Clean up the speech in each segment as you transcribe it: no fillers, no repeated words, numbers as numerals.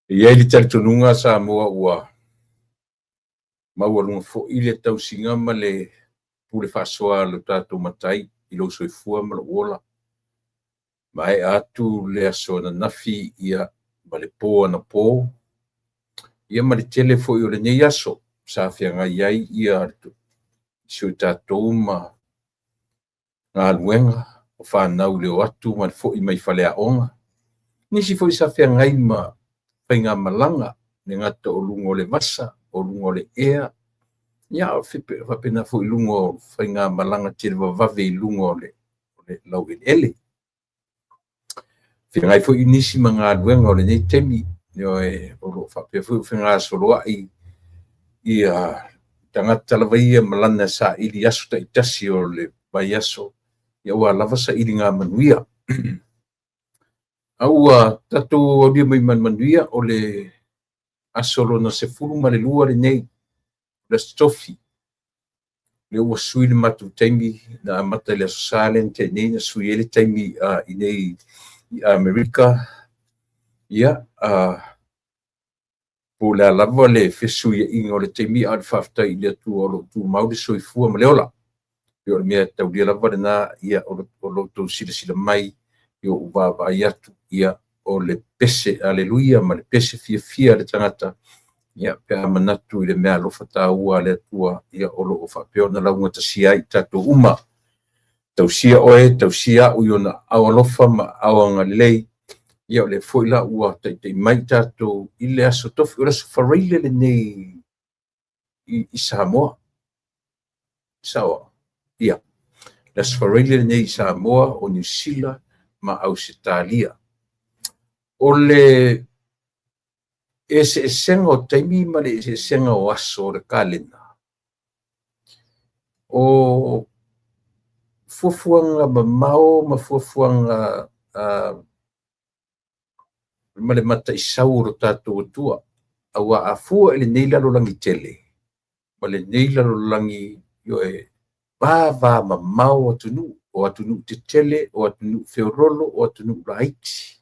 E i ai le talitonuga Samoa ua maualuga foi le tausiga ma le pule faasoa a lo tatou Matai i lou soifua ma lou ola. Maea atu le aso ananafi ma le po anapo, ma le tele foi o lenei aso sa feagai ai si o tatou ma galuega o fanau i le o atu ma le foi mai faleaoga. Nisi foi sa feagai ma faigamalaga, le gata o luga o le vasa, o luga o le ea, faapena foi i luga o faigamalaga televavave i luga o le laueleele. Feagai foi nisi ma galuega o lenei taimi, o lo o faapea foi ona fegasoloai tagata lava ia ma lana saili i aso taitasi o le vaiaso, aua lava sailiga manuia. A ua tatou aulia mai ma le manuia o le aso lona 12 lenei, le Aso Tofi, lea ua sui le matou taimi na amata i le Aso Sa lea na tea nei na sui ai le taimi i nei i Amerika. Po o le a lava le fesuiaiga o le taimi, a o le faafetai i le Atua o lo o tumau le soifua ma le ola. O le mea taulia lava lena, o lo outou silasila mai i ou vaavaai atu, o le pese aleluia ma le pese fiafia a le tagata, pe a manatu i le meaalofa taua a le Atua, o lo o faapea ona laugatasia ai i tatou uma. Tausia oe, tausia au i ona aao alofa ma aao agalelei. O lea foi la ua taitai mai tatou i le Aso Tofi, o le Aso Faraile lenei i Samoa. Saoa? Ia. Le Aso Faraile lenei i Samoa, o Niu Sila ma Ausetalia. O le eseesega o taimi ma le eseesega o aso o le kalena, o fuafuaga mamao ma fuafuaga ma le mataisau o lo tatou Atua. Aua a fua i lenei lalolagi tele, ma lenei lalolagi va mamao atunuu, o atunuu tetele, o atunuu feololo, o atunuu laiti.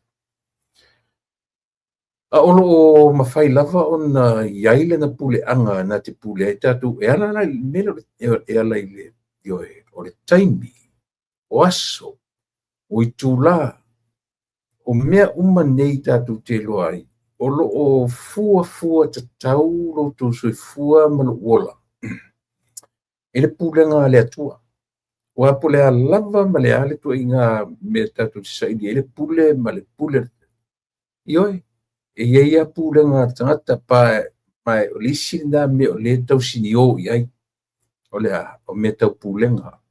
A o lo o mafai lava ona i ai lana puleaga na te pule ai tatou, e ala la i le mea lea, e ala i le o le taimi, o aso, o itula, o mea uma nei tatou te iloa ai, o lo o fuafua tatau lo outou soifua ma lou ola e le pulega a le Atua. Aua po o le a lava ma le a le ituaiga mea tatou te saili ai le pule ma le pule. Ioe, e i ai lava pulega a le tagata, ma o le isi lena mea o lea e tausinio i ai. O le a? O mea tau pulega.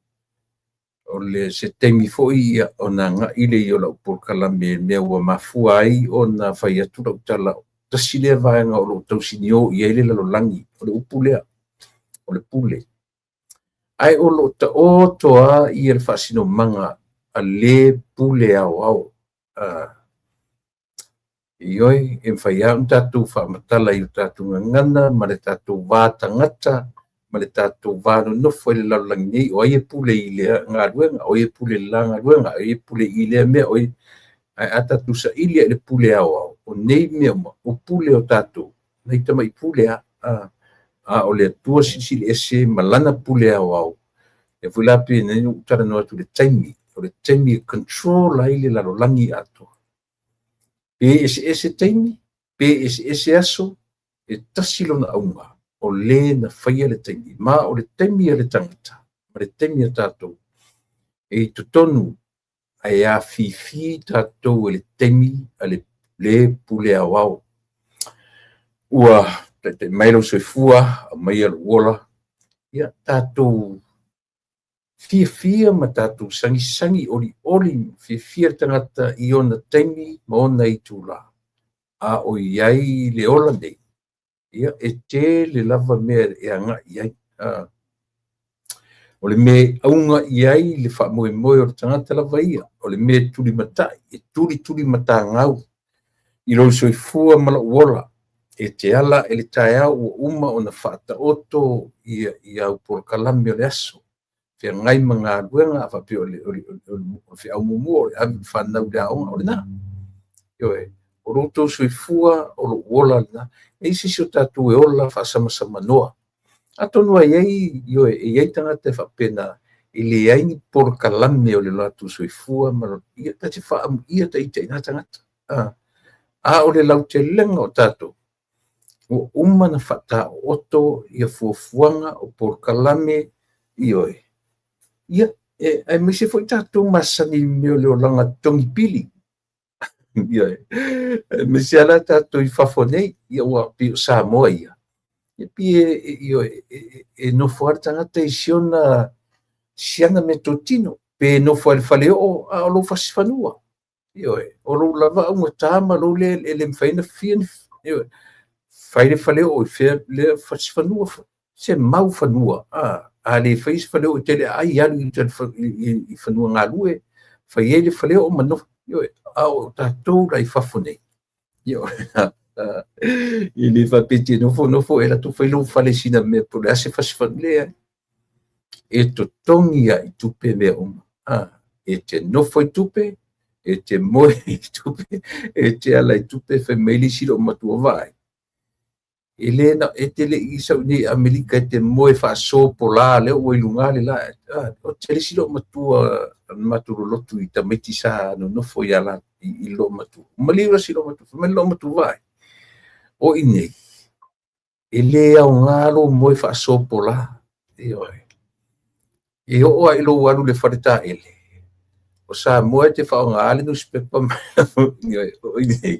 O le se taimi foi ona agai lea i lau polokalame mea ua mafua ai ona fai atu lau tala. Tasi lea vaega o lo o tausinio i ai le lalolagi, o le upu lea, o le pule. Ae o lo o taoto lava le faasinomaga a le pule aoao. Ioe, e mafai lava ona tatou faamatala i o tatou gagana ma le tatou va tagata ma le tatou va nonofo i le lalolagi nei, o ai e pule i lea galuega, o ai e pule i le la galuega, o ai e pule i lea mea, o ai. Ae a tatou saili i le pule aoao, o nei mea uma, o pule o tatou, nei tamai pule a, a o le Atua silisili ese ma lana pule aoao. E foi la pe nei ou talanoa atu i le taimi, o le taimi e control ai le lalolagi atoa. Pe eseese taimi, pe eseese aso, e tasi lona auga, o le na faia le taimi. Ma o le taimi a le tagata, ma le taimi a tatou, e i totonu ae afifi tatou e le taimi a le le pule aoao. Ua taitai mai lou soifua, aumaia lou ola, ia tatou fiafia ma tatou sagisagi olioli, fiafia le tagata i ona taimi ma ona itula. A o i ai le ola nei, ia e tele lava mea e agai i ai. O le mea auga i ai le faamoemoe o le tagata lava ia, o le mea tulimatai, e tulituli matagau i lou soifua ma lou ola. E te ala e le taeao ua uma ona faataoto i au polokalame o le aso. Feagai ma galuega, a faapea o le feau muamua o le ave i fanau i le aoga, o lena. Ioe, o O lo outou soifua, o lou ola lena. E leai se isi o tatou e ola faasamasamanoa. Atonu e i ai, ioe, e i ai tagata e faapena, e leai ni polokalame o le latou soifua ma ia, ta te faaamuia ita i na tagata. A o le lautelega o tatou, ua uma ona faataooto ia fuafuaga o polokalame, ioe, ia, aemaise foi tatou masani i mea o le olaga totogi pili. Ioe, aemaise lava la tatou i fafo nei, ia ua pei o Samoa ia, e pei ioe, e nofo lava le tagata i siana meatotino, pe nofo lava i le faleoo, a o lou fasi fanua. Ioe, o lou lava augata ma lou lea e le mafai ona fia ni, ioe, fai le faleoo i fea lea fasi fanua, se mau fanua, a le faia se faleoo e tele aai, alu i uta i fanua galue, fai ai le faleoo ma nofo, ioe, a o tatou la i fafo nei, ioe, e le faapea e te nofo nofo e alu atu fai lou fale i sina mea po o le a se fasi fanua, leai. E totogi lava i tupe mea uma. E te nofo i tupe, e te moe i tupe, e te ala i tupe, fai mai le isi loomatua, vaai. E le na, e te le i sau i nei Amerika e te moe faasopola lea ua i luga le la. O te le isi loomatua matou lolotu i tamaiti sa nonofo ia la i loomatua. Maliu la si loomatua, fai mai le loomatua, vaai. O i nei, e le aoga lou moe faasopola. Ioe. E oo lava i lou alu i le faletaele, o Samoa e te faaaoga le nusipepa ioe, o i nei,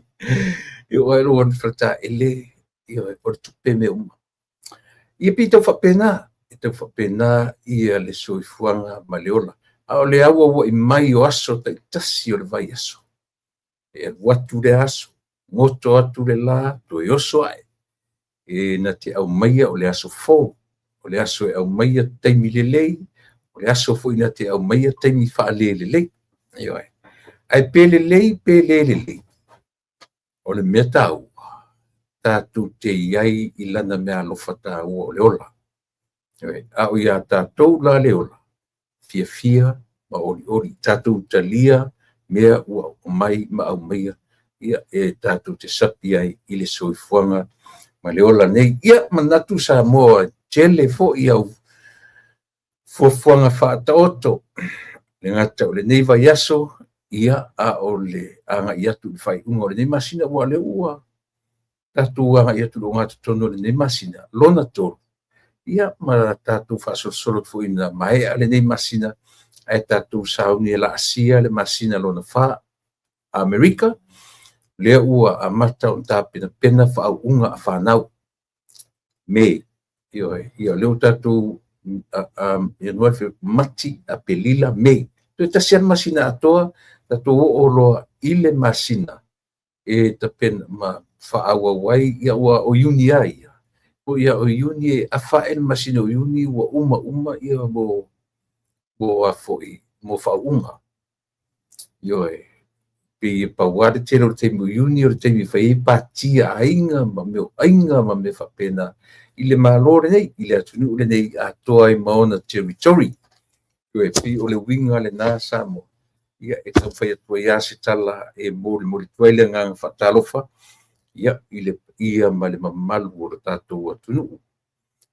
e oo lava i lou alu i le faletaele, ioe, o le tupe mea uma. Ia pei e tau faapena, e tau faapena ia le soifuaga ma le ola. A o le auauai mai o aso taitasi o le vaiaso, e alu atu le aso, goto atu le la, toe oso ae, e na te aumaia o le aso fou, o le aso e aumaia taimi lelei, o le aso foi na te aumaia taimi faalelelei. Ioe. Ae pe lelei pe le lelei, o le mea taua, tatou te i ai i lana meaalofa taua o le ola. Ioe. A o iā tatou la le ola, fiafia ma olioli, tatou talia mea ua aumai ma aumaia, ia, e tatou te sapi ai i le soifuaga ma le ola nei. Ia, manatu Samoa, e tele foi au fuafuaga faataoto, le gata o lenei vaiaso, ia, a o le agai atu i le faaiuga o lenei masina, ua lea ua tatou agai atu i le ogatotonu o lenei masina, lona tolu, ia, ma tatou faasolosolo foi ina maea lenei masina, ae tatou sauni e laasia le masina lona fa. Amerika, lea ua amata ona tapenapena faauuga a fanau. Me, ioe, ia lea ua tatou Ianuari, Fepuari, Mati, Aperila, Me. Toe tasi lava le masina atoa, tatou oo loa i le masina e tapena ma faaauau ai, ia ua o Iuni lava ia. O ia o Iuni e afa ae le masina o Iuni ua uma uma ia mo a foi, mo faauuga. Ioe, pei e pau lava le tele o le taimi o Iuni o le taimi e fai ai pati a aiga ma mea o aiga ma mea faapena i le Malo lenei, i le atunuu lenei atoa ai ma ona territory. Ioe, pei o le uiga lena Samoa, ia e taumafai atu ai lava se tala e molimoli atu ai le agaga faatalofa, ia, i le paia ma le mamalu o le tatou atunuu.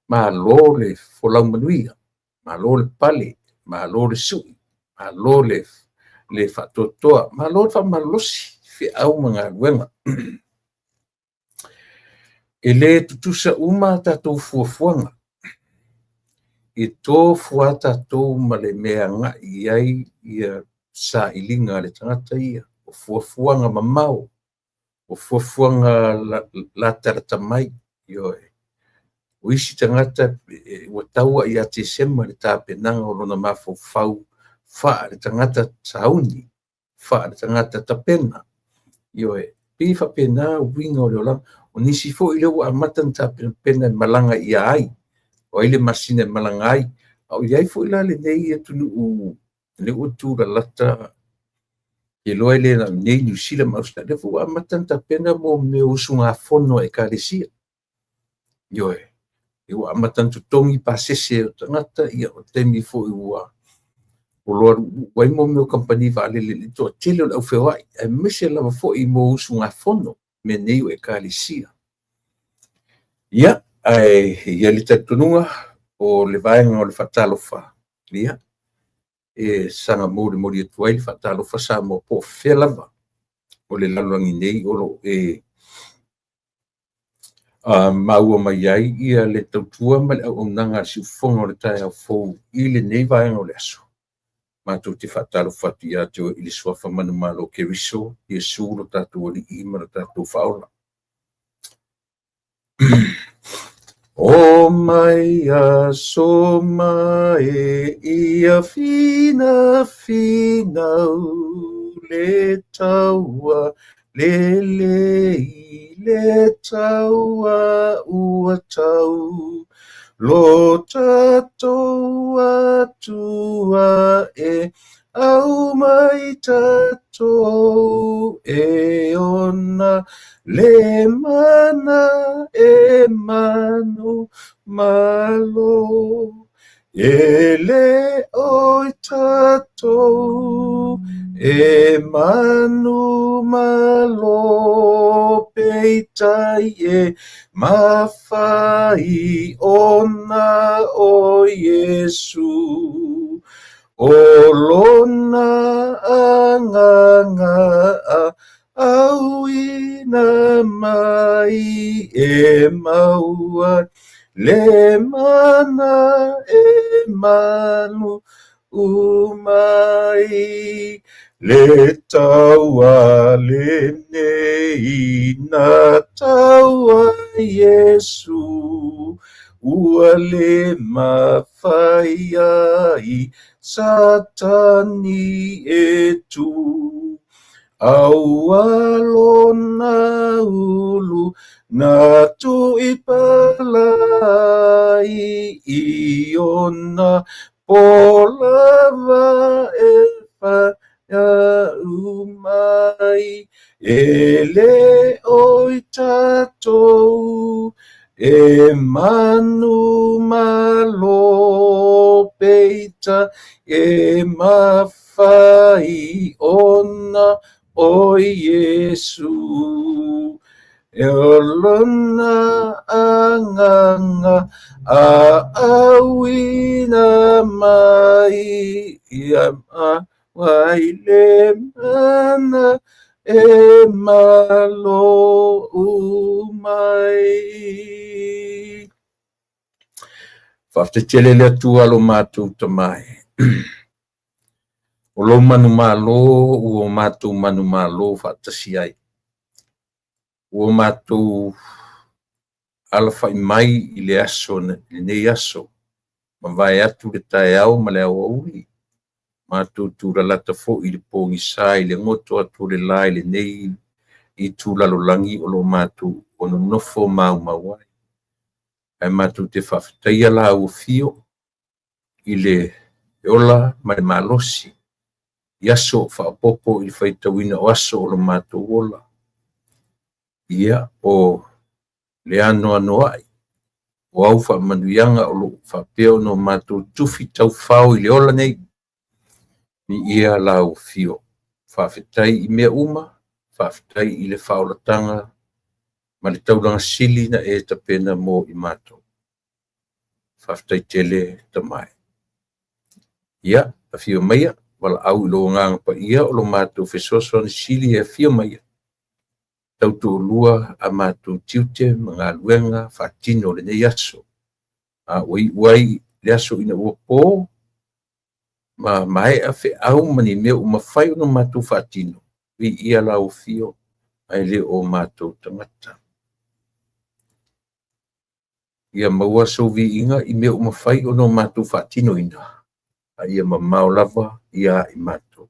Malo le folau manuia, malo le pale, malo le sui, malo le faatoatoa, malo le faamalolosi, feau ma galuega. E le tutusa uma a tatou fuafuaga, e tofu lava tatou ma le mea e agai i ai ia sailiga a le tagata ia, o fuafuaga mamao, o fuafuaga latalata mai, ioe. O isi tagata ua tau lava ia Tesema le tapenaga o lona mafaufau faale-tagata sauni, faale-tagata tapena, ioe. Pei e faapena uiga o le olaga. O nisi foi lea ua amata ona tapenapena e malaga ia ai, o ai le masina e malaga ai. A o i ai foi la lenei atunuu lea ua tulalata, iloa e le na o i inei Niu Sila ma Ausetalia, lea foi ua amata ona tapena mo mea o usugafono a ekalesia. Ioe, lea ua amata ona totogi pasese o tagata, ia o le taimi foi ua O lo o alu'ulu'u ai mo mea o kamupani vaalele i le toatele o le aufeoa'i, aemaise lava fo'i mo usugafono mea nei o Ekalesia. Ia, ae i ai le talitonuga o le vaega o le faatalofa, ia, e saga molimoli atu ai le faatalofa Samoa po o fea lava o le lalolagi nei o lo o e maua mai ai ia le tautua ma le auaunaga a le siufofoga o le taeao fou i lenei vaega o le aso. Matou te faatalofa atu ia te oe i le suafa manumalo o Keriso, Iesu lo tatou Alii ma lo tatou Faaola. O mai aso mae ia fina finau le taua lelei le taua ua tau lo tatou Atua e aumai tatou e ona le mana e manu malo. E le oi tatou e manu malo peitai e mafai ona o Iesu. O lona agaga auina mai e maua le mana e manu umai. Le taua lenei na taua Iesu ua le mafai ai Satani e tu. Aua lona ulu na tuipala ai i ona polava e umai. E le oi tatou e manu malo peita e mafai ona o Iesu. E lona agaga a auina mai ia mai le mana e malo umai. Faafetai tele le Atua lo matou Tama e. O lou manumalo ua matou manumalo faatasi ai. Ua matou alafai mai i le aso, lenei aso, mavae atu le taeao ma le aoauli. Matou tulalata foi i le pogisa i le goto atu o le la i lenei itu lalolagi o lo matou o nonofo maumau ai. Ae matou te faafetaia la ua fio i le ola ma le malosi i aso faaopoopo i le faitauina o aso o lo matou ola. Ia, o le anoanoai o au faamanuiaga o lo o faapea ona matou tufi taufao i le ola nei. Viia la ua fio. Faafetai i mea uma, faafetai i le faaolataga ma le taulaga sili na e tapena mo i matou. Faafetai tele Tama e. Ia, afio maia, valaau i lou agaga paia o lo matou fesoasoani sili e afio maia. Tautoalua a matou tiute ma galuega faatino o lenei aso. A ua iu ai le aso ina ua po, ma maea feau ma ni mea ua mafai ona matou faatino, viia la ua fio ae le o matou tagata. Ia maua sou viiga i mea ua mafai ona matou faatinoina, a ia mamao lava ia i matou.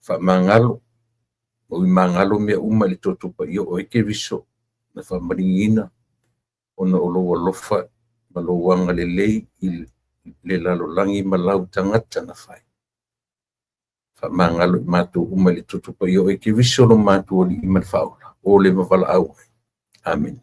Faamagalo, ma ui magalo mea uma i le toto paia o oe Keriso na faamaligiina ona o lou alofa ma lou agalelei i le lalolagi ma lau tagata na fai. Faamagalo i matou uma i le toto paia o oe Keriso lo matou Alii ma le Faaola, o le mavalaau ai. Amene.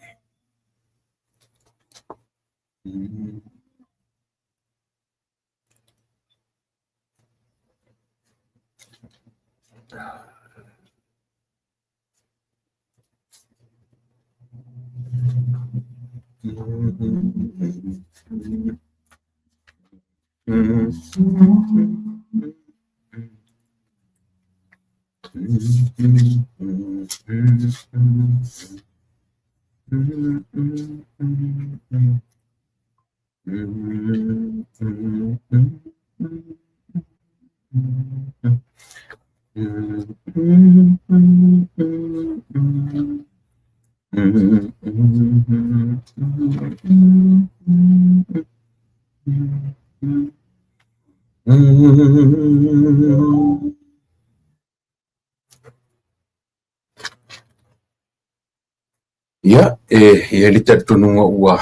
Ia, e i ai le talitonuga ua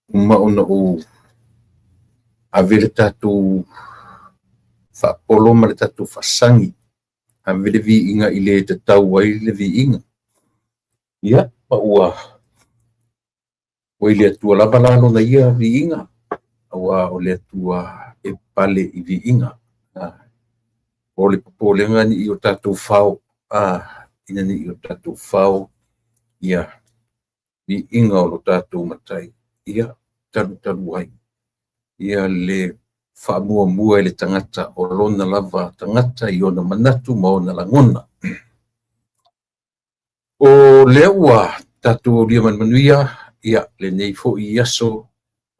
uma ona ou ave le tatou faapolo ma le tatou faasagi, ave le viiga i le tatau ai le viiga. Ia, ma ua i le Atua lava la lona ia viiga, aua o le Atua e pale i viiga. O le popolega ni i o tatou fao, ina ne i o tatou fao ia viiga o lo tatou Matai, ia talutalu ai ia le faamuamua e le tagata o lona lava tagata i ona manatu ma ona lagona. O lea ua tatou aulia ma le manuia ia lenei foi aso, o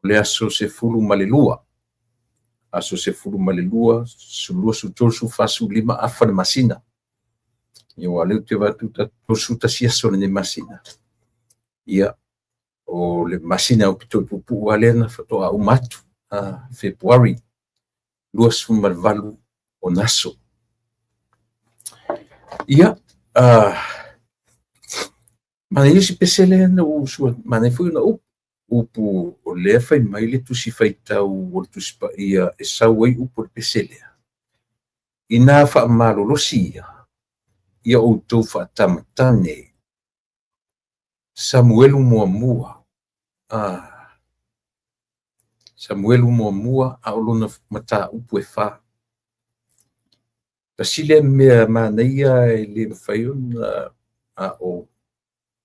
le aso 12, aso 12, 12, 13, 45 afa le masina. Ia ua leu te vatu 31 aso lenei masina. Ia, o le masina o pito i puupuu lava lea na faatoa uma atu, Fepuari 28 ona aso. Ia, manaia si pese lea na ou usu, manaia foi ona upu. Upu o lea fai mai le Tusi Faitau o le Tusi Paia e sau ai upu o le pese lea. Ina faamalolosi ia, ia outou faatamatane. Samuelu muamua. Samuelu muamua a o lona mataupu e 4. Tasi lea mea manaia e le mafai ona a o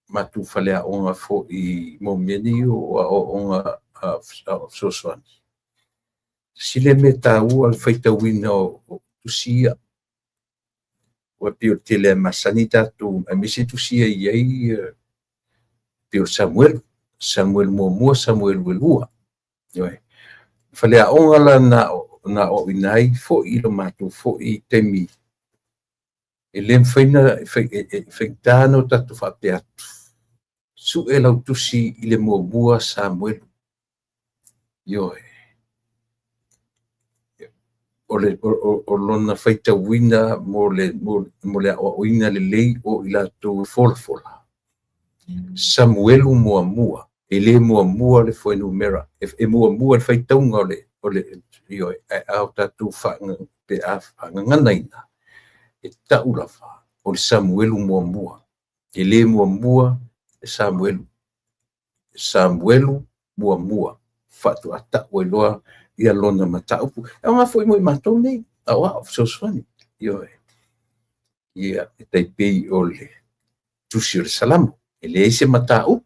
matou faleaoga foi mo mea nei o aoaoga fesoasoani. Tasi lea mea taua le faitauina o tusi ia. Ua pei o le tele e masani tatou, aemaise tusi ia i ai pei o Samuelu, Samuelu muamua, Samuelu e lua. Faleaoga la na aoaoina ai foi i lo matou foi taimi e le mafai ona faigata ona tatou faapea atu. Sue lau tusi i le muamua Samuelu. Ioe. O lona faitauina mo le aoaoina lelei o i latou e folafola. Samuelu muamua, e le muamua le fuainumera, e muamua le faitauga o le ioe, ae a o tatou pe a faagaganaina, e tau lava o le Samuelu muamua. E le muamua le Samuelu. Samuelu muamua faatoa tau ai loa ia lona mataupu. E aoga foi mo i matou nei, aoao fesoasoani. Ioe. Ia, e tai pei o le tusi o le Salamo. E leai se mataupu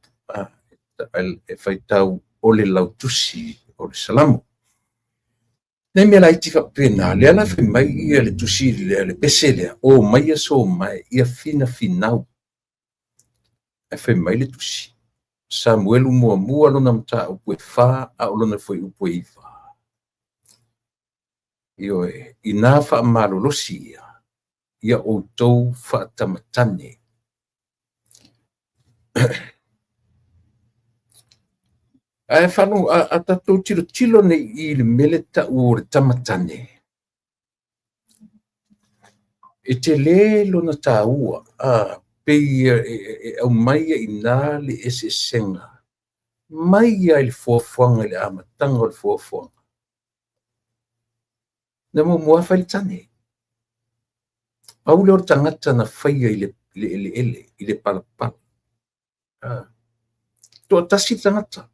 e faitau o le lautusi o le Salamo. Nei mea laiti faapena, lea la fai mai ia le tusi lea, le pese lea, o mai aso mai, ia finafinau. Ae fai mai le tusi, Samuelu muamua lona mataupu e 4, a o lona fuaiupu e 9. Ioe, ina faamalolosi ia, ia outou faatamatane. Ae faalogo, a tatou tilotilo nei i le mea le tau o le tamatane, e tele lona taua, pei e aumai ai i ina le eseesega mai ia i le fuafuaga i le amataga o le fuafuaga. Na muamua fai le tane. Pau lea o le tagata na faia i le eleele, i le palapala. Toatasi le tagata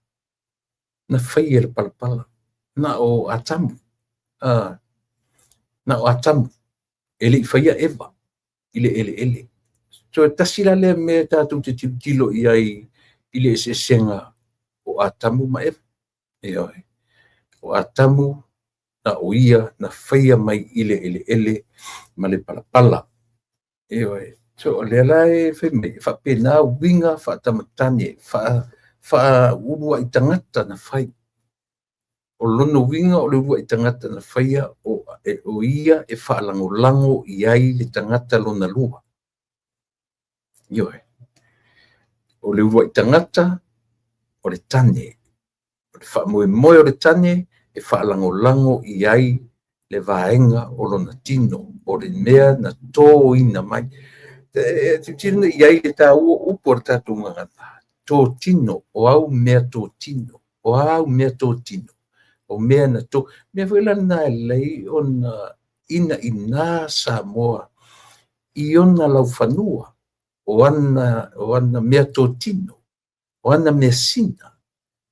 na faia i le palapala, na o Atamu. Na o Atamu, e le i faia Eva. i le eleele. So e tasi la lea mea tatou te tilotilo i ai i le eseesega o Atamu ma Eva. Ioe. O Atamu na o ia na faia mai i le eleele ma le palapala. Ioe. So o lea la e fai mai, e faapena uiga faatamatane, faauluai tagata na fai. O lona uiga o le uluai tagata na faia o ia e faalagolago i ai le tagata lona lua. Ioe. O le uluai tagata o le tane. O le faamoemoe o le tane e faalagolago i ai le vaega o lona tino, o le mea na tōina mai. E tilotilo i ai le taua o upu a le tatou gagana, tōtino, o au mea tōtino, o au mea tōtino, o mea na tō. Mea foi la lena e lelei ona inaina Samoa i ona laufanua, o ana mea tōtino, o ana measina,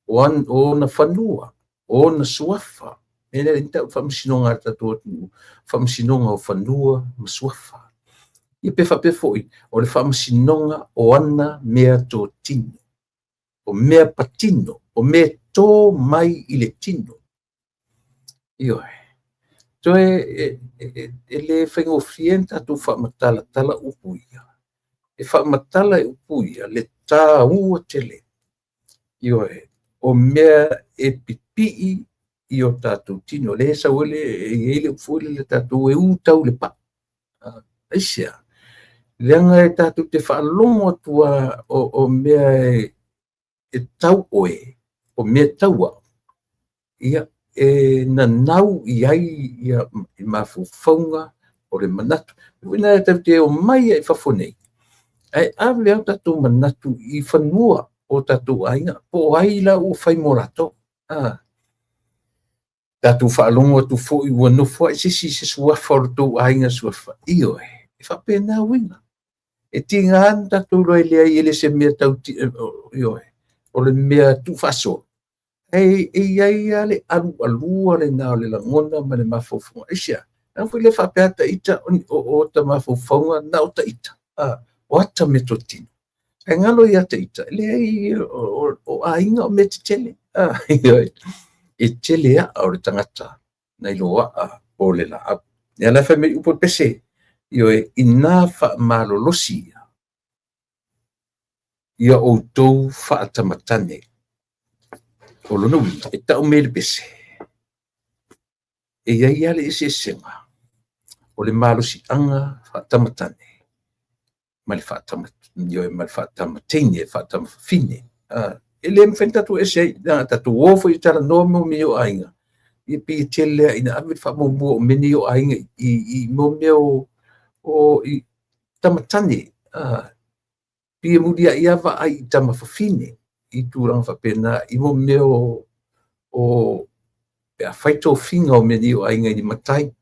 o ona fanua, o ona suafa. E le tau faamasinoga a le tatou atunuu, faamasinoga o fanua ma suafa. Ia pe faapea foi, o le faamasinoga o ana mea tōtino, o mea patino, o mea tō mai i le tino. Ioe. Toe e le faigofie ona tatou faamatalatala upu ia. E faamatala e upu ia le tāua tele. Ioe. O mea e pipii i o tatou tino. Le sau ai le, e i ai le upu foi lele tatou e u tau le pau. Aisea? Leaga e tatou te faalogo atu lava o mea e tau oe, o mea tau au, ia, e nanau i ai ia mafaufauga o le manatu. Uiga e tatou te omai ai i fafo nei, ae ave lava o tatou manatu i fanua o tatou aiga, po o ai la ua fai mo latou. Tatou faalogo atu foi ua nofo ai se isi i se suafa o le tou aiga suafa. Ioe, e faapena uiga. E tiga ona tatou iloa e leai e le se mea tau, ioe, o le mea tuufaasoa. E i ai lava le alualua lena o le lagona ma le mafaufauga. Aisea? Leaga foi le faapea ta ita o ata mafaufauga na o ta ita. O ata meatotino. Ae galo ia te ita, leai o aiga o mea tetele. E tele aa o le tagata nai lo aa o le laau. Ia la fai mai upu o le pese, ioe, ina faamalolosi ia, ia outou faatamatane. O lona uiga, e tau mai e le pese, e i ai lava le eseesega o le malosiaga faatamatane ma le faatamateine, faatamafafine. E le mafai ona tatou ese ai, leaga tatou o foi e talanoa mo mea o aiga, ia pei e tele lava ina ave le faamuamua o mea nei o aiga i mea o i tamatane. Pei e muliai lava vaai i tamafafine i tulaga faapena i mea o pe a fai tofiga o mea nei o aiga i ni matai.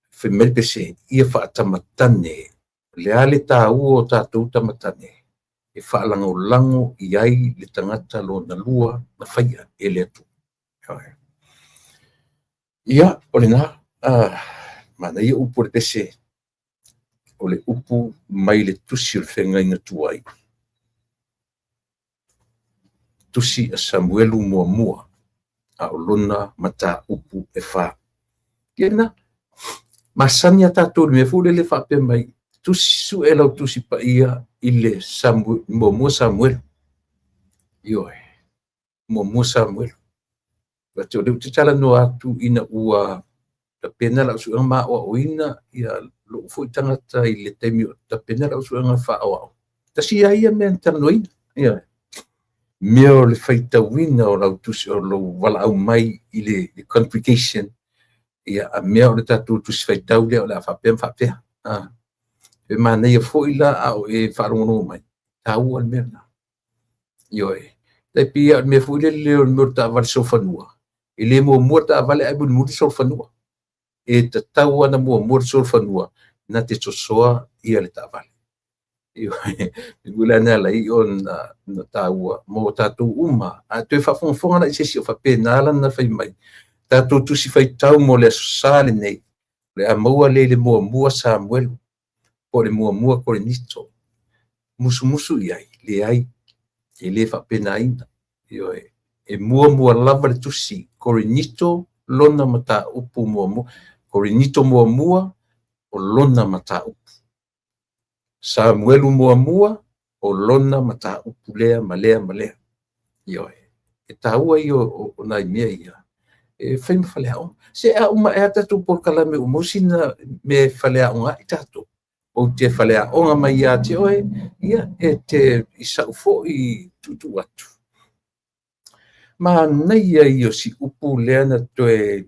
Fai mai le pese, ia faatamatane, le a le taua o tatou tamatane e faalagolago i ai le tagata lona lua na faia e le Atua. Ia, o lena, manaia upu o le pese, o le upu mai le tusi o le feagaiga tuai, tusi a Samuelu muamua, a o lona mataupu e 4. Ia lena, masani a tatou le mea foi lele faapea mai, tusi sue lau tusi paia i le muamua Samuelu. Ioe, muamua Samuelu. Te o lea ou te talanoa atu ina ua tapena lau suega maoaoina ia lou foi tagata i le taimi o tapena lau suega faaoao. Tasi ia ia mea na talanoaina. Ioe. Mea o le faitauina o lau tusi o lou valaau mai i le congregation, ia a mea o le tatou tusi faitau lea o le a faapea ma faapea. E manaia foi la a o e faalogologo mai, taua le mea lena. Ioe. Tai pei o le mea foi lele o le mea o le taavale solofanua. E le muamua le taavale ae mulimuli solofanua. E tatau ona muamua le solofanua na te sosoa ia le taavale. Ioe. E mea lai ona taua mo tatou uma. A toe faafogafoga la i se isi o faapena lana fai mai. Tatou tusi faitau mo le aso Sa lenei. Le a maua lea i le muamua Samuelu po o le muamua Korinito, musumusu i ai, leai, e le faapenaina. Ioe, e muamua lava le tusi Korinito lona mataupu muamua, Korinito muamua o lona mataupu, Samuelu muamua o lona mataupu lea ma lea ma lea. Ioe, e taua ia o nai mea ia e fai ma faleaoga. Se a uma ea tatou polokalame ua maua sina mea e faleaoga ai tatou. Ou te faleaoga mai ia te oe, ia e te i sau foi tuutuu atu. Manaia ia o si upu lea na toe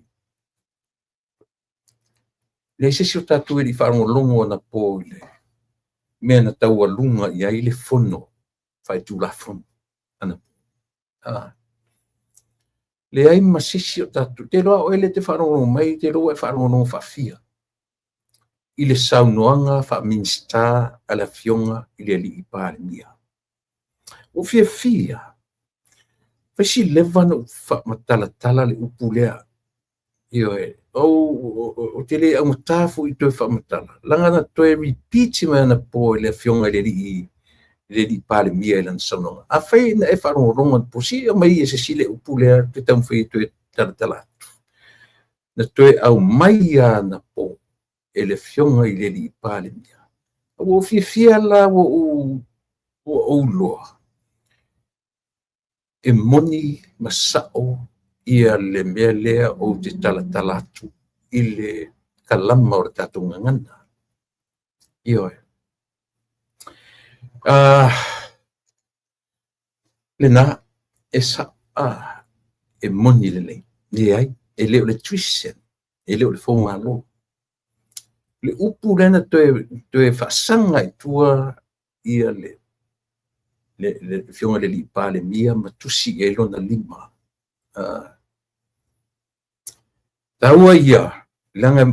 leai se isi o tatou e le i faalogologo anapo i le mea na taualuga i ai le fono faitulafono anapo. Leai ma se isi o tatou, te iloa o oe lea e te faalogologo mai, te iloa ua e faalogologo faafia i le saunoaga faa-Minisita a le Afioga i le Alii Palemia. Ua ou fiafia, fai si leva ona ou faamatalatala le upu lea. Ioe, ou te le augata foi i toe faamatala, leaga na toe repeat mai anapo e le Afioga i le Alii Palemia i lana saunoaga. Afai na e faalogologo anapo, se i aumai e se isi le upu lea ou te taumafai e toe talatala atu. Na toe aumai lava anapo e le Afioga i le Alii Palemia. Ua ou fiafia la ua ou iloa e moni ma sao ia le mea lea ou te talatala atu i le kalama o le tatou gagana. Ioe. Lena, e sao, e moni lelei. Leai, e le o le Tuisen, e le o le foumalo. Le upu lea na toe faasaga i tua ia le Afioga i le Alii Palemia ma tusi i ai lona lima. Taua ia, leaga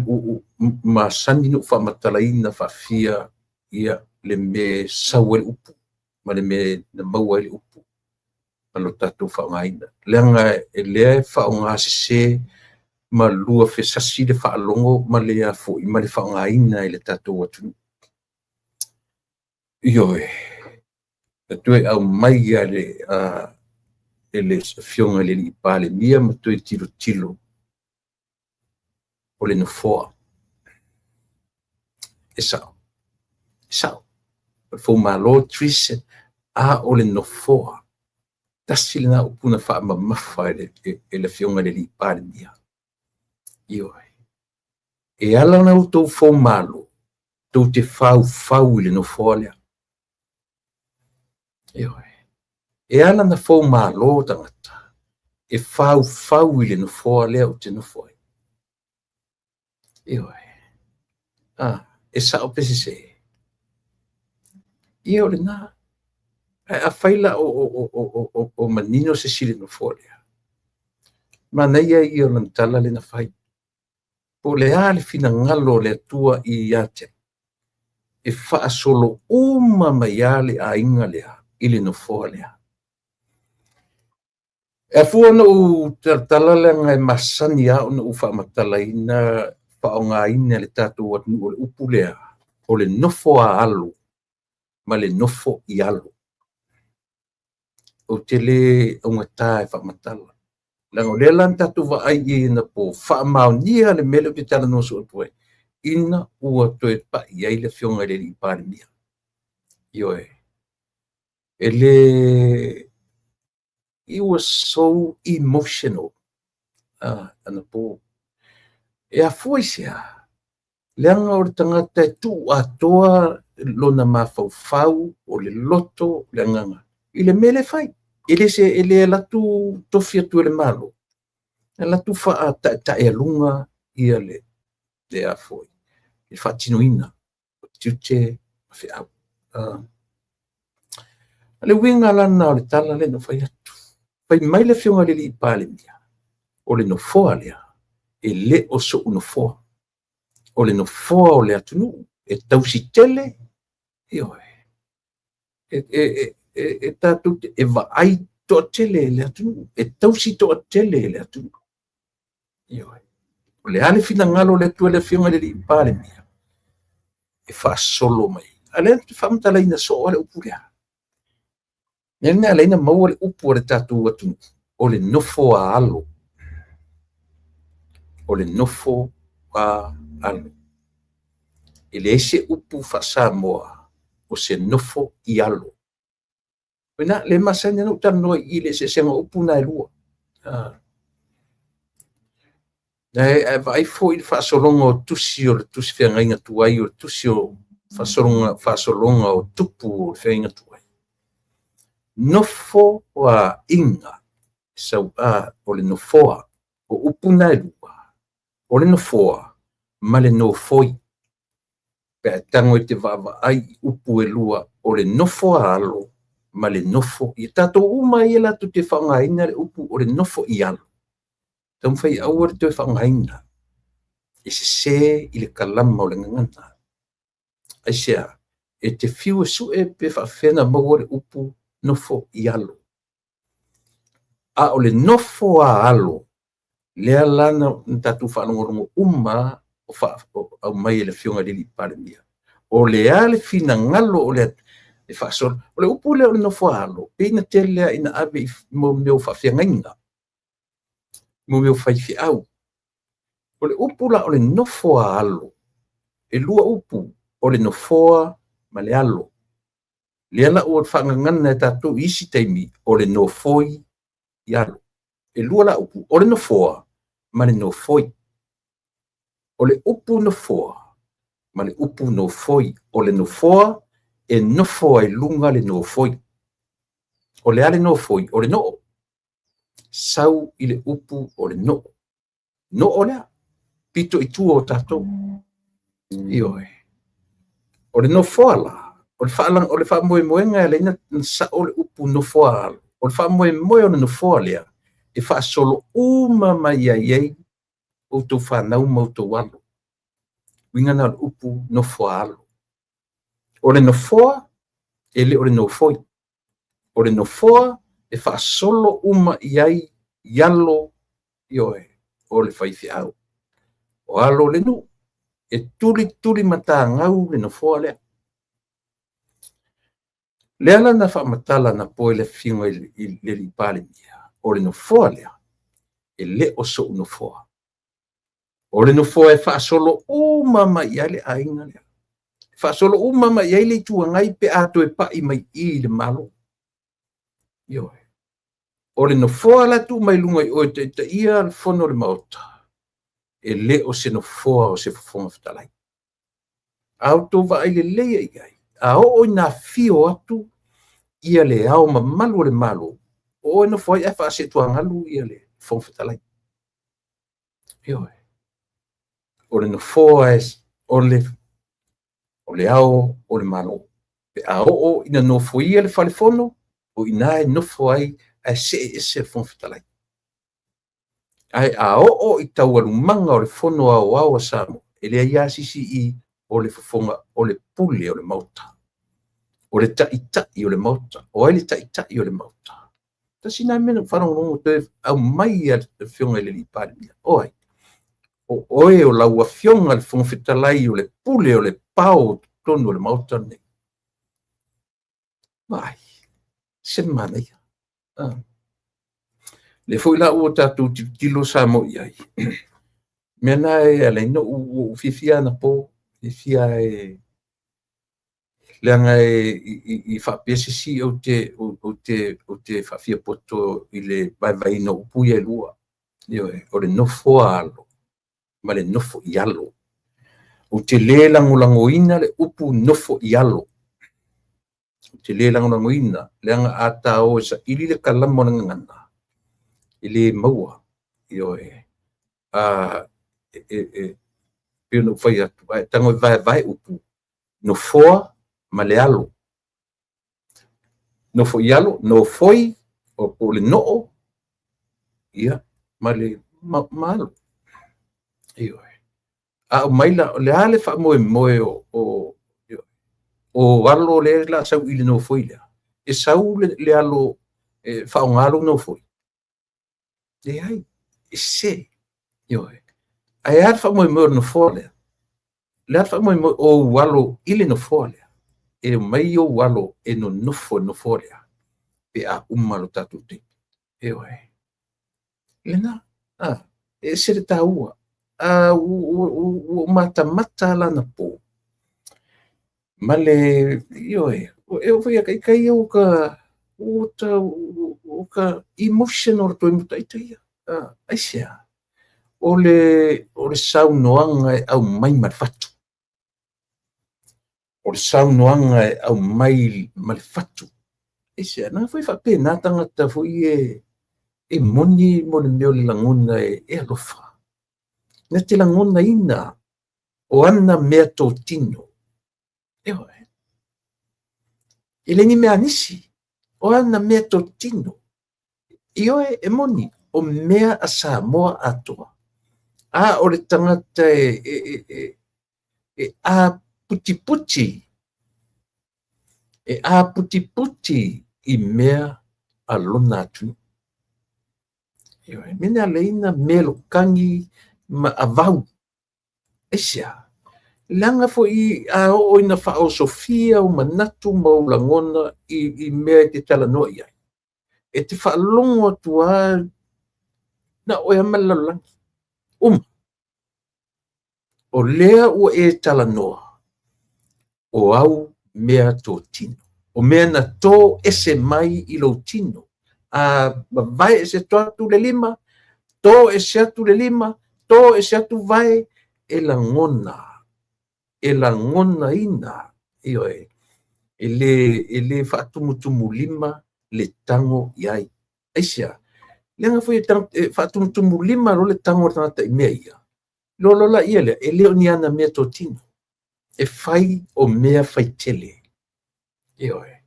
masani ona ou faamatalaina faafia ia le mea e sau ai le upu ma le mea na maua ai le upu ma lo tatou faaaogaina. Leaga e lea e faaaoga sese ma lua fesasi le faalogo ma le afoi ma le faaaogaina e le tatou atunuu. Ioe, na toe aumai e le Afioga i le Alii Palemia ma toe tilotilo o le nofoa. E sao, e sao. O le foumalo, treason, a o le nofoa. Tasi lena upu na faamamafa e le Afioga i le Alii Palemia. Ioe. E ala ona outou foumalo, tou te faufau i le nofoa lea. Ioe. E ala ona foumalo tagata, e faufau i le nofoa lea ou te nofo ai. Ioe. E sao pe sese. Ia o lena. Ae afai la o manino se isi i le nofoa lea, manaia ia o lana tala lea na fai. Po o le a le finagalo o le Atua ia te au, e faasolo uma mai lava le aiga lea i le nofoa lea. E afua ona ou talatala leaga e masani lava ona ou faamatalaina faaaogaina e le tatou atunuu o le upu lea, o le nofo a alo ma le nofo i alo. Ou te le augata e faamatala. Leaga o lea la na tatou vaai i ai anapo, faamaonia le mea lea ou te talanoa soo atu ai, ina ua toe pai ai le Afioga i le Alii Palemia. Ioe. E le... He was so emotional. Anapo. E afua i se a? Leaga o le tagata e tuu atoa lona mafaufau, o le loto, o le agaga, i le mea lea e fai. E le se, e le alu atu tofi atu e le Malo, e alu atu faataetaealuga ia le afoi, le faatinoina o tiute ma feau. O le uiga la lena o le tala lea na ou fai atu. Fai mai le Afioga i le Alii Palemia, o le nofoa lea, e le o so'u nofoa. O le nofoa o le atunuu, e tausi tele, ioe, e tatou te, e vaai toatele e le atunuu, e tausi toatele e le atunuu. Ioe. O le a le finagalo o le Atua i le Afioga i le Alii Palemia, e faasolo mai. A lea ou te faamatalaina soo lava le upu lea. Le mea ala ai ona maua le upu a le tatou atunuu, o le nofo a alo. O le nofo a alo. E leai se upu faa-Samoa o se nofo i alo. O ina, le masani ona ou talanoa i le eseesega o upu na e lua. Ae vaai foi i le faasologa o tusi o le tusi feagaiga tuai, o le tusi o faasologa o tupu o le feagaiga tuai. Nofo aiga sau'a o le nofoa. O upu na e lua, o le nofoa ma le nofoi. Pe a e tago e te vaavaai i upu e lua, o le nofo a alo ma le nofo. Ia tatou uma ia latou te faaaogaina le upu o le nofo i alo, taumafai e aua le toe faaaogaina, e sese i le kalama o le gagana. Aisea? E te fiu e sue pe faapefea ona maua le upu nofo i alo. A o le nofo a alo, lea la na tatou faalogologo uma o aumai e le Afioga i le Alii Palemia. O le a le finagalo o le e faasolo. O le upu lea o le nofo a alo, pei na tele lava ina ave i mea o faafeagaiga, mea o faifeau. O le upu la o le nofo a alo, e lua upu, o le nofoa ma le alo. Lea la ua faagagana e tatou i isi taimi, o le nofoi i alo. E lua la upu, o le nofoa ma le nofoi. O le upu nofoa ma le upu nofoi. O le nofoa e nofo ai luga le nofoi. O le a le nofoi? O le noo. Sau i le upu o le noo. Noo lea, pito i tua o tatou. Ioe. O le nofoa la, o le faamoemoega e ala ai ona sao le upu nofoa alo, o le faamoemoe o le nofoa lea, e faasolo uma mai ai ai outou fanau ma outou alo. Uiga na o le upu nofoa alo. O le nofoa, e le o le nofoi. O le nofoa e faasolo uma i ai i alo, ioe, o le faifeau, o alo o le nuu, e tulituli matagau le nofoa lea. Lea la na faamatala anapo e le Afioga i le Alii Palemia, o le nofoa lea, e le o so'u nofoa. O le nofoa e faasolo uma mai i ai le aiga lea. E faasolo uma mai i ai le Itu Agai pe a toe pai mai i i le Malo. Ioe. O le nofoa la e tuu mai luga i oe e taitaia le fono o le Maota, e le o se nofoa o se Fofoga Fetalai. A outou vaai lelei i ai, a oo ina afio atu ia le Ao Mamalu o le Malo, o oe nofo ai ae faasetuagalu ia le Fofoga Fetalai. Ioe. O le nofoa o le Ao o le Malo. Pe a oo ina nofoia le falefono, o i ina e nofo ai ae see ese le Fofoga Fetalai. Ae a oo i taualumaga o le Fono Aoao a Samoa, e leai lava se isi i o le fofoga, o le pule o le Maota, o le taitai o le Maota. O ai le taitai o le Maota? Tasi lena mea na ou faalogologo toe aumai a le Afioga i le Alii Palemia. O ai? O oe o lau Afioga i le Fofoga Fetalai, o le pule o le pao o totonu o le Maota lenei. Vaai, se manaia. Lea foi la ua tatou tilotilo Samoa i ai. Mea na e ala ai ona ou fiafia anapo, fiafia e leaga i faapea se isi ou te faafiapoto i le vaevaeina o upu ia e lua. Ioe, o le nofo a alo ma le nofo i alo. Ou te le lagolagoina le upu nofo i alo. Ou te le lagolagoina, leaga a ta o e saili le kalama o le gagana, e le maua. Ioe. E pei ona ou fai atu, a e tago e vaevae upu, nofoa ma le alo. Nofo i alo, nofoi, po o le noo, ia, ma le alo. Ioe. A aumai la, o le a le faamoemoe o alo lea la sau i le nofoi lea, e sau le alo e faaaoga lou nofoi? Leai, e sese. Ioe. Ae a le faamoemoe o le nofoa lea? Le a le faamoemoe o ou alo i le nofoa lea? E omai ou alo e nonofo i le nofoa lea pe a uma lo tatou taimi. Ioe. Lena, e ese le taua. Ua ou matamata la anapo ma le, ioe, e oo foi ia ita ia ua ta emotional atu ai ma ita ia. Aisea? O le saunoaga e aumai ma le fatu. O le saunoaga e aumai ma le fatu. Aisea? Leaga foi e faapena tagata foi e moni mo le mea o le lagona e alofa. Na te lagonaina o ana mea totino. Ioe. E le ni mea a nisi. O ana mea totino. Ioe, e moni, o mea a Samoa atoa. A o le tagata e aputiputi, e aputiputi i mea a lona atunuu. Ioe, mea leina melokangi ma avau. Aisea? Leaga foi a oo ina faaosofia o manatu ma ou lagona i mea e te talanoa i ai. E te faalogo atu lava na oe lava ma le lalolagi. Uma. O lea ua e talanoa, o au mea totino. O mea na tō ese mai i lou tino. A mavae ese atu le lima, tō ese atu le lima, tō ese atu vae, e lagona. E lagonaina. Ioe. E le faatumutumu lima le tango i ai. Aisea? Leaga foi e faatumutumu lima lo le tango o le tagata i mea ia. Lo la ia lea, e le o ni ana mea totino. E fai o mea faitele. Ioe.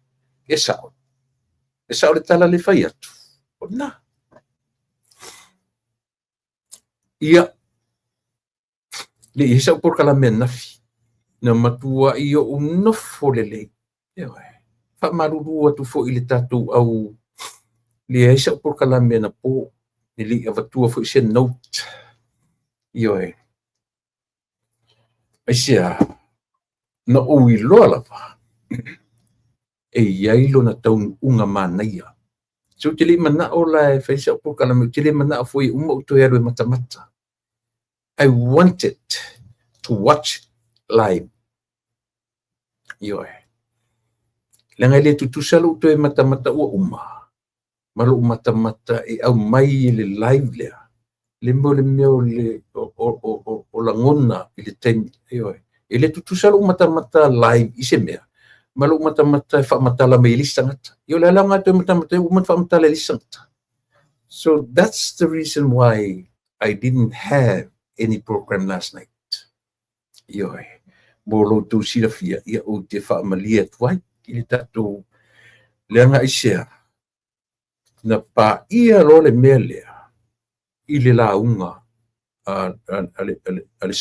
E sao. E sao le tala le fai atu. O na. Ia. Le i sau polokalame anafi. Na matua i ou nofo lelei. Ioe. Faamalulu atu foi i le tatou au le ai sau polokalame anapo. E le i avatua foi se note. Ioe. Aisea, na ou iloa lava e iai lona taunuuga manaia. So ou te le i manao la e fai sau polokalame, ou te le manao foi e uma ou toe alu e matamata. I wanted to watch live. Ioe. Leaga e le tutusa lou toe matamata ua uma, ma lou matamata e aumai i le live lea. Le mea o le mea o lagona i le taimi. Ioe. E le tutusa lou matamata live i se mea, ma lou matamata e faamatala mai e le isi tagata. Ia o le ala o ngā toe matamata e uma na faamatala e le isi tagata. So that's the reason why I didn't have any program last night. Ioe. Mo lo tou silafia, ia ou te faamalie atu ai i le tatou leaga aisea. Na paia loa le mea lea i le lauga a le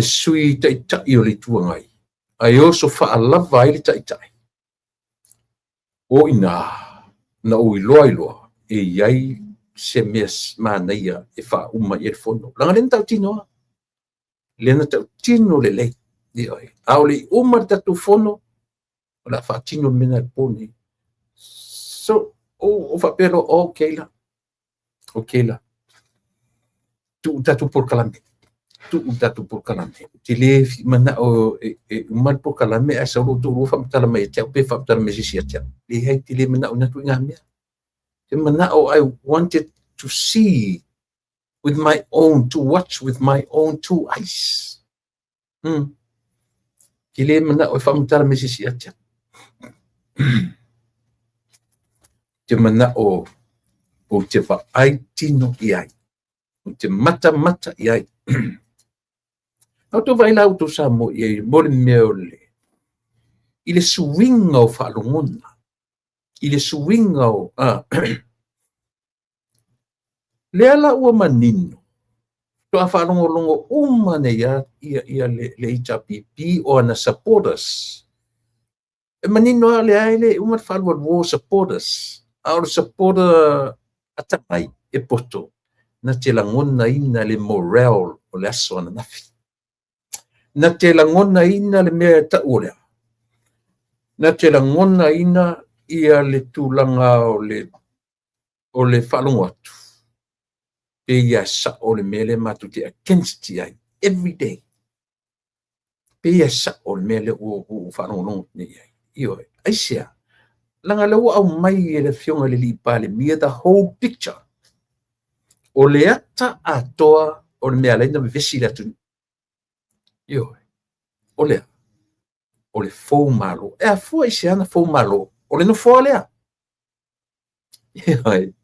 sui taitai o le Itu Agai, ae oso faalava ai le taitai. O ina, na ou iloa iloa, e iai se mea manaia e faauma i le fono. Leaga lea na tautino lava. Lea na tautino lelei. Ioe. A o le i uma le tatou fono, o le a faatino le mea na i le po nei. So, o faapea loa, okay la. Okay la. Tuu tatou polokalame. Tuu tatou polokalame. Te le manao e uma le polokalame ae sau lou toalua faamatala mai ia te au pe faamatala mai se isi ia te au. Leai, te le manao ina atu i ngā mea. Te manao, I wanted to see with my own, to watch with my own two eyes. Te le manao e faamatala mai se isi ia te au. Te manao o te vaai tino i ai. O te matamata i ai. Au tau vaai la outou Samoa i ai, mo le mea o le, i le suiga o faalogona, i le suiga o, lea la ua manino, toa faalogologo uma nei ia le HRPP o ana supporters. E manino a lea e le uma le faalualuo supporters. A o le supporter atamai e poto. Na te lagonaina le morale o le aso ananafi. Na te lagonaina le mea e tau o lea. Na te lagonaina ia le tulaga o le faalogo atu pe ia sao le mea lea matou te against i ai every day. Pe ia sao le mea lea ua ou faalogologo nei i ai. Ioe. Aisea? Leaga lea ua aumai e le Afioga i le Alii Palemia the whole picture. O le ata atoa o le mea e ala ai ona vevesi le atunuu. Ioe. O le a? O le fou malo. E afua i se ana fou malo? O le nofoa lea. Ioe.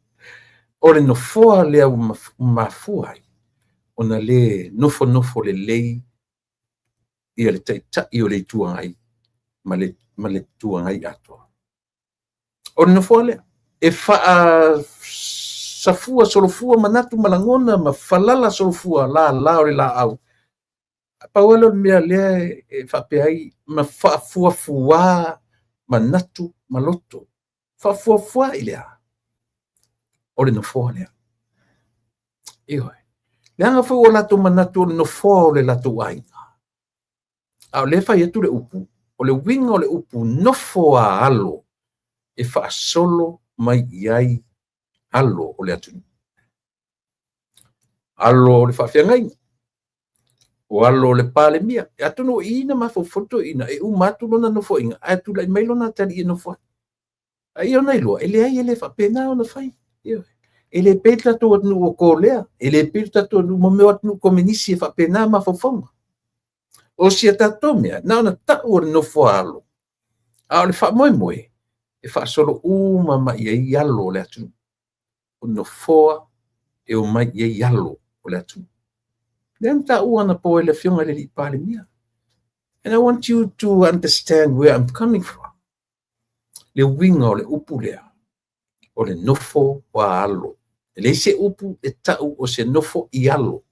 O le nofoa lea ua mafua ai ona le nofonofo lelei ia le Taitai o le Itu Agai ma le Itu Agai atoa. O le nofoa lea e faasafua solofua manatu ma lagona ma falala solofua lala o le laau. Pau lava lea o le mea lea e faapea ai ma faafuafuā manatu ma loto. Faafuafuā i le a? O le nofoa lea. Ioe. Leaga foi ua latou manatu o le nofoa o le latou aiga. A o lea e fai atu le upu, o le uiga o le upu nofo a alo e faasolo mai i ai alo o le atunuu. Alo o le faafeagaiga, o alo o le Palemia. Atonu o i na mafaufau toeaiina e uma atu lona nofoaiga ae tulai mai lona atalii e nofo ai. A ia ona iloa, e leai e le faapena ona fai. E le pei le tatou atunuu o Kolea, e le pei le tatou atunuu mo mea o atunuu komenisi e faapena mafaufauga. O si a tatou mea, na ona tau o le nofo a alo, a o le faamoemoe, e faasolo uma mai ai alo o le atunuu. O nofoa e omai i ai alo o le atunuu. Lea na taua anapo e le Afioga i le Alii Palemia. And I want you to understand where I'm coming from. Le uiga o le upu lea, o le nofo a alo. E leai se upu e tau o se nofo i alo.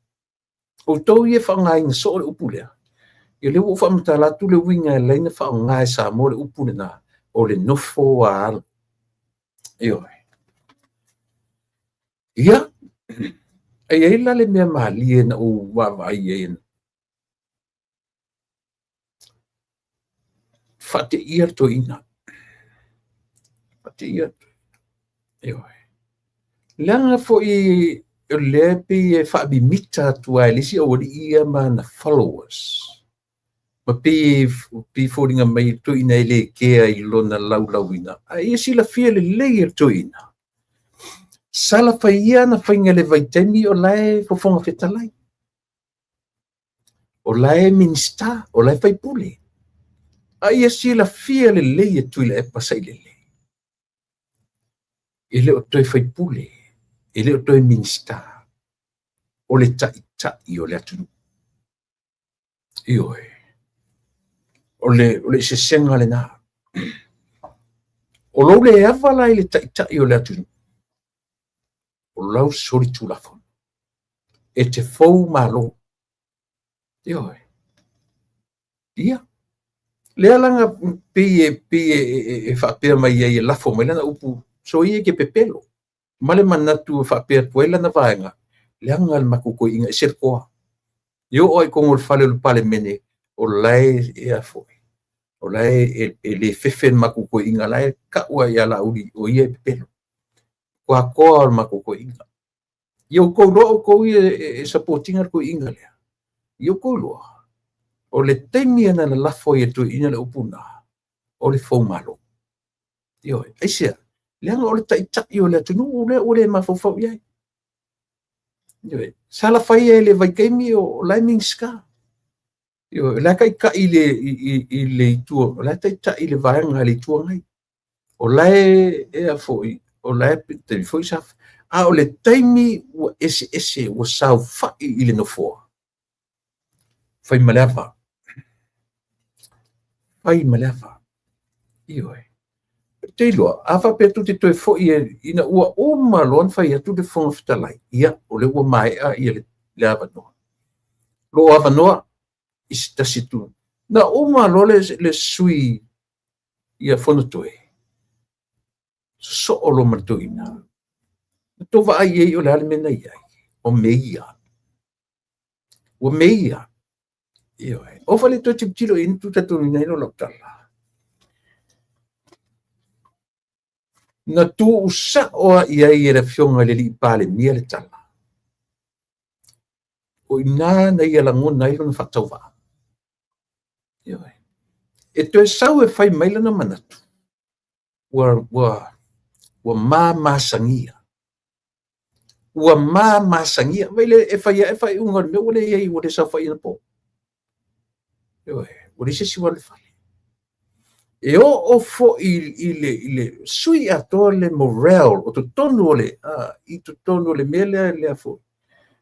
Outou ia e faaaogaina soo le upu lea, ia lea ua ou faamatala atu le uiga e ala ai ona faaaoga e Samoa le upu lena, o le nofo a alo. Ioe. Ia, e i ai la le mea malie na ou vaavaai i ai, faateia le toeaina. Faateia. Ioe. Leaga foi o lea e pei e faamimita atu ai le isi aualii ia ma ana followers. Ma pei e foliga mai le toeaina e le kea i lona laulauina. A ia silafia lelei e le toeaina. Sala fai ia ana faiga i le vaitaimi o la e Fofoga Fetalai. O la e Minisita, o la e faipule. A ia silafia lelei e Tuilaepa Sailele. E le o toe faipule, e le o toe Minisita, o le taitai o le atunuu. Ioe. O le eseesega lena. O lou le ava la i le taitai o le atunuu, o lau solitulafono, e te fou malo. Ioe. Ia. Lea laga pei e faapea mai ai e lafo mai lana upu, soia e ke pepelo. Ma le manatu e faapea atu ai lana vaega, leaga le matou toeaina e ese le toa. E oo lava i totonu o le fale o le Palemene, o la e a foi, o la e le fefe le matou toeaina, o la e tau lava ia Laauli o ia e pepelo. Toatoa o le matou toeaina. Ia outou iloa outou ia e support ina le toeaina lea. Ia outou iloa, o le taimi na lalafo ai e le toeaina le upu lena, o le fou malo. Ioe, aisea? Leaga o le taitai o le atunuu lea ua le mafaufau i ai. Ioe, sa lafai ai le vaitaimi o la e Minisita. Ioe, o la e taitai i le itu, o la e taitai i le vaega a le Itu Agai. O la e a foi, o la e taimi foi sa, a o le taimi ua eseese, ua saofai i le nofoa. Fai ma le ava. Fai ma le ava. Ioe. Te iloa, a faapea tou te toe foi ina ua uma loa ona fai atu le Fofoga Fetalai, ia, o lea ua maea ia le avanoa. Lou avanoa i se tasi tu. Na uma loa le sui ia Fonotoe, sosoo loa ma le toeaina. Na tou vaai i ai o le a le mea na i ai. O meia. Ua meia. Ioe. O fale toe tilotilo i tu tatonuina ai lau tala. Na tuusao lava i ai e le Afioga i le Alii Palemia le tala. O i ina na ia lagona ai lona faatauvaa. Ioe. E toe sau e fai mai lana manatu, ua mamasagia. Ua mamasagia. Vai le e fai ae faaiuga o le mea ua le i ai, ua le saofai anapo. Ioe, ua leai se isi ua alu i le fale. E oo foi i le sui atoa le morale o totonu o le, i totonu o le mea lea, lea foi,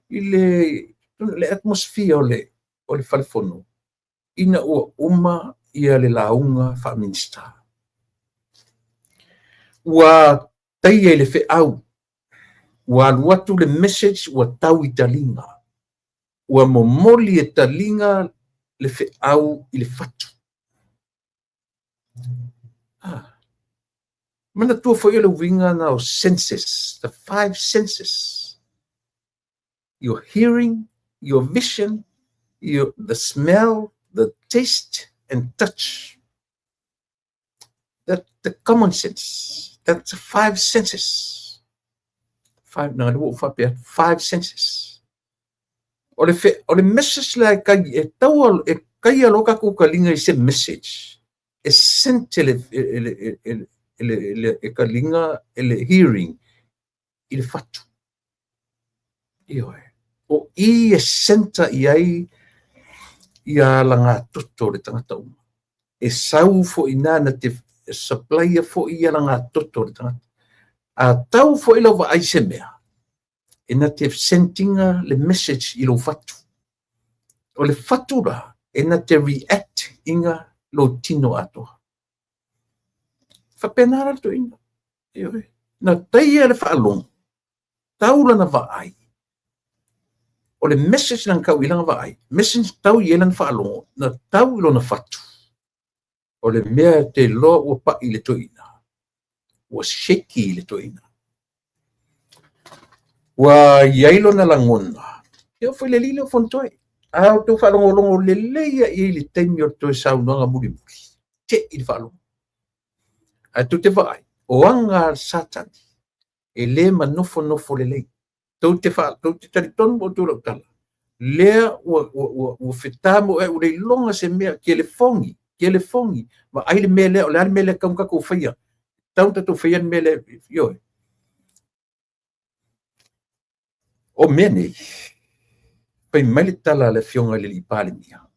i le atmosphere o le falefono, ina ua uma ia le lauga faa-Minisita. Ua taia i le feau, ua alu atu le message ua tau i taliga. Ua momoli e taliga le feau i le fatu. Manatua foi o le uiga na o senses, the five senses. Your hearing, your vision, the smell, the taste, and touch. That the common sense. That's the five senses. Five, na ua faapea, five senses. O le message la e kai, e tau e kai alo ka ku kalinga i se message. E sent e kalinga e le hearing i le fatu. Ioe. O i e senta i ai ia langa toto le tangata uma. E sau fo ina na te supply fo ia langa toto le tangata. A tau fo i lau vaai se mea, e na te sentinga le message i lou fatu. O le fatu la, e na te react inga lo tino atoa. Whapena la toina. Ioe. Na taia le whaalongo. Tau lana vaai. O le message nang kau i langa vaai. Message tau i lana whaalongo. Na tau i lona fatu. O le mea te loa ua pai le toina. Ua shaky le toina. Ua iai lona lagona. Ia foi le lile o fontoe. A o tau whaalongolongo le leia i le taimi o toe saunoaga mulimuli. Te i le whaalongo. A tu te vaai, o anga Satani, e le manofonofo lelei. Tou te talitonu o tau lau tala. Lea ua fetamo e ua leiloga se mea, kelefongi, vaai le mea lea, o le a le mea lea tau tatou faia. Tau tatou faia le mea lea, ioe. O mea nei, fai mai le tala a le Afioga i le Alii Palemia.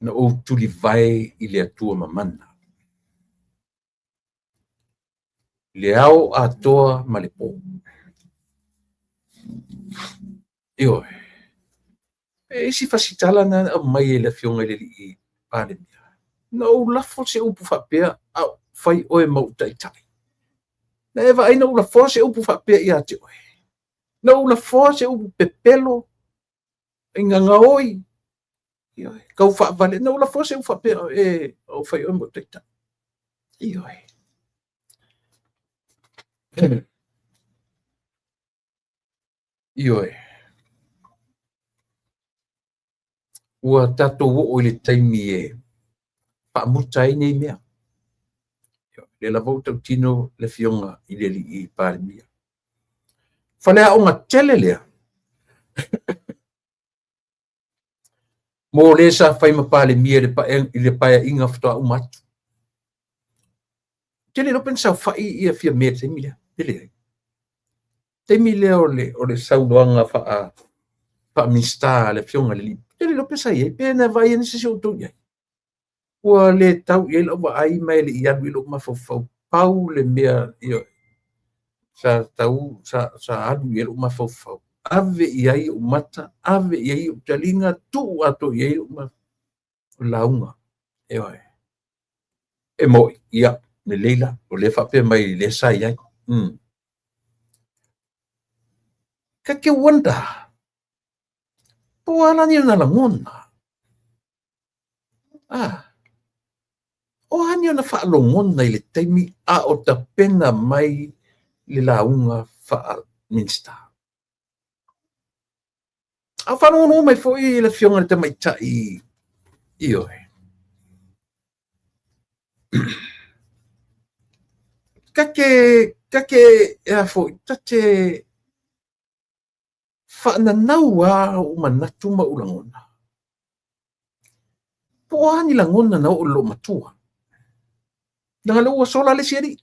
Na ou tulivae i le Atua mamana. Le ao atoa ma le po. Ioe. E isi fasitala na au mai e le Afioga i le Alii Palemia. Na ou lafo se upu faapea au fai oe mau taitai. Na e vaai na ou lafoa se upu faapea ia te oe. Na ou lafoa se upu pepelo i ngagaoi. Ioe. Kau faavale. Na ou lafoa se upu faapea e au fai oe mau taitai. Ioe. Ioe. Ua tatou oo i le taimi e faamuta ai nei mea. Le lava ua tautino le Afioga i le Alii Palemia. Faleaoga tele lea. Mo le sa fai ma Palemia i le paeaiga faatoa uma atu. Tele loa pe na saofai ia fia mea i le taimi lea. Pele ai. Taimi lea o le saunoaga faa-Minisita a le Afioga i le Alii. Tele loa pe sa i ai, pe na vaai ai se isi o outou i ai. Ua le tau i ai lau vaai ma e le i alu i lou mafaufau. Pau le mea sa tau sa alu i ai lou mafaufau. Ave i ai ou mata, ave i ai ou taliga, tuu ato i ai ou lauga. Ioe. E moi, ia, le leila, o le faapea mai le sa i ai. Ka te wonder, po ala ni ona lagona. O ani ona whaalongona i le taimi a o tapena mai le lauga faa-Minisita. A o faalogologo mai foi le Afioga i le Tamaitai, ioe, ta te, ta te, e a foi, ta te faananau lava ou manatu ma ou lagona. Po o a ni lagona na oo i le loomatua. Leaga o lea ua sola le isi alii.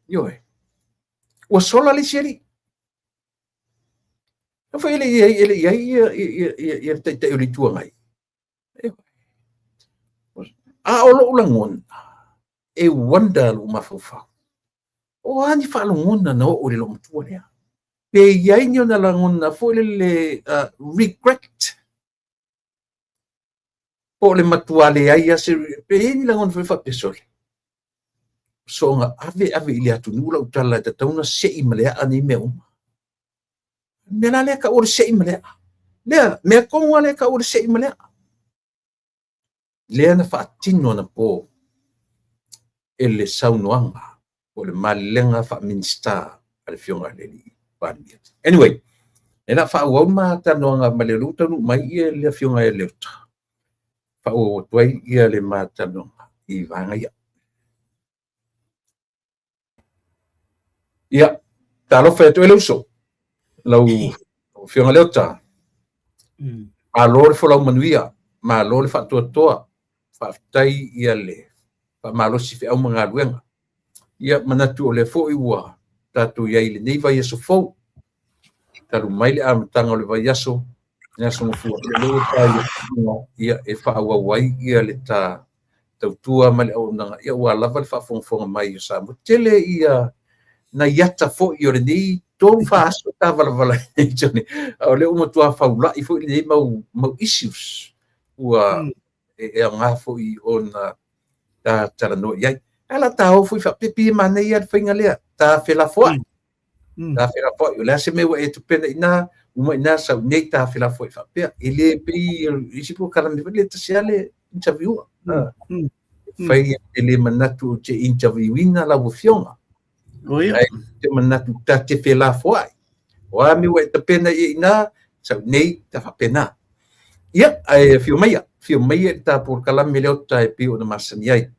Ioe. Ua sola le isi alii. Na foi e le i ai, e le i ai ia, ia, ia, ia le Taitai o le Itu Agai. A o lou lagona, e wonder lou mafaufau. O a ni faalogona na oo i le loomatua lea? Pe i ai ni ona lagona foi lele regret? Po o le matua leai lava se, pe i ai ni lagona foi faapea, sole, soona ave ave i le atunuu lau tala e tatau ona sei ma le aa nei mea uma. Mea la lea tau o le sei ma le aa. Lea, mea tonu lava lea tau o le sei ma le aa. Lea na faatino anapo e le saunoaga po o le malilega faa-Minisita a le Afioga i le alii Palemia. Anyway, e le a faaauau le ma talanoaga ma le ua taunuu mai ia le Afioga ia Leota. Faaauau atu ai ia le ma talanoaga i vaega ia. Ia, talofa ia te oe le uso, lau Afioga Leota. Malo le folau manuia, malo le faatoatoa, faafetai ia le faamalosi feau ma galuega. Ia, manatu o lea foi ua tatou i ai i lenei vaiaso fou, talu mai le amataga o le vaiaso, le aso Gafua, ia lea ua ta i ia e faaauau ai ia le ta tautua ma le auaunaga, ia aua lava le faafogafoga mai o Samoa. Tele ia nai ata foi o lenei 3-4 aso ta valavala ai, Johnny, a o lea ua matua faulai foi lenei mau, mau issues ua e aoga foi ona ta talanoa i ai. Ae la ta o foi faapea, pei e manaia le faiga lea, ta felafoai. Ta felafoai, o le a se mea ua e tupena i ina, uma i ina sau nei ta felafoai faapea. E le pei isi polokalame foi le tasi lava le interview. Fai e le manatu ou te interviewina lau afioga. Ae te manatu ta te felafoai. O a mea ua e tapena i ina, sau nei ta faapena. Ia, ae afio maia, afio maia i le ta polokalame Leota e pei ona masani ai.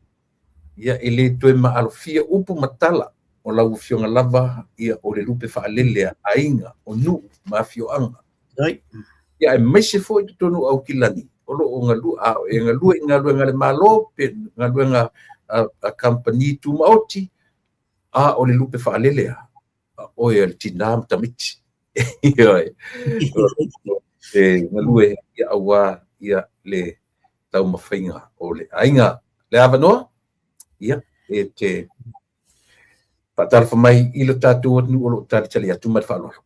Ia, e le toe maalofia upu ma tala o lau afioga lava, ia, o le lupe faalele a aiga, o nuu ma afioaga. Ia, aemaise foi totonu o Aukilani, o lo o galue, a e galue i galuega a le Malo, pe galuega a kamupani tumaoti, a o le lupe faalele a, a oe a le tinā ma tamaiti. Ioe. E galue ia aua ia le taumafaiga o le aiga. Le avanoa, ia, e te faatalofa mai i lo tatou atunuu o lo o talitali atu ma le faaaloalo.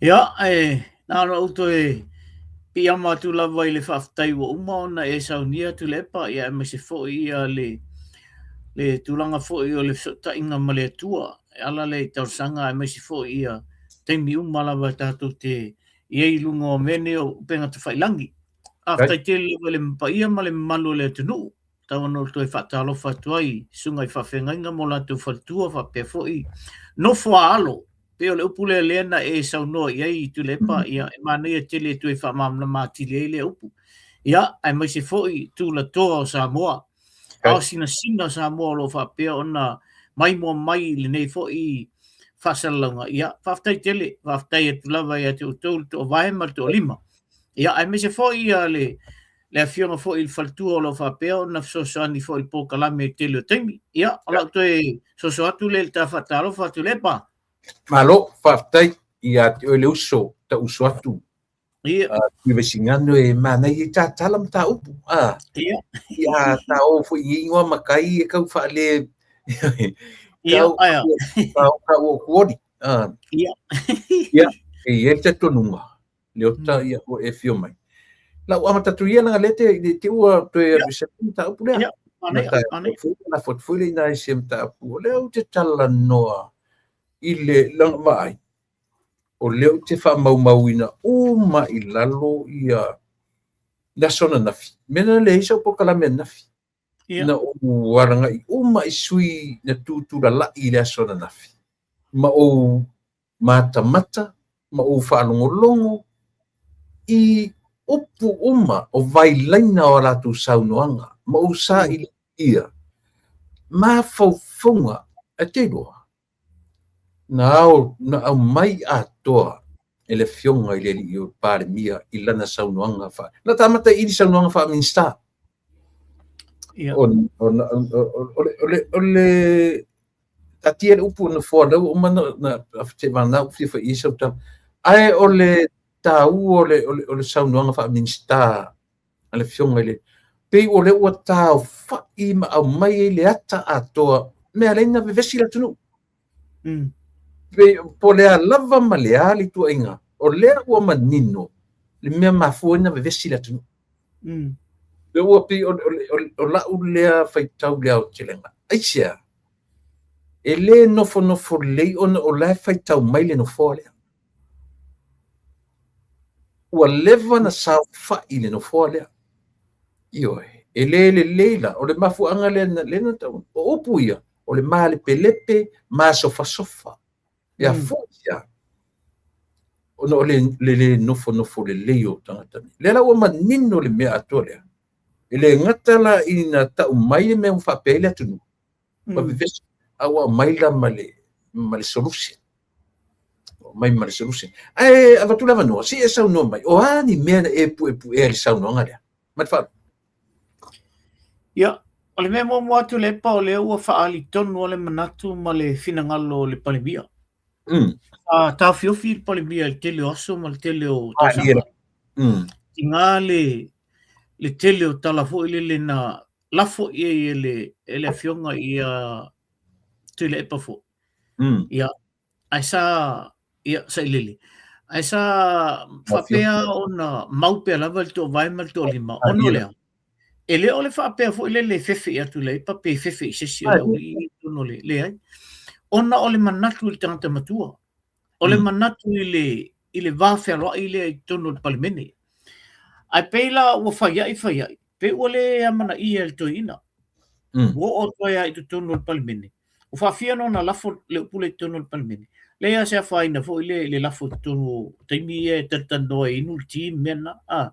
Ia, e na ona ou toe piiama atu lava i le faafetai ua uma ona e saunia Tuilaepa, ia aemaise foi ia le, le tulaga foi o le fesootaiga ma le Atua e ala lea i talosaga aemaise foi ia taimi uma lava e tatou te i ai i luga o mea nei o upega tafailagi. Faafetai tele lava i le paia ma le mamalu o le atunuu. Tau ona ou toe faatalofa atu ai i susuga i faafeagaiga ma o latou faletua faapea foi nofo a alo. Pei o le upu lea lea na e saunoa i ai Tuilaepa, ia e manaia tele e toe faamalamalama atili ai lea upu. Ia, aemaise foi tulatoa o Samoa, ao sinasina o Samoa o lo o faapea ona maimoa mai i lenei foi faasalalauga. Ia, faafetai tele, faafetai atu lava ia te outou le toavae ma le toalima. Ia, aemaise foi ia le le afioga foi i le faletua o lo o faapea ona fesoasoani foi i le polokalame i le tele o taimi. Ia, o lau toe soso atu lea i le ta faatalofa Tuilaepa. Malo, faafetai ia te oe le uso, ta uso atu. Ia. Uh, Vaisigano e manaia i tā tala ma tā upu. Ah. Ia. Ia tā o foi i ingoa makai e kau whaale. Ia, aia. Tā o ka o kuori. Ah. Ia. Ia, e i e te tonunga. Leota ia o e fio mai. Lau amata atu ia langa le te le te ua toe alu se mataupu lea. Ia, manaia, manaia. Na fotu foi le ina i se mataupu. O lea ou te talanoa i le langa vaai. O lea ou te faamaumauina uma i lalo ia le aso ananafi. Mea na leai sau polokalame ananafi. Ia. Na ou alagai uma i sui na tutulalai i le aso ananafi. ma ou matamata ma ou faalogologo i upu uma o vailaina o a latou saunoaga ma ou sailiilia mafaufauga ae te iloa na ao na aumai atoa e le afioga i le alii o Palemia i lana saunoaga fa na tamata i le saunoaga faa-Minisita. O, o, o, o, le, o le taatia le upu o nofoa lea ua uma na seivagana ua fia fai i ai sau tala. Ae o le taua o le, o le, o le saunoaga faa-Minisita a le afioga i le pei o lea ua taofa'i ma aumai ai le ata atoa mea lea na vevesi le atunuu. Pei po o le a lava ma le a le ituaiga, o lea ua manino le mea mafua ai na vevesi le atunuu. Lea ua pei o, o, o, o lau lea faitau i le aotelega. Aisea? E le nofonofo lelei ona o la e faitau mai le nofoa lea. Ua leva na saofai le nofoa lea. Ioe, e le lelei la, o le mafuaaga lea na, lea na tau, o upu ia, o le malepelepe, masofasofa. Ia foi ia. Ona o le, le, le nofonofo lelei o tagata nei. Lea la ua manino le mea atoa lea. E le gata la ina tau mai le mea ua faapea ai le atunuu, ma vevesi, a ua aumai la ma le, ma le solution. Aumai ma le solution. Ae avatu le avanoa, se i e saunoa mai, o a ni mea na e puepuea i le saunoaga lea? Ma le faaaloalo. Ia, o le mea muamua atu Tuilaepa o lea ua faaali tonu le manatu ma le finagalo o le Palemia. Sa taofiofi le Palemia i le tele o aso ma le tele o tausaga. Tiga le, le tele o tala foi lele na lafo i ai e le, e le afioga ia Tuilaepa foi. Ia, ae sa, ia, sailele. Ae sa faapea ona mau pea lava le toavae ma le toalima, ona o le a? E le o le faapea foi lele e fefe ia Tuilaepa pe fefe i se isi o le aualii i totonu o le, leai. Ona o le manatu i le tagata matua. O le manatu i le, i le va fealoai lea i totonu o le Palemene. Ae pei la ua faiai faiai, pei ua le amanaia e le toeaina. Ua oo atu ai lava i totonu o le Palemene, ua faafia ona lafo le upu lea i totonu o le Palemene. Leai lava se afaina foi lea i le lafo i totonu o taimi ia e talatalanoa e inu le ti ma mea na. A.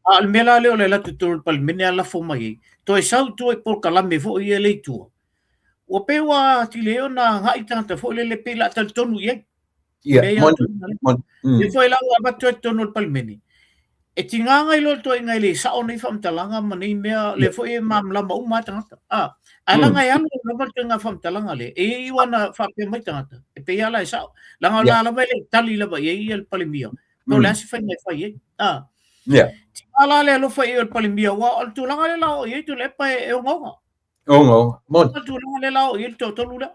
A o le mea la lea o le alu atu i totonu o le Palemene a lafo mai ai, toe sau i tua i polokalame foi ia lea i tua, ua pei ua atili ai ona agai tagata foi lele pei o le a talitonu i ai. Ia, Mea ia moni, tonu le. moni. Ia foi la ua avatu ai i totonu o le Palemene. E tiga nai loa le toeaiga e le sao nei faamatalaga ma nei mea, lea foi e malamalama uma lava tagata. A, ae leaga e alu lava le ituaiga faamatalaga lea, e iu lava ina faapea mai tagata, e pei lava la e sao. Leaga o la lava e le i tali lava i ai ia le Palemia, po o le a se faiga e fai ai. A, tiga la le alofa i ai o le Palemia, aua o le tulaga lea la o i ai Tuilaepa e ogaoga. Ogaoga, moni. O le tulaga lea la o i ai le toatolu lea.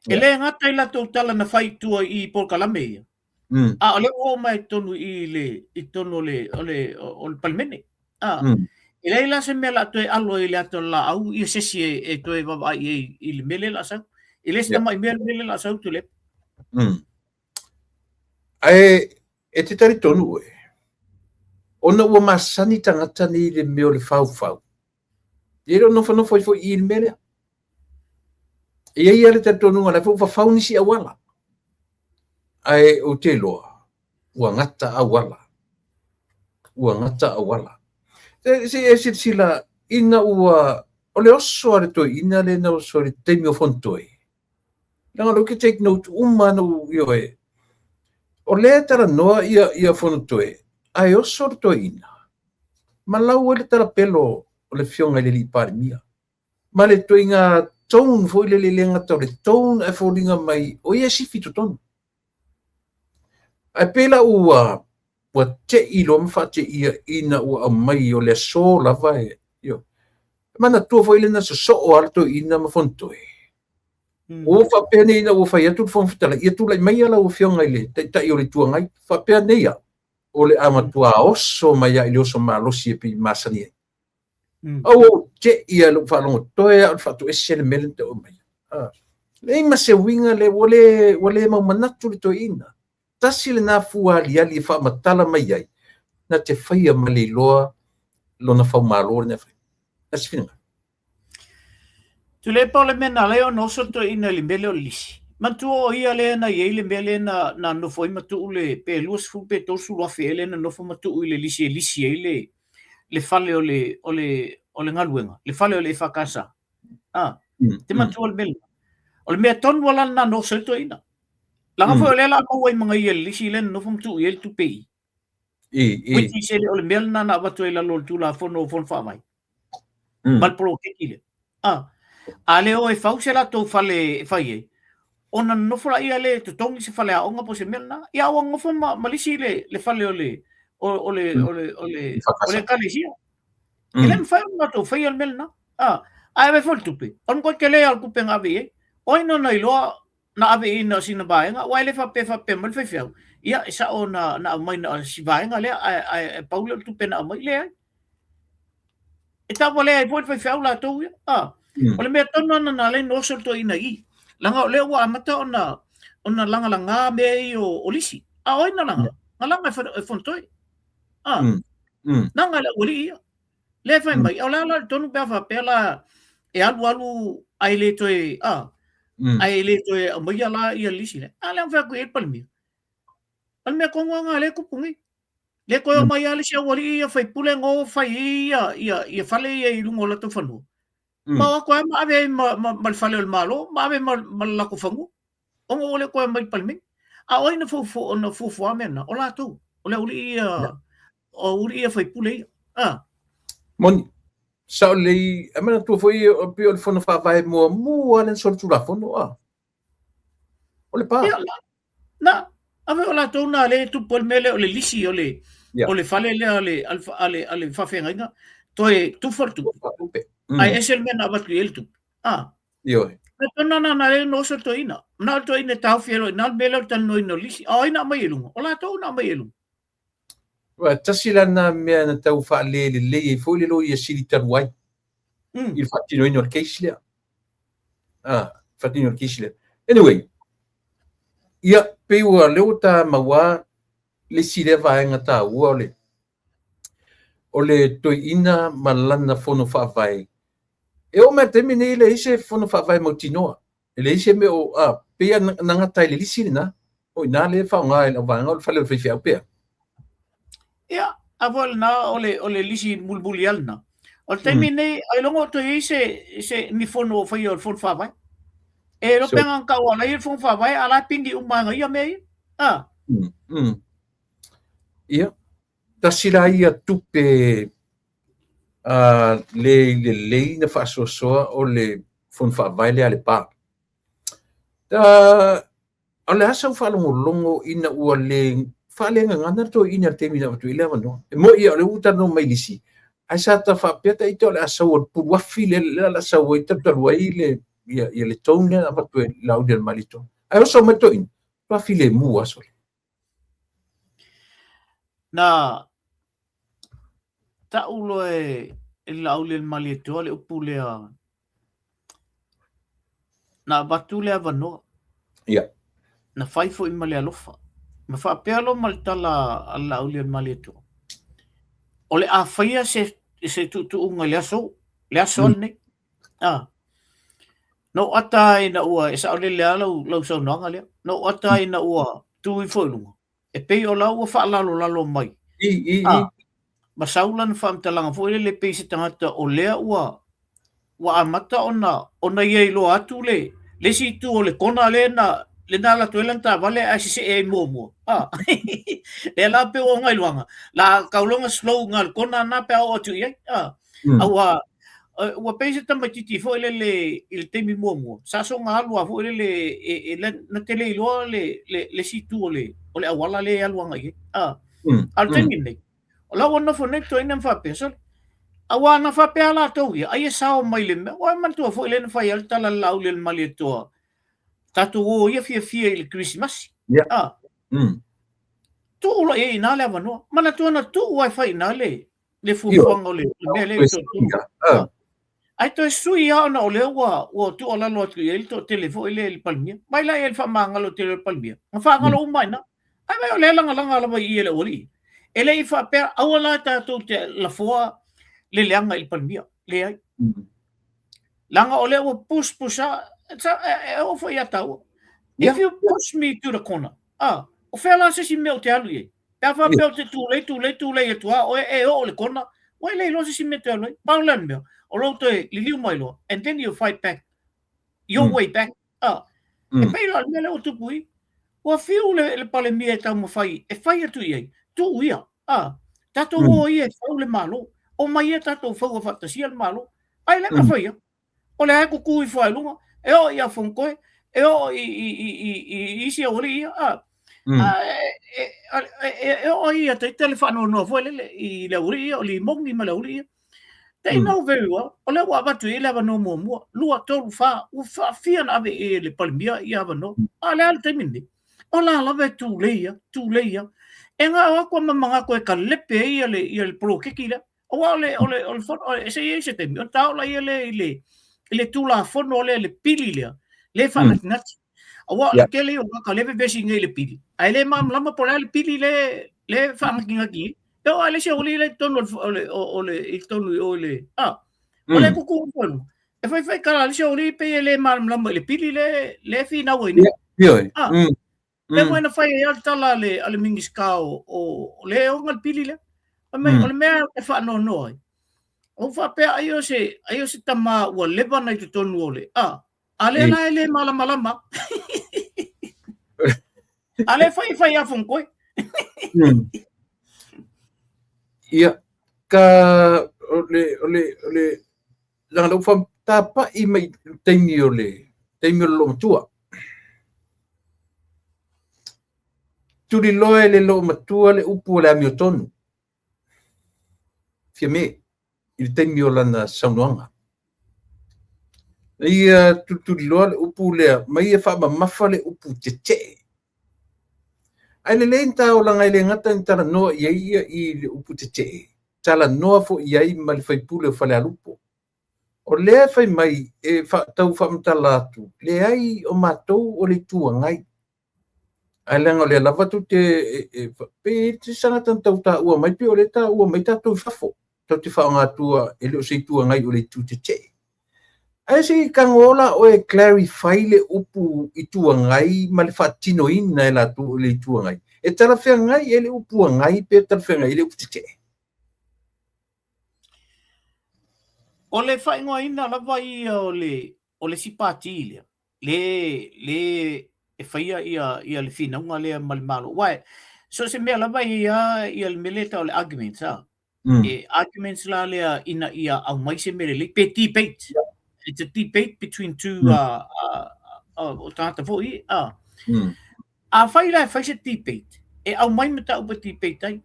E le gata i latou tala na fai i tua i polokalame ia, a o lea ua oo mai i totonu i le i totonu o le o le o le Palemene. A, e leai la se mea o le a toe alo ai i le ata o le laau ia se isi e, e toe vaavaai i ai i le mea lea o le a sau. E le o se tamai mea le mea lea o le a sau Tuilaepa. Ae e te talitonu oe, ona ua masani tagata nei i le mea o le faufau, e le o nofonofo ai foi i i le mea lea. E i ai lava le talitonuga o la foi ua fafau nisi auala. Ae ou te iloa, ua gata auala. Ua gata auala. Se i e silasila ina ua, o le oso a le toeaina lea na oso i le taimi o Fonotoe, leaga o lea ou te take note uma na ou, ioe, o lea e talanoa ia, ia Fonotoe, ae oso le toeaina, ma lau ai le talapelo o le afioga i le alii Palemia. Ma le ituaiga tone foi lele e le gata o le tone ae foliga mai o ia e sifi i totonu. Ae pei la ua ua tei loa ma faateia ina ua aumai o le aso lava e ioe. Manatua foi lena sosoo lava le toeaina ma Fonotoe. Ua faapea nei ina ua fai atu le Fofoga Fetalai, ia tulai mai lau Afioga i le Taitai o le Itu Agai, faapea nei au, o le a matua oso mai lava i le oso malosi e pei masani ai. Aua ou te i lou faalogo toe a o le faatoese le mea lea na tau aumai. Leai ma se uiga lea, ua le, ua le mau manatu le toeaina. Tasi lena fua aliali e faamatala mai ai, na te faia ma le iloa lona faumalo lena e fai. Tasi finagalo. Tuilaepa o le mea na ala ai ona oso le toeaina i le mea lea o le lisi. Manatua o ia lea na i ai le mea lea na, na nofo ai ma tuu le pe 20 pe 30 afe ea lea na nofo ma tuu i le lisi e lisi ai le, le fale o le, o le, o le galuega, le fale o le EFKS. Ah, te manatua le mea lena. O le mea tonu lava la lena na oso ai le toeaina. Leaga foi o lea la a maua ai ma ia le lisi lea na nofo ma tuu i ai le tupe i i. I. Which is e le o le mea lena na avatu ai i lalo o le Tulafono o Fono Faavae. Ma le poloketi lea. Ah, a le o e fau se latou fale e fai ai, ona nonofo laia lea e totogi se faleaoga po o se mea lena. Ia a ua nonofo ma, ma lisi le, le fale o le, o, o le, o le, o le, o le ekalesia. E le mafai ona latou faia le mea lena. Ah, ae ave foi le tupe. O le matua tele lava o le tupe na ave i ai. O ai na iloa na ave i na sina vaega, aua e le faapea faapea mai le faifeau, ia e sao na, na aumai na o si vaega lea, ae, ae, ae pau lea o le tupe na aumai, leai. E tauvalea ai foi le faifeau latou ia. Ah, o le mea tonu lava na ala ai ona oso le toeaina i i. Leaga o lea ua amata ona, ona lagalaga mea ia o, o lisi. A o ai na laga? Na laga e, e Fonotoe. Ah, laga e le aualii ia. Lea fai mai, o le a la le tonu pe a faapea la e alu alu ae le toe, ah, ae le toe aumaia la ia lisi lea. A lea na fai atu i ai le Palemia. O le mea tonu lava lena lea e tupu nei. Le toe omai lava le isi aualii ia faipule na o fai ai ia, ia, ia fale ia i luga o latou fanua. Ma o atu ai ma ave ai ma, ma, ma le fale o le Malo, ma ave ma, ma le latou fanua. Ona ua le toe aumai i le Palemene. A o ai na fuafua, na fuafua mea na? O latou. O le aualii ia, o aualii ia faipule ia. Ah. Moni, sao lelei, e manatua foi e pei o le fono faavae muamua lea na solitulafono, ah. O le pa. Ia, na, ave o latou na lea e tupu ai le mea lea o le lisi o le, o le fale lea a le, a le, a le faafeagaiga, toe tufa le tupe. Ae ese le mea na avatu i ai le tupe. Ah. Ioe. Me tona na na le no oso toeaina. Na o le toeaina e taofi ai loa i ina le mea lea o le talanoaina o le lisi. A o ai na aumai i luga? O latou na aumai i luga. Ua tasi la lena mea na tau faalelelei ai foi le loia sili talu ai i le faatinoina o le case lea. Ah, faatinoina o le case lea. Anyway, ia, pei ua lea ua ta maua le isi lea vaega taua o le o le toeaina ma lana fono faavae. E oo mai i le taimi nei e leai se fono faavae mautinoa. E leai se mea o, a, pei lava na gata i le lisi lena. O i ina lea e faaaoga e le auvaega o le fale o le faifeau pea. Ia, a foi lena o le, o le lisi mulimuli lava lena. O le taimi nei, ailoga o toe i ai se, se ni fono o faia o le fono faavae. E iloa pe na tau o la e i ai le fono faavae, a o la e pini uma lava ia mea ia. A. Ia, tasi la ia tupe a le i lelei na faasoasoa o le fono faavae lea a le pa. O le a sau faalogologo ina ua le faalegagana le toeaina i le taimi na avatu ai le avanoa. E moni o lea ua talanoa mai i lisi, ae sa ta faapea ita o le a sau o le puluafi lea o le a sau ai talutalu ai le, ia, ia le tone lea na avatu e Laaulialemalietoa. Ae oso mai le toeaina, matua filemu lava sole. Na tau loa e le Laaulialemalietoa le upu lea, na avatu le avanoa. Ia. Na fai foi ma le alofa. Ma faapea loa ma le tala a le Laaulialemalietoa, o le a faia se, se tuutuuga i le aso, le aso lenei. Ah. Na ou ata ai ina ua, e saolele lava lau, lau saunoaga lea, na ou ata ai ina ua tu ifo i luga, e pei o la ua faalalolalo mai. I, i, i. Ah, ma sau lana faamatalaga foi lele pei se tagata o lea ua, ua amata ona, ona ia iloa atu le, le isi itu o le kona lea na, le na alu atu ai lana taavale ae sesee ai muamua. Ah. Lea la pei ua ona iloaga, la tau loa ona slow i ina le kona na pe a oo atu i ai. Ah. Aua ua pei se tamaitiiti foi lele i le taimi muamua, sa soona alu lava foi lele e, e, na te le iloa le, le, le isi itu o le, o le auala lea e alu agai i ai. A, a o le taimi lenei, o la ua nofo nei le toeaina ma faapea, sole, aua na faapea latou ia, ai e sao mai le mea, ua manatua foi lea na fai ai le tala a le Laaulialemalietoa, tatou o ia fiafia i le Kerisimasi. Yeah. A, tuu loa i ai i ina le avanoa. Manatua na tuu lava e fai i ina le, le fuafuaga o le mea lea i totonu. Ae toe sui lava ona o lea ua ua tuualalo atu i ai le toatele foi lea i le Palemia. Mai la i ai le faamagalo tele o le Palemia. Na faagalo uma ai i ina. Ae vaai o lea e lagalaga lava i i e le aualii. E le i faapea, aua la tatou te lafoa le leaga i le Palemia. Leai. Leaga o lea ua push push a, e oo foi ia taua. If you push me to the corner, o fea la se isi mea ou te alu i ai? Pe a faapea ou te tulei, tulei, tulei atu lava oe e oo i le kona, ua e le iloa se isi mea e toe alu ai. Pau lea o le mea, o lou toe liliu mai loa, and then you fight back your way back. E pei la o le mea lea ua tupu i i. Ua fiu le Palemia e taumafai e fai atu i ai, tuu ia, tatou o ia e fau le Malo, omai ia tatou faua faatasia le Malo. Ae le mafai ia. O lea e kuku ifo ai luga, e oo ia Fonotoe, e oo i isi aualii ia. E oo ai ia taita le faanoanoa foi lele i le aualii ia, o Limoni ma le aualii ia. They know very well, o lea ua avatu i ai le avanoa muamua, 2, 3, 4, ua faafia na ave i le Palemia ia avanoa. A o le a le taimi lenei? O la lava e tulei ia, tulei ia. E gao atu a ma manatu e kalepe ai ia le poloketi lea. Aua o le, o le, o le fono, se i ai se taimi, ona taola ia lea i le, i le tulafono lea, le pili lea, le faanatinati. Aua o le tele ia o tagata lea e vevesi nei i le pili, ae le malamalama po o le a le pili le, le faanatinati ai. E oo lava i le isi aualii la i totonu o le, o le, i totonu i o i le, o le kuku foi luga. E fai fai tala a le isi aualii pei e le malamalama i le pili le, le finau ai nei. Ioe. Lea foi na fai ai le tala a le Minisita o le e ona le pili lea. Fai mai, o le mea e faanoanoa ai, ou faapea ai o se, ai o se tama ua leva na i totonu o le, a lea la e le malamalama. A lea fai fai a Fonotoe. Ia, ka, o le, o le, o le, leaga na ou faatapa'i mai i le taimi o le taimi o le loomatua. Tuliloa e le loomatua le upu o le amiotonu, Fiame, i le taimi o lana saunoaga. Na ia tulituliloa le upu lea ma ia faamamafa le upu tetee. Ae lelei ni taolaga e le gata ina talanoa i ai ia i le upu tetee, talanoa foi i ai ma le faipule o Falealupo. O lea e fai mai e tau faamatala atu, leai o matou o le Itu Agai. Ae leaga o lea lava tou te pei e se tagata na tau taua mai pei o lea e taua mai tatou i fafo. Tatou te faaaoga atua e le o se Itu Agai o le Itu Tetee. Ae se i tago la oe e clarify le upu Itu Agai ma le faatinoina e latou o le Itu Agai. E talafeagai e le upu agai pe talafeagai e le upu tetee? O le faaigoaina lava ia o le o le isi pati lea, le le e faia ia ia le finauga lea ma le Malo. Aua so o se mea lava e i ai ia le mea lea e tau o le arguments, a. E arguments la lea ina ia aumai se mea lelei, pe debate. It's a debate between two o tagata foi, a. Afai la e fai se debate, e aumai mataupu e debate ai.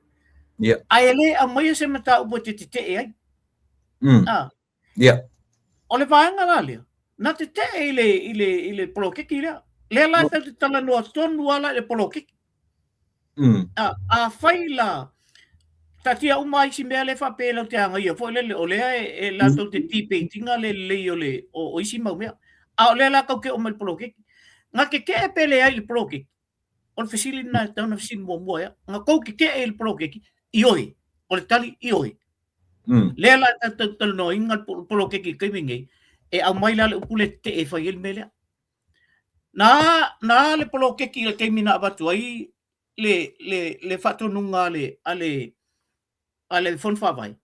Ae e le aumaia se mataupu e te tetee ai. O le vaega la lea, na tetee i le, i le, i le poloketi lea. Lea la e tau te talanoa tonu lava la i le poloketi. Afai la, taatia uma isi mea lea faapea latou te agaia foi lele, o lea e latou te debate ina le lelei o le, o isi mau mea. A o lea la tatou te oo mai i le poloketi. Na tetee pe leai i le poloketi? O le fesili lena e tatau ona fesili muamua ai au. Na tou tetee i le poloketi? Ioe. O le tali, ioe. Lea la e tatou talanoaina le poloketi i le taimi lenei, e aumai la le upu lea tetee e fai ai le mea lea. Na le poloketi i le taimi na avatu ai le faatonuga a le Fono Faavae,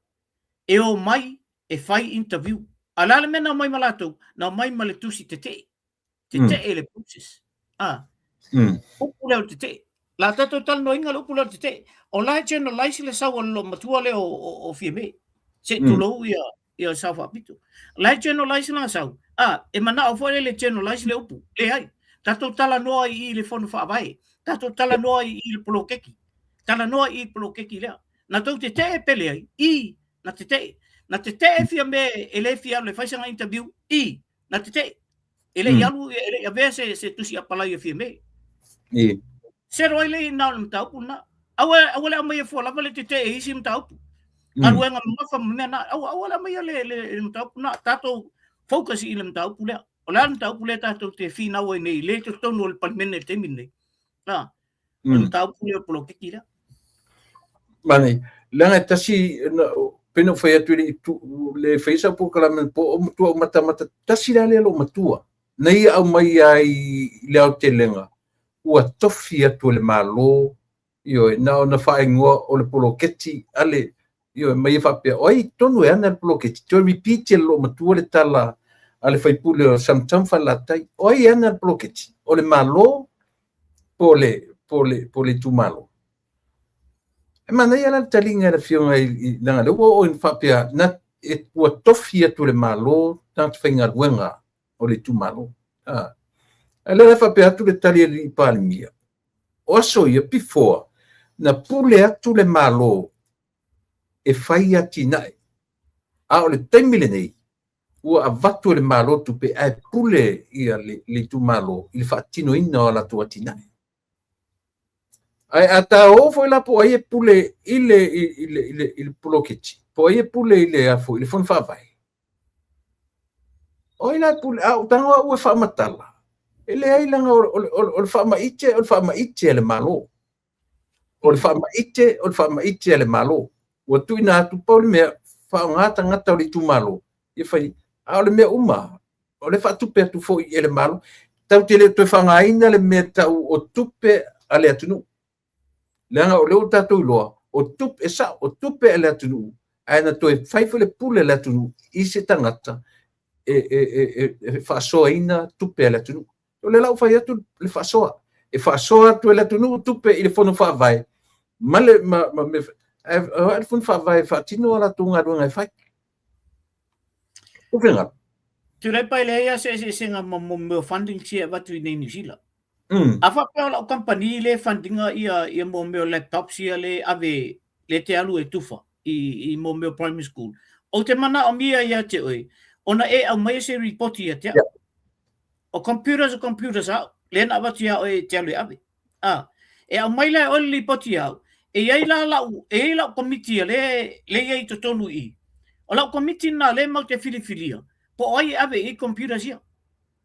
e omai e fai interview. A o le a le mea na omai ma latou? Na omai ma le tusi tetee. Tetee le process. Upu lea o le tetee. La tatou talanoaina le upu lea o le tetee. O la e generalize le sau a le loomatua lea o Fiame. Se i tulou ia Sao Faapito. La e generalize lana sau. E manao foi lele generalize le upu. Leai. Tatou talanoa i le Fono Faavae. Tatou talanoa i le poloketi. Talanoa i le poloketi lea. Na tou tetee pe leai? I. Na tetee. Na tetee Fiame e le fia alu e fai sana interview? I. Na tetee. E le i alu, e le i avea se tusi apalai a Fiame. Sero ai le na o le mataupu lena. Aua, aua le aumaia fua lava le tetee i isi mataupu. Galuega mamafa ma mea na, aua, aua le aumaia le mataupu lena. Tatou focus i le mataupu lea. O le a le mataupu lea tatou te finau ai nei, le totonu o le Palemene i le taimi lenei. O le mataupu lea o poloketi lea. Manaia. Leaga e tasi, Pei ona ou fai atu i le itu, le faia sau polokalame po o matua ou matamata tasi la lea lou matua. Na ia aumai ai i le aotelega, ua tofi atu e le Malo, ioe, na ona faaigoa o le poloketi a le, ioe, ma ia faapea, o ai tonu e ana le poloketi? Toe repeat e le loomatua le tala a le faipule o Samtam Falelatai, o ai e ana le poloketi? O le Malo po o le, po o le, po o le itumalo? E manaia la le taliga e le afioga i leaga lea ua oo ina faapea na e, ua tofi atu e le Malo tagata faigaluega o le itumalo. A lea la e faapea atu le tali a le Palemia, o aso ia before na pule atu le Malo e fai atinae, a o le taimi lenei ua avatu e le Malo tupe ae pule ia le itumalo i le faatinoina o a latou atinae. Ae a ta o foi la po o ai e pule i le, i le, i le, i le poloketi, po o ai e pule i le, a foi, i le fono faavae. O ai la e pule, a ou tago au e faamatala, e leai leaga o, o, o, o le faamaite, o le faamaite a le Malo. O le faamaite, o le faamaite a le Malo. Ua tuuina atu, pau le mea, faaaoga tagata o le itumalo, ia fai, a o le mea uma, o le faatupe atu foi e le Malo. Tatou te le toe faaaogaina le mea tau o tupe a le atunuu. Leaga o lea ua tatou iloa, o tupe, e sao, o tupe a le atunuu, ae na toe fai foi le pule a le atunuu i se tagata e, e, e, e, e faasoaina tupe a le atunuu. O lea la ua fai atu le faasoa. E faasoa atu e le atunuu tupe i le fono faavae ma le ma, ma, ma, ae le fono faavae e faatino a latou galuega e fai. O finagalo. Tuilaepa e leai lava se eseesega ma mo mea o funding sia e avatu i nei Niu Sila. A faapea o lau kamupani lea e fund ina ia, ia mo mea o laptops ia lea e ave, lea e te alu e tufa i, i mo mea o primary school, ou te manaomia ia te oe ona e aumaia se ripoti ia te au. Yeah. O computers o computers a au, lea na avatu ia oe e te alu e ave. A, e aumai la e oe le lipoti ia au, e i ai la lau, e i ai lau komiti a lea, lea e i ai i totonu i i. O lau komiti lena lea matou te filifilia, po o ai e ave i ai computers ia.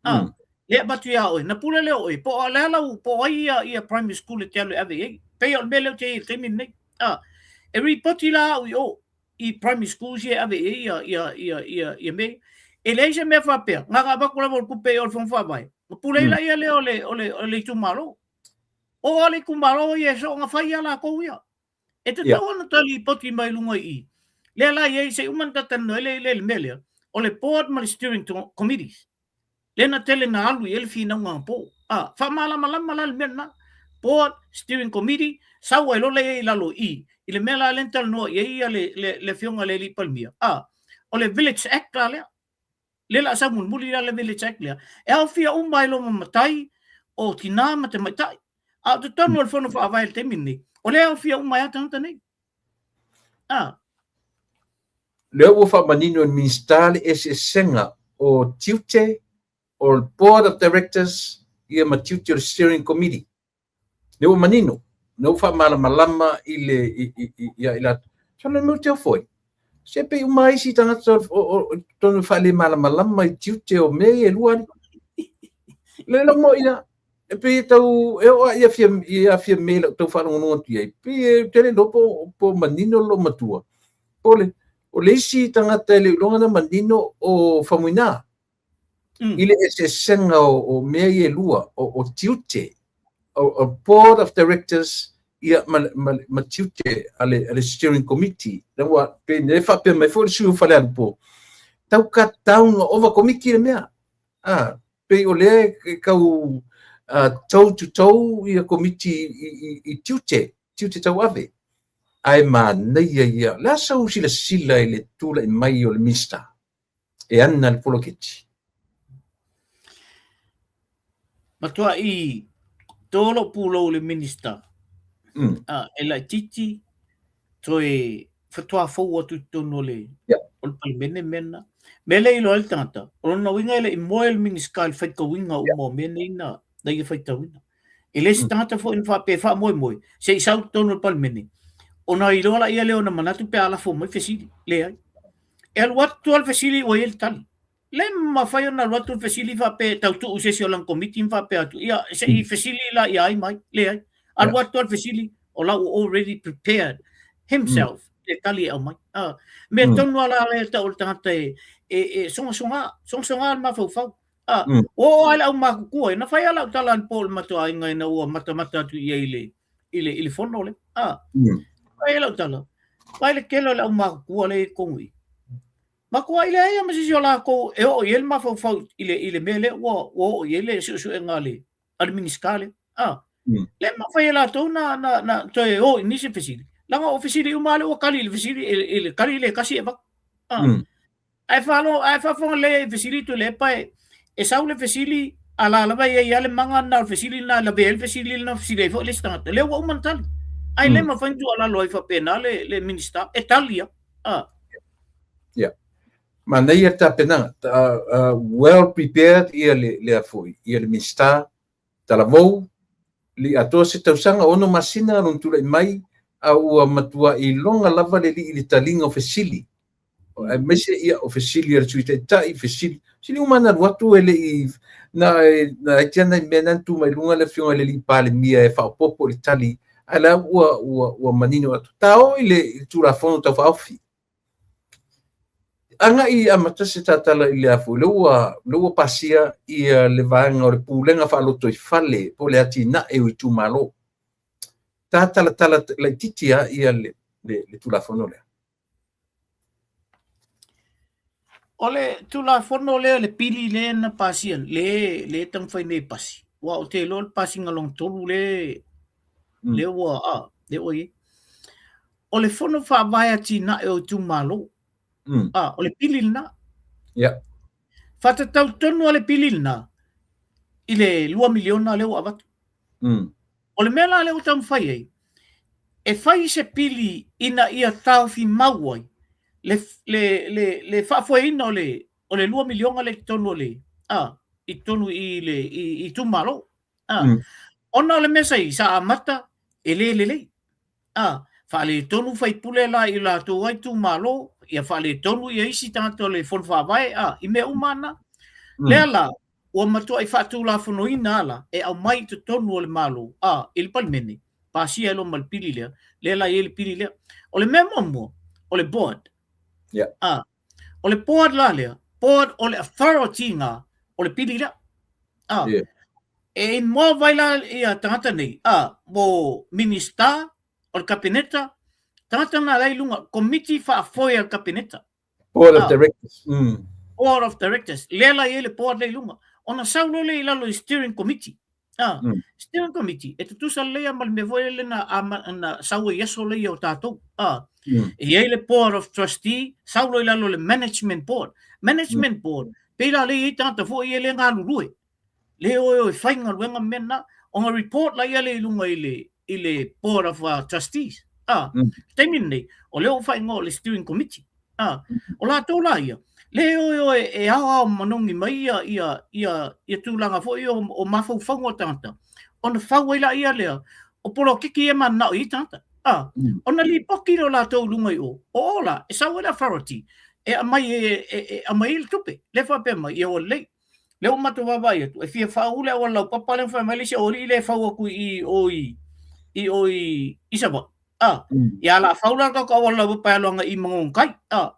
A, lea e avatu ia oe, na pule lea o oe, po o le a lau, po o ai ia, ia primary school e te alu e ave i ai. Pei o le mea lea ou te i ai i le taimi lenei. A, e ripoti la au i o, i primary schools ia e ave i ai ia, ia, ia, ia, ia mea ia. E leai se mea faapea, na ona avatu lava o le tupe i o i le Fono Faavae, ona pule ai laia lea o le, o le, o le itumalo. Oo lava le itumalo ia e soona fai lava latou ia. E tatau ona toe lipoti mai luga i i. Lea la e i ai, se i uma ona ta talanoa ai lea i le mea lea, o le board ma le steering committees. Lea na tele na alu i ai le finauga anapo. A, faamalamalama la le mea lena. Board, steering committee, sau ai loa lea i lalo i i, i le mea la lea na talanoa i ai le, le, le afioga i le alii Palemia. A, o le Village Act la lea. Lea la sau mulimuli la le Village Act lea. E aofia uma ai loa ma matai, o tina ma tamaitai. A o totonu o le Fono Faavae i le taimi lenei, o lea e aofia uma ai lava tagata nei. A. Lea ua faamanino e le Minisita le eseesega o tiute o le Board of Directors ia ma tiute o le Steering Committee. Lea ua manino, lea ua faamalamalama i le i i i ia i latou. Solo le mea ou te ofo ai, se pei uma isi tagata o totonu faalemalamalama i tiute o mea ia e lua alii. Le la moi la, e pei e tau, e oo lava ia fia, ia fia me lau tau faalogologo atu i ai, pei e tele iloa po, po manino le loomatua. Po le, o le isi tagata e le o iloga ona manino o Faumuina. I le eseesega o, o mea ia e lua, o, o tiute, o, o Board of Directors ia ma, ma, ma tiute a le, a le Steering Committee. La ua, pei e faapea mai foi le sui o Falealupo, tau cut down ova komiti le mea. Ah, pei o lea e tau toe to toe ia komiti i, i, i tiute, tiute tauave. Ae manaia ia, o le a sau silasila i le tulai mai o le Minisita e ana le poloketi? Matuai to lou pulou i le Minisita, e laitiiti toe faatoa fou atu i totonu o le yeah. o le Palemene mea lena. Mea lea e iloa ai le tagata, o lona uiga e le i moe le Minisita i le faitauina uma o mea nei na, na ia faitauina. E le se tagata foi na faapea e faamoemoe se i sau i totonu o le Palemene, ona iloa laia lea ona manatu pe a lafo mai fesili. Leai. E alu atu lava le fesili ua i ai le tali. Le mafai ona alu atu le fesili faapea e tau tuu i se isi o lana komiti ma faapea atu, ia, se i fesili la ia ai mai. Leai. Alu atu lava le fesili, o la ua already prepared himself. le tali e aumai. A, mea tonu lava la lea e tau o le tagata e, e, e sogasoga, sogasoga le mafaufau. A, ua oo lava i le aumatutua, na fai lava lau tala anapo i le matou aiga ina ua matamata atu i ai i le, i le, i le fono lea. A, fai ai lau tala, vaai le tele o le aumatutua lea e i totonu i i. Matuai leai lava ma se isi o latou e oo i ai le mafaufau i le, i le mea lea ua, ua oo i ai le suesuega a le, a le Minisita lea. A, lea mafai e latou na, na, na toe o i nisi fesili. Leaga o fesili uma lea ua tali i le fesili, i le tali lea e tasi e avatu. A, ae faalo, ae faafofoga lelei i fesili Tuilaepa e, e sau le fesili, a la lava e i ai lava le maga lena o le fesili lena e lavea ai le fesili lena fesili ai foi le isi tagata. Lea ua uma ona tali. Ae le mafai ona tuualalo ai faapena le, le Minisita. E tali lava. A. Yeah. Manaia le tapenaga, well prepared ia le, lea foi, ia le Minisita, Talavou, le atoa se tausaga, 6 masina lona tulai mai, a ua matuai iloga lava le alii i le taliga o fesili. Aemaise ia o fesili a le Sui Taitai, fesili, fesili uma na alu atu e le i, na, na iti ana i mea na tu mai luga le afioga i le alii Palemia e faaopoopo i le tali, ae la ua, ua, ua manino atu. Ta oo i le, i le Tulafono Tau Faaofi. Agai amata se tatala i le afu, le ua, le ua pasia ia le vaega o le pulega faalotoifale po o le atinae o itumalo. Ta talatala laitiiti lava ia le, le, le Tulafono lea. O le Tulafono lea, le pili lea na pasia, le, le taumafai nei e pasi, aua ou te iloa o le pasiga lona tolu lea, lea ua, a, lea ua i ai. O le Fono Faavae Atinae o Itumalo, a, o le pili lena. Yeah. Faatatau tonu lava le pili lena i le $2 miliona lea ua avatu. O le mea la lea ua taumafai ai, e fai se pili ina ia taofi mau ai le, le, le, le faafoeina o le, o le $2 miliona lea i totonu o le, a, i totonu i le, i, i itumalo. A, ona o le mea sa i, sa amata e le lelei. A, faaletonu faipule la i latou ai itumalo, ia faaletonu ia isi tagata o le Fono Faavae, a, i mea uma na. Lea la, ua matuai faatulafonoina ala e aumai i totonu o le Malo, a, i le Palemene, pasia ai loa ma le pili lea, lea la e i ai le pili lea. O le mea muamua, o le board. Yeah. A, o le board la lea, board o le authority na o le pili lea. A, Yeah. e involve ai la ia tagata nei, a, mo Minista o le Kapeneta, tagata na la i luga, komiti faafoe a le Kapeneta. Board of Directors. Board of Directors. Lea la i ai le board lea i luga. Ona sau loa lea i lalo i steering committee. Ah, Steering committee, e tutusa lelei lava ma le mea foi lele na, ama, na sau ai i aso lea o tatou. Ah, E i ai le board of trustee, sau loa i lalo le management board. Management board, pei la lea i ai tagata foi ia lea e galulue. Le o e o e fai galuega ma mea na. Ona report la ia lea i luga i le, i le board of trustees. Ah, taimi lenei, o lea ua faaigoa o le steering committee. Ah, o latou la ia, le o e o e, e aoao manogi mai ia, ia, ia, ia tulaga foi o, o mafaufauga o tagata, ona fau ai la ia lea, o polokiki ia e mananao i ai tagata. Ah, ona lipoti lea o latou i luga i o, o o la, e sau ai le authority, e aumai e, e, e aumai ai le tupe, lea e faapea mai, ia ua lelei. Lea ua matou vaavaai atu, e fia fau le auala laupapa lea na fai mai le isi aualii lea e fau atu i o i, i o i, i Savaii. A, ia la fau la le tatou auala laupapa e alu agai i Magogotai. A,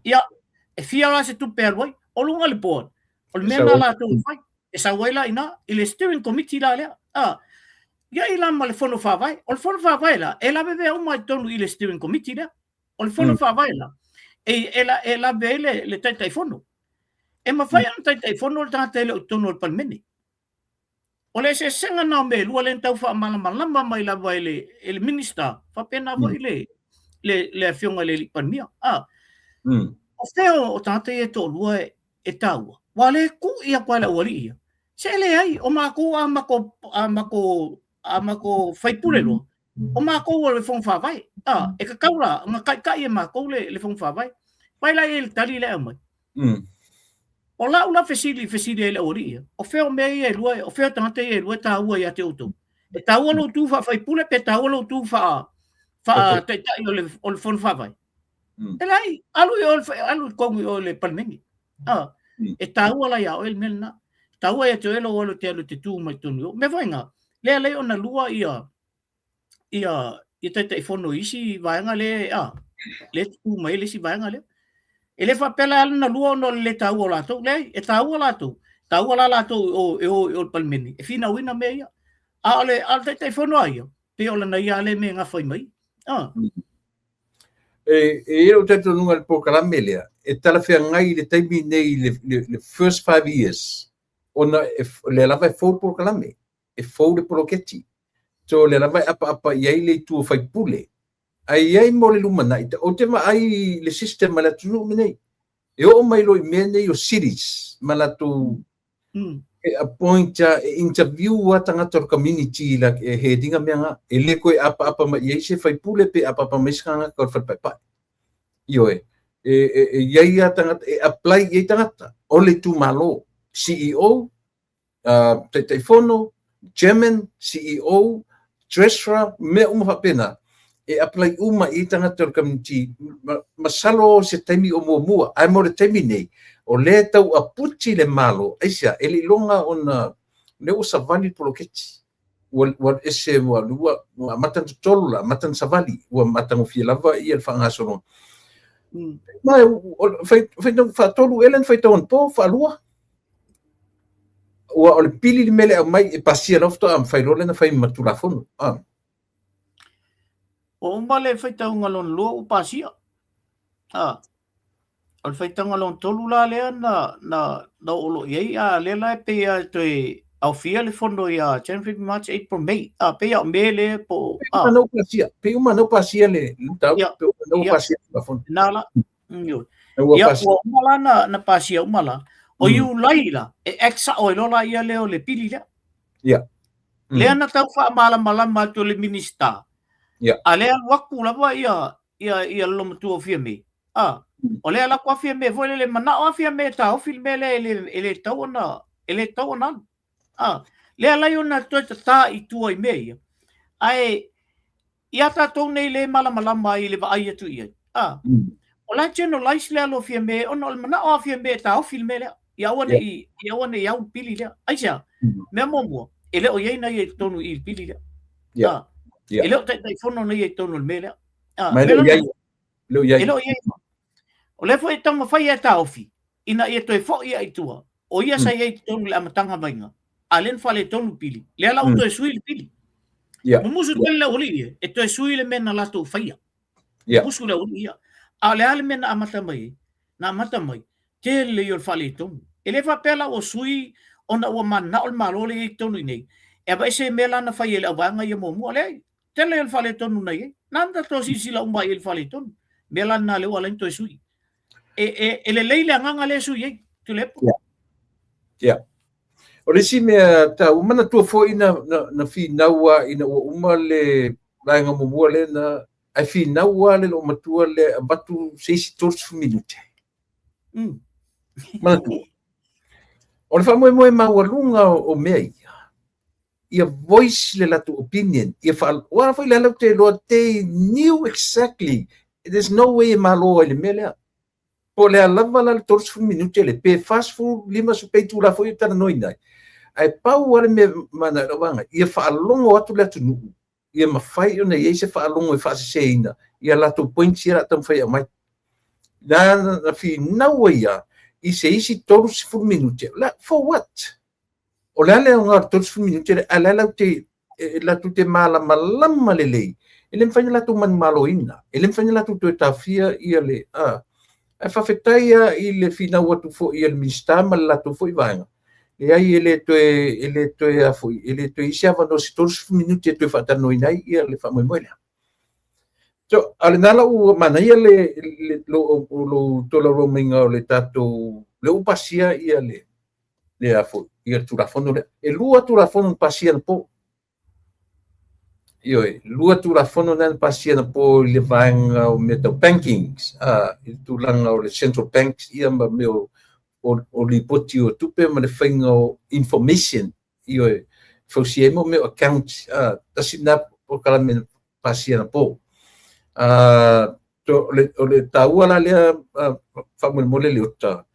ia, e fia la se tupe e alu ai. O luga le board, o le mea lena latou e fai. E sau ai la i ina, i le steering committee la lea. A, ia i la ma le fono faavae. O le fono faavae la, e lavevea uma i totonu i le steering committee lea. O le fono faavae la, e, e, e lave ai le, le Taitaifono. E mafai ona Taitaifono le tagata e le o i totonu o le Palemene. O le eseesega na o mea e lua lea na tau faamalamalama mai lava e le, e le Minista, faapena foi le, le, le Afioga i le Alii Palemia. A, o fea o tagata ia e toalua e, e taua? Ua le ku'i atu lava e le aualii ia. Se e leai, o matou a matou, a matou, a matou faipule loa, o matou o le Fono Faavae. A, e tatau la ona taitai e matou le, le Fono Faavae. Vaai la i ai le tali lea e aumai. O lau la fesili, fesili ai i le aualii ia, o fea o mea ia e lua, o fea o tagata ia e lua e taua ia te outou? E taua lou tu faafaipule pe taua lou tu faa, faa taitai o le, o le Fono Faavae? E leai, alu i o le, alu i totonu i o i le Palemene. A, e taua la ia oe le mea lena. Taua ia te oe lou alu e te alu e te tu mai totonu i o. Mea foi na, lea lei ona lua ia, ia, ia Taitaifono i isi vaega le, a, Lea e tutū mai ai le isi vaega lea. E le faapea la e ala ona lua ona o le le taua o latou. Leai, e taua latou. E taua la latou e o i o i le Palemene e finauina mea ia. A o le, a o le Taitaifono a ia, pei o lana ia lava lea mea e gafa ai ma ia. Ah. E i ai lou talitonuga i le polokalame lea, e talafeagai i le taimi nei i le first 5 years, ona o lea lava e fou le polokalame, e fou le poloketi. So o lea lava e apaapa i ai le itu o faipule. Ae i ai mo le lumanai, ou te vaai i le system a le atunuu lenei. E oo mai loa i mea nei o cities ma latou e appoint a, e interview a tagata o le community la e head ina mea na. E le toe apaapa mai i ai se faipule pe apaapa mai se tagata o le falepaepae. Ioe, e i ai a tagata, e apply i ai tagata o le itumalo, CEO, Taitaifono, Chairman, CEO, Treasurer, mea uma faapena, e apply uma i ai tagata o le community. Masalo se taimi o muamua, ae mo le taimi nei, o lea e tau aputi le Malo, aisea, e le iloga ona lea ua savali le poloketi. Ua ese ua amata ona totolo la, amata ona savali, ua matagofie lava ia le faagasologa. Ma faitau faatolu ea na faitau anapo, faalua. Ua o le pili le mea le aumai e pasia lau faatoa mafai loa lea ona fai ma Tulafono. Ah. Ua uma le faitauga lona lua ua pasia. Ah. O le faitauga lona tolu la lea na oo loa i ai, a lea la e pei lava e toe aofia le fono ia January, February, March, April, May. A pei lava o Me lea po o ah. Pei uma pasia, pei uma na pasia le mataupu, pei uma na pasia le Tulafono. Na la. Ia, ua uma la na pasia uma la. O Iulai la, e act sao ai loa la ia lea o le pili lea. Lea na tau faamalamalama atu e le Minisita. A lea alu atu lava ia le loomatua o Fiame. A, o lea alu atu lava Fiame foi lele, manao lava Fiame e taofi le mea lea e le tatau ona, e le tatau ona alu. A, lea ala ai ona toe tata i tua i mea ia. Ae ia tatou nei le malamalama ai i le vaai atu i ai. A, o la e generalize le alu a Fiame ona o le manao a Fiame e taofi le mea lea. Ia aua nei, ia aua nei au le pili lea. Aisea? Mea muamua, e le o i ai na ia i totonu i le pili lea. A, e le o Taitaifono na ia i totonu o le mea lea. A, Ma e le o i ai. Le o i ai. E le o i ai. O lea foi e taumafai e taofi, ina ia toe foi ia i tua, o ia sa i ai i totonu i le amataga maiga, a lea na faaletonu le pili, lea la ua toe sui le pili. Mumusu tele le aualii ia, e toe sui le mea na latou faia. Mumusu le aualii ia. A o le a le mea na amata mai ai? Na amata mai, tele ia o le faaletonu. E le faapea la ua sui ona ua mananao le Malo lea e i ai i totonu i inei, e aveese mea la na fai e le auvaega ia muamua. Leai, tele ia o le faaletonu na i ai. Na ona tatou silasila uma i ai i le faaletonu. Mea la lena lea ua ala ai ona toe sui. E lelei le agaga lea e sui ai, Tuilaepa. Ia. O le isi mea taua, manatua foi na finau lava ina ua uma le vaega muamua lea na, ae finau lava le loomatua lea e avatu se isi 30 minute. Manatua. O le faamoemoe maualuga o mea ia, ia voice le latou opinion, ia faa, aua foi le ala ou te iloa, they knew exactly, there's no way e malo ai le mea lea. Po o le a lava la le 30 minute le, pe 40, 50 pe itula foi e talanoaina ai. Ae pau lava le mea mana i lau vaega, ia faalogo atu le atunuu, ia mafai ona i ai se faalogo e faaseseina ia latou points ia o le a taumafai e aumai. Na finau ai lava i se isi 30 minute, la, for what? O le a le aoga o le 30 minute lea, ae o la e latou te malamalama lelei, e le mafai ona latou manumaloina, e le mafai ona latou toe taofia ia le, a. Ae faafetai lava i le finau atu foi a le Minisita ma le latou foi vaega, leai e le toe, e le toe a foi, e le toe i ai se avanoa se 30 minute e toe faatalanoaina ai ia le faamoemoe lea. So, a o lena la ua manaia le lou tolaulauina maiga o le tatou, lea ua pasia ia le, le a foi, ia le Tulafono lea. E lua Tulafono na pasia anapo. Ioe, lua Tulafono na pasia anapo i le vaega o mea tau bankings, i le tulaga o le Central Banks ia ma mea o lipoti o tupe ma le faiga o information, ioe, fausia ai mo mea o accounts, tasi lena polokalame na pasia anapo. O le taua la lea faamolemole Leota,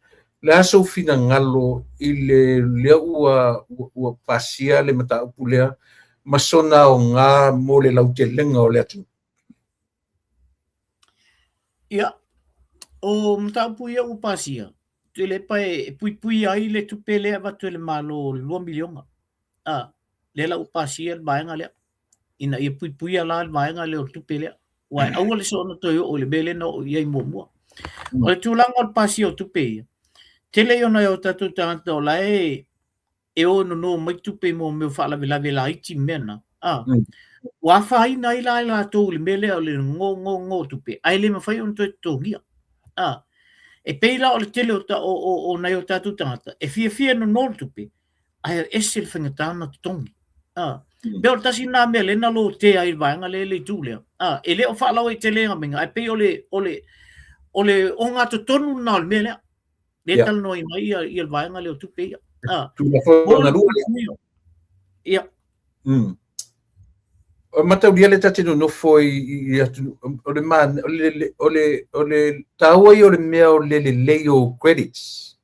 le a sou finagalo i le lea ua pasia le mataupu lea ma sona aoga mo le lautelega o le atunuu? Ia, o mataupu ia ua pasia, Tuilaepa e puipuia ai le tupe lea e avatu e le Malo o le $2 miliona. A, lea la ua pasia le vaega lea, ina ia puipuia la le vaega lea o le tupe lea, aua e aua le soona toe oo i le mea lea na oo i ai muamua. O le tulaga o le pasia o tupe ia, tele ia o nai o tatou tagata o la e e o nono mai tupe mo mea o faalavelave laiti ma mea na, a, ua afaina ai la latou i le mea lea o le nono tupe, ae le mafai ona toe totogia. A, e pei la o le tele o, o, o, o nai o tatou tagata, e fiafia e nono le tupe, ae ese le faigata ona totogi. A, pei o le tasi lena mea lea na lotea ai le vaega lea i le itu lea. A, e le o faalauaitelega mai, ae pei o le, o le, o le ogatotonu lena o le mea lea. Lea talanoaina ai ia, ia le vaega lea o tupe ia. A, Tulafono lua lea. Ia. O mataulia le ta te nonofo i atunuu, o le, o le, o le, o le taua ia o le mea o le lelei o credits.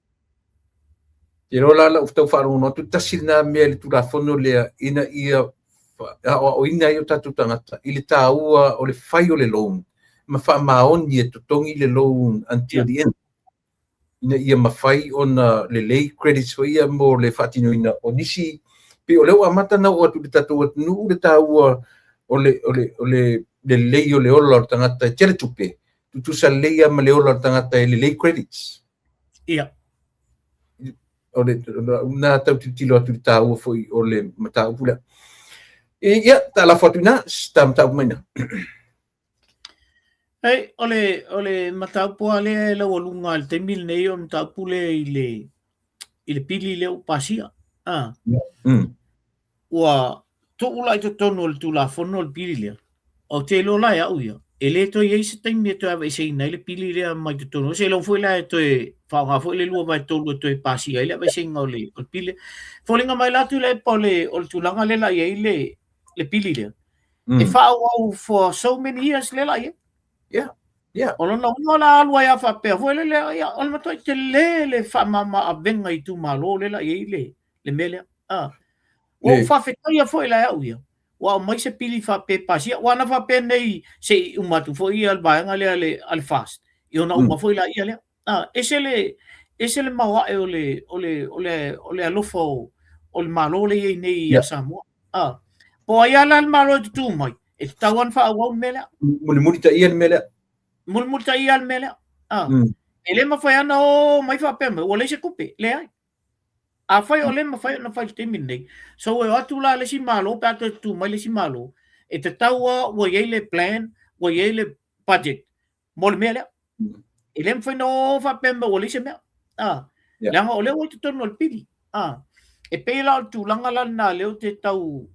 Te iloa la lau tau faalogologo atu, tasi lena mea i le Tulafono lea ina ia aoaoina ai o tatou tagata i le taua o le fai o le loan ma faamaoni e totogi le loan until the end, ina ia mafai ona lelei credits foi ia mo le faatinoina o nisi. Pei o lea ua amata ona oo atu i le tatou atunuu le taua o le, o le, o le lelei o le ola o le tagata e tele tupe, tutusa lelei lava ma le ola o le tagata e lelei credits. Ia. O le na tau tilotilo atu i le taua foi o le mataupu lea. Ia, ta lafo atu i ina, ta mataupu mai ina. Ei, o le, o le mataupu lava lea e laualuga i le taimi lenei o le mataupu lea i le, i le pili lea ua pasia. Ah. Ua tuu la i totonu o le Tulafono le pili lea, ou te iloa la e au ia, e le toe i ai se taimi e toe aveeseina ai le pili lea mai totonu. Seiloga foi la e toe faaaoga foi le 2/3 e toe pasia ai le aveeseina o le, o le pili lea. Foliga mai la Tuilaepa o le, o le tulaga lea la i ai le, le pili lea, e faaauau for so many years lea la i ai. Yeah. O lona uiga o le a alu ai lava faapea foi lele, ia, o le matuai tele le faamama avega i itumalo lea la i ai le, le mea lea. Ah. Ua ou faafetaia foi la e au ia, ua aumai se pili faapea e pasia, aua ana faapea nei se i uma atu foi ia le vaega lea a le, a le FAST, ia ona uma foi laia lea. Ah, ese le, ese le maoae o le, o le, o le, o le alofa o, o le Malo lea e i ai nei ia Samoa. Ah, po o ai lava la le Malo e tutū mai, e tatau lava ona faaauau le mea lea. Mulimulitaia le mea lea. Mulimulitaia le mea lea. Ah, E le mafai lava ona o mai faapea mai, ua leai se tupe. Leai. Afai o le mafai ona fai i le taimi lenei, so e o atu la le isi Malo pe a toe tutū mai le isi Malo, e tatau lava ua i ai le plan, ua i ai le budget mo le mea lea. E le mafai ona o faapea mai ua leai se mea. Ah, leaga o lea ua i totonu o le pili. Ah, e pei la o le tulaga la lena lea ou te tau,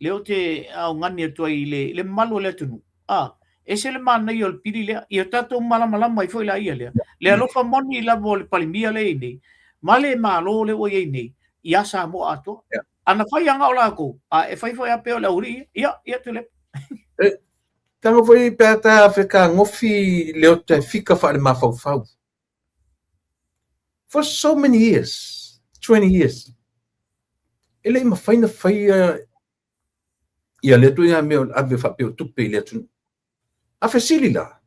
lea ou te augani atu ai i le, i le mamalu o le atunuu. Ah, ese le manaia o le pili lea, ia tatou malamalama ai foi la ia lea. Le alofa moni lava o le Palemia lea e i ai nei, ma le Malo lea ua i ai nei, ia Samoa atoa. Ana fai lava na o latou, a e fai foi lava pei o le aualii ia, ia, ia Tuilaepa. Tago foi pe a ta fekagofi le ota e fika faale-mafaufau. For so many years, 20 years, e le i mafai ona faia ia lea ituaiga mea o le ave faapea o tupe i le atunuu. A fesili la,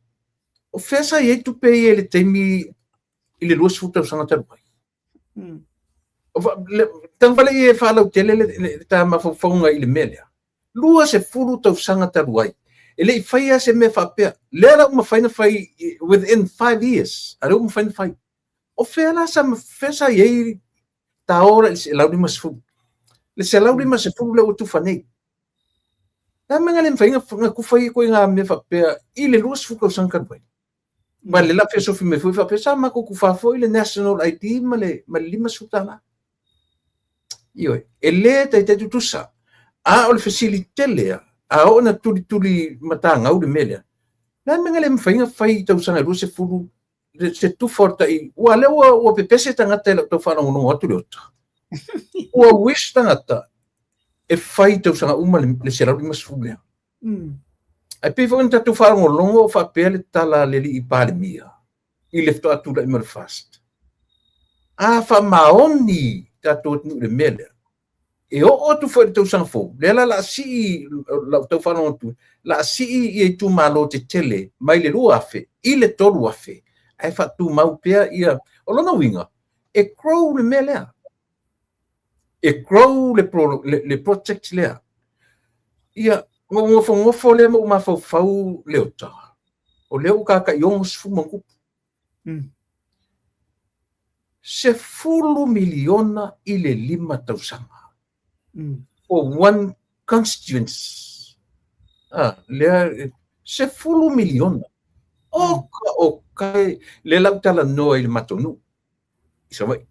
o fea sa i ai tupe ia i le taimi i le 20 tausaga talu ai? Tago ia e faalautele le, le ta mafaufauga i le mea lea. 20 tausaga talu ai. E le i faia se mea faapea. Lea la ua mafai ona fai within 5 years. A lea ua mafai ona fai. O fea la sa, fea sa i ai ta o la i le 150. Le 150 lea ua tufa nei. Le a le mea na le mafai ona tufa ai ituaiga mea faapea i le 20 tausaga talu ai? Ma le la fesofi mai foi faapea sa matou tufa foi le national ID ma le ma le $50. Ioe, e le taitai tutusa. A o le fesili tele a, a oo ina tulituli matagau le mea lea, le a le mea na le mafai ona fai i tausaga e 20 se tufa o le tai, ua lea ua, ua pepese tagata i lau tau faalogologo atu le ota. Ua wish tagata e fai i tausaga uma le 150 lea. Ae pei foi ona tatou faalogologo o faapea le tala a le alii Palemia i le faatoa tulai mai o le FAST. A faamaoni tatou atunuu i le mea lea, E oo atu foi i le tausaga fou, lea la o le a sii, lau tau faalogo atu, o le a sii ia itumalo tetele mai le 2,000 i le 3,000, ae faatumau pea ia. O lona uiga, e grow le mea lea. E grow le project lea. Ia, na ou nofonofo lea ma ou mafaufau Leota, o lea ua ta tai 60 ma ona tupu. $10 miliona i le 5 tausaga. For one constituency. Ah, lea, $10 miliona. Oka o kai, lea la ou talanoa i le matou nuu i Savaii.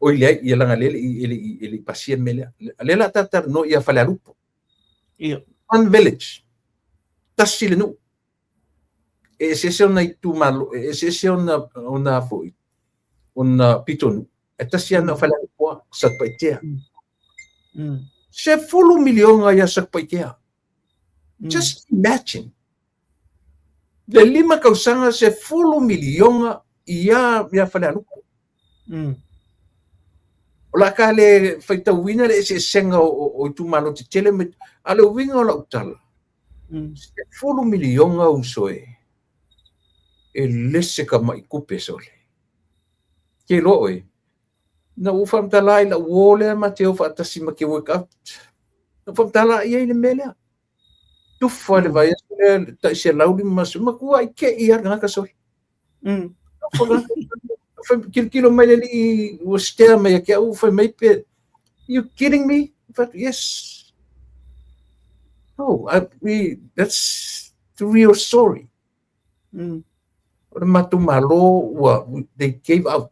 Oi leai, ia leaga lea e le i pasia le mea lea. Lea la ta talanoa ia Falealupo. One village. Tasi le nuu. E eseese ona itumalo, e eseese ona foi, ona pitonuu. E tasi ana o Falealupo, Satupaitea. $10 miliona ia Satupaitea. Just imagine. Le 5 tausaga $10 miliona ia Falealupo. O la ka le faitauina le eseesega o itumalo tetele, a le uiga o lau tala, $10 miliona uso e, e le se tamai tupe sole. Ke iloa oe, na ou faamatala i lau uo lea ma te o faatasi ma te work out. Na ou faamatala i ai le mea lea. Tufa le vaiaso lea tai 150, matuai te i lava le tagata sole. Tilotilo mai le alii ua stare mai ia te au fai mai pe, you kidding me? But yes. No, that's the real story. O le matou Malo ua, they gave out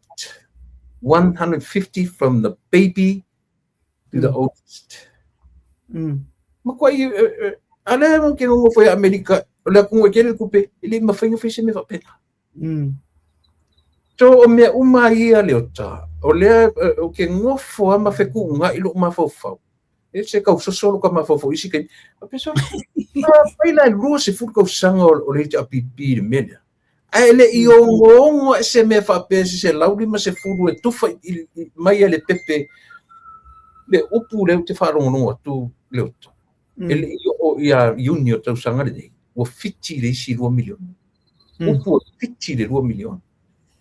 150 from the baby to the oldest. Matuai, a lea ou te nonofo ia Amerika, o le atunuu e tele le tupe, e le i mafai ona fai se mea faapena. So o mea uma ia Leota, o lea ou te nofo lava ma fetuunai lou mafaufau. E se tau soso lou mafaufau i isi taimi. Faapea sole, afai la e 20 tausaga o le HRPP i le mea lea, ae le i ogoogo ae se mea faapea se 150 e tufa mai e le pepe le upu lea ou te faalogologo atu Leota. E le i oo ia Iuni o tausaga lenei, ua fiti le isi 2 miliona. Upu ua fiti le 2 miliona.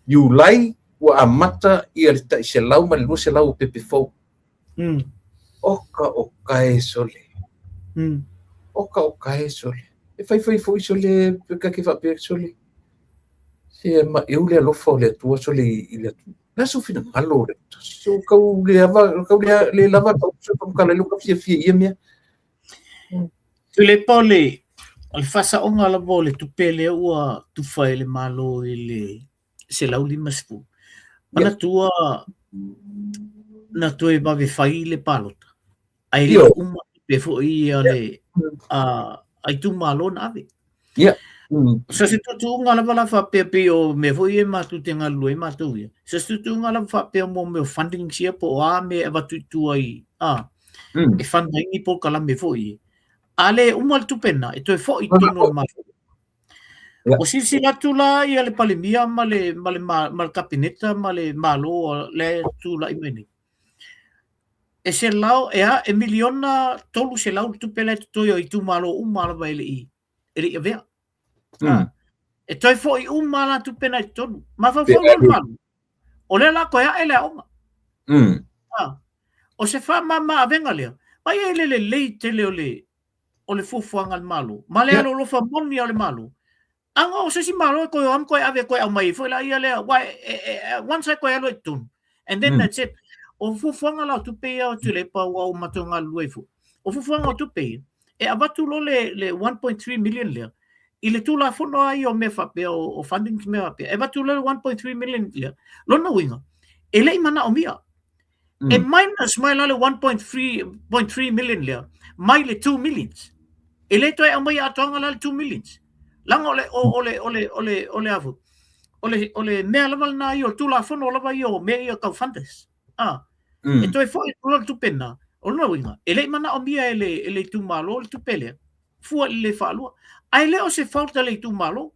Iulai ua amata ia le tai 100 ma le 200 o pepe fou. Oka o kae sole. Oka o kae sole. E faifai foi sole, pe ka ke faapea sole. Se ma eu le alofa o le Atua sole i le atunuu. La sou finagalo o le So kau le ava, kau le lava kau se faamatala i lou ka fiafia i ia mea. Tuilaepa o le faasaoga lava o le tupe lea ua tufa e le Malo i le 150. Manatua na toe vave fai le palota, ae le i uma tupe foi ia le a itumalo na ave. So se tuutuuga lava la faapea pei o mea foi ia matou te galulue ai matou ia. So se tuutuuga lava faapea mo mea o fundings ia po o a mea e avatu i tua i e fund ai ni polokalame foi ia. A le uma le tupe lena, e toe foi i totonu o le Malo. Ua silasila atu la ia le Palemia ma le ma le ma le Kapeneta ma le Malo lea e tulai mai nei. E selau e a e $3 miliona le tupe lea e totoe o itumalo uma lava e le i avea. E toe foi uma la tupe na i totonu. Mafaufau loa le Malo. O lea la toe ae le aoga. O se faamama avega lea. Mai e le lelei tele o le fuafuaga a le Malo. Ma le alolofa moni a le Malo. Aga o se isi Malo e toe o lava ma toe ave toe aumai ai foi la ia lea. Aua once e toe alu ai i totonu. And then that's it. O fuafuaga la o tupe ia o Tuilaepa ua o matou galulue ai foi. O fuafuaga o tupe ia, e avatu loa le 1.3 million lea, i le Tulafono lava ia o mea faapea o funding mea faapea, e avatu loa le 1.3 million lea, lona uiga, e le i manaomia. E minus mai la le 1.3 million lea, mai le 2 millions. E le toe aumai atoaga la le 2 millions. Leaga o le, o, o le, o le, o le, o le afu, o le, o le mea lava lena ia, o le Tulafono lava ia o mea ia tau funders. E toe foi atu loa le tupe lena, o lona uiga, e le i manaomia e le itumalo le tupe lea, fua i le le faalua. Ae le o se fault a le itumalo.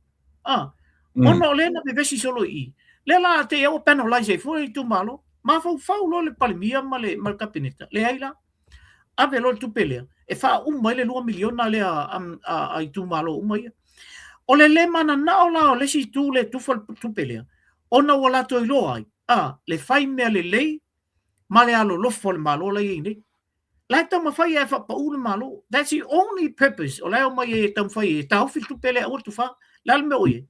Ona o lea na vevesi solo i i. Lea la te i a ua penalize ai fua le itumalo. Mafaufau loa le Palemia ma le ma le Kapeneta, leai la. Ave loa le tupe lea e faauma ai le $2 miliona lea a itumalo uma ia. O le le mananao la o le isi itu lea e tufa le tupe lea, ona ua latou iloa ai, a, le fai mea lelei ma le alolofa o le Malo la e i ai nei. La e taumafai e faapau le Malo. That's the only purpose o la e omai ai e taumafai e taofi le tupe lea aua le tufa. O le a le mea o i ai?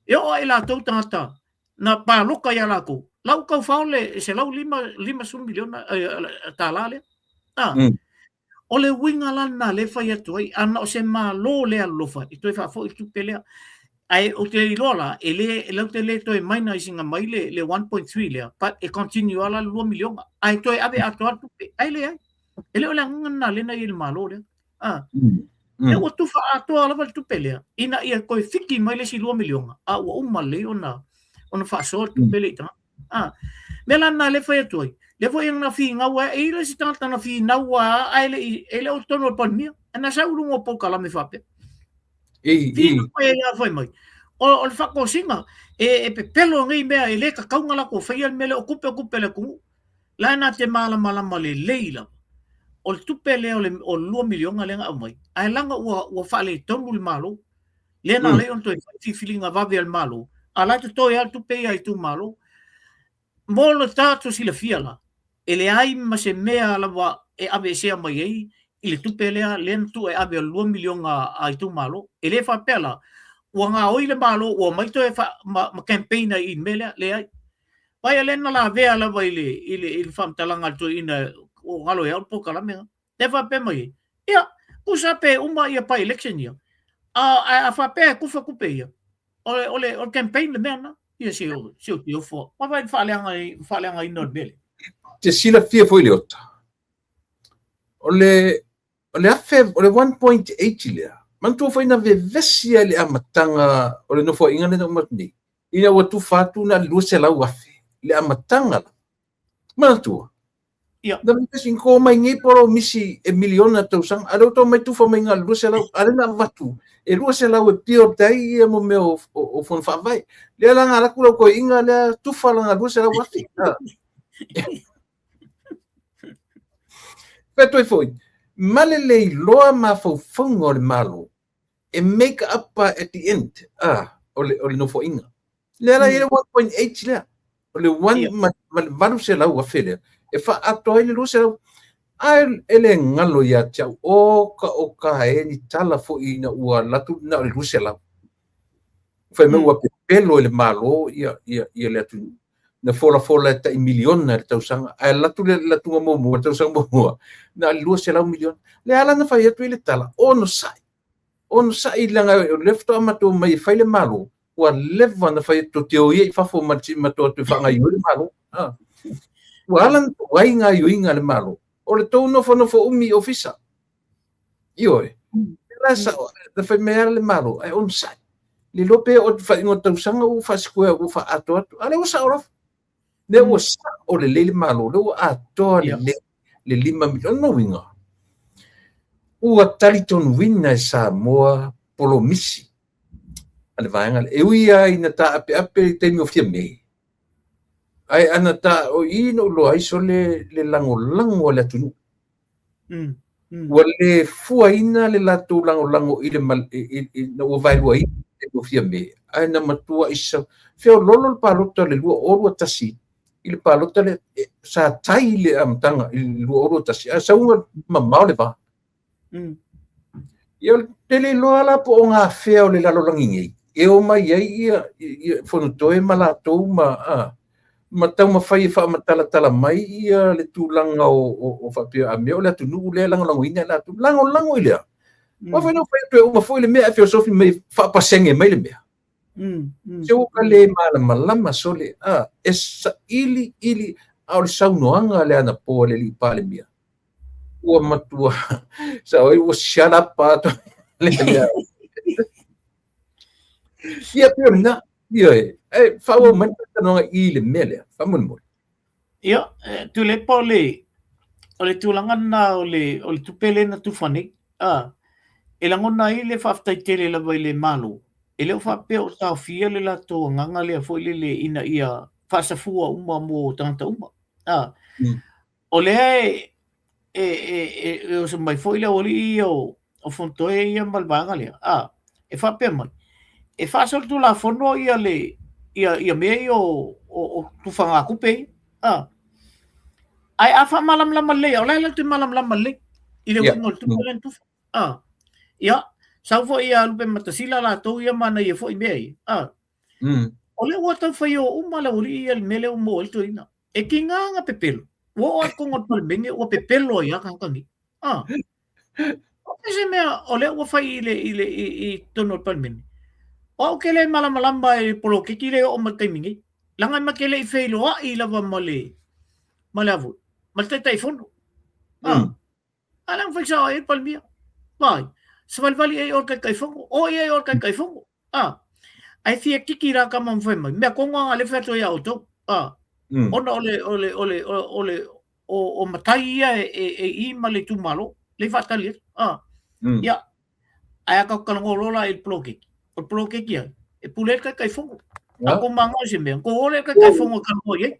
E oo lava i latou tagata na paloka ia latou, la ua tau fao le $150 miliona tala lea. Ah. O le uiga la lena lea e fai atu ai, ana o se Malo le alolofa e toe faafoi le tupe lea. Ae ou te iloa la, e le, latou te le toe minus-ina mai le 1.3 lea, but e continue lava la le 2 miliona, ae toe ave atoa le tupe. Ae leai, e le o le agaga lena lea na i ai i le Malo lea. Ah. Lea ua tufa atoa lava le tupe lea, ina ia toe fiki mai le isi 2 miliona, a ua uma lelei ona faasoa le tupe lea i tagata. Ah. Mea la lena lea e fai atu ai, lea foi na finau ai, e i ai le isi tagata na finau lava ae le i, e le o i totonu o le Palemia, na sau i luga o polokalame faapea. Finau mai ai lava fai mai, o le faatosina, e pepelo nei mea, e le tatau ona latou faia le mea lea, o tupe o tupe a le atunuu. La na te malamalama lelei lava, o le tupe lea o le $2 miliona lea na aumai, ae leaga ua faaletonu le Malo, lea na ala ai ona toe fai filifiliga vave a le Malo, a o la e totoe lava le tupe ia a itumalo. Mo le tatou silafia la, e leai ma se mea lava e aveesea mai ai i le tupe lea lea na tuu e ave o le $2 miliona a itumalo. E le faapea la, ua gaoi le Malo ua omai toe ma campaign ai i le mea lea, leai. Vaai lea na lavea lava i le, i le, i le faamatalaga a le toeaina ua galo ia au le polokalame lena. Lea faapea mai ai, ia, tusa pe uma ia by-election ia, a, a, a faapea e tufa tupe ia, o le, o le, o le campaign le mea lena. Ia se o, se o te ofo. Vaai le faaleaga, faaleagaina o le mea lea. Te silafia foi Leota. O le O le afe, o le 1.8 lea, manatua foi na vevesi ai le amataga o le nofoaiga lea na uma atu nei, ina ua tufa atu na o le 200,000 le amataga la. Manatua? Ia. Na vevesi na to mai nei polomisi e miliona tausaga, a o lea ua tau mai tufa mai na o le 200, a o lea na avatu e 200 e build ai ia mo mea o fono faavae. Lea la na alu atu lau toeaina lea tufa lana 200,000. Fai atu ai foi, ma le le iloa mafaufauga o le Malo e make up at the end o le nofoaiga. Lea la e i ai le 1.8 lea, o le 1 ma le 800,000 lea e faaatoa ai le 200. Ae e le galo ia te au, oka oka e ni tala foi ina ua alu atu na o le 200. Fai mai ua pepelo e le Malo le atunuu. Na folafola e tai miliona i le tausaga, ae alu atu le latuga muamua, le tausaga muamua, na o le 200 miliona. Lea la na fai atu ai le tala, onosai, onosai leaga o lea faatoa matou omai e fai le Malo, ua leva ona fai atu, tou te o ia i fafo ma matou atu e faagaoioi le Malo. Ua ala ona tuai gaoioiga a le Malo, o le tou nofonofo umi i ofisa. Ioe. La sao, na fai mai lava le Malo, ae onosai. Le iloa pe oo atu i faaiuga o tausaga ua faasikuea ua faaatoa atu. A o lea ua sao lava. Lea ua sao lelei le Malo, lea ua atoa lelei le $5 miliona. Lona uiga, ua talitonuina e Samoa polomisi a le vaega lea. E ui lava ina taapeape i le taimi o Fiame, ae ana ta, o i na ou iloa ai sole le lagolago a le atunuu. Ua le fuaina le latou lagolago i le ina ua vaeluaina i le Fiame, ae na matuai feoloolo le palota o le 2021 i le palota lea sa tai le amataga i le 2021, ae sauga mamao le va. Ia, ou te le iloa la po o gafea o le lalolagi nei e omai ai ia Fonotoe ma latou ma taumafai e faamatalatala mai ia le tulaga o faapea a mea o le atunuu lea e lagolagoina e latou. Lagolago i le a? Aua foi na ou fai atu e uma foi le mea ae feosofi mai faapasene mai le mea. Se ua ka le malamalama sole a e saili ili a o le saunoaga le anapo a le alii Palemia ua matua sao ai ua shut up atu le mea. Ia pei o lena. Ioe, e faaauau mai le talanoaga i le mea lea, faamolemole. Ia, Tuilaepa, o le tulaga lena o le tupe lea na tufa nei, a, e lagona ai le faafetai tele lava i le Malo, e le o faapea o taofia le latou agaga lea foi lele ina ia faasafua uma mo tagata uma. A, o lea e e e e e oso mai foi le aualii ia o Fonotoe ia ma le vaega lea, a, e faapea mai, e faasolitulafono ia le ia ia mea ia o tufagatupe ia, a. Ae a faamalamalama lelei, o la e latou te malamalama lelei i le uiga o le tupe lea na tufa. A. Ia, sau foi ia Lupematasila latou ia ma ana ia foi mea ia. A. O lea ua tau fai o uma le aualii ia i le mea lea ua maua ai le toeaina. E tiga ona pepelo. Ua oo lava i totonu o le Palemene ua pepelo ai lava tagata nei. A. O se mea o lea ua fai i le i le i, i totonu o le Palemene. O au ke le malamalama i le poloketi lea e oo mai le taimi nei. Leaga ma te le i feiloai lava ma le ma le avoi, ma le Taitaifono. A. A lea ua fai sao ai le Palemia. Vai, savalivali ai o le Taitaifono, o i ai o le Taitaifono. A. Ae fia kiki la tama ma fai mai, mea tonu lava lea e fai atu ai ia outou. A. Ona o le o le o le o le o matai ia e e i ma le itumalo, lea e faatali atu. A. Ia, ae a tatou talanoa loa la i le poloketi, o le poloketi ai, e pule ai le Taitaifono. A tou maga i se mea, tou o lea i le Taitaifono e talanoa i ai.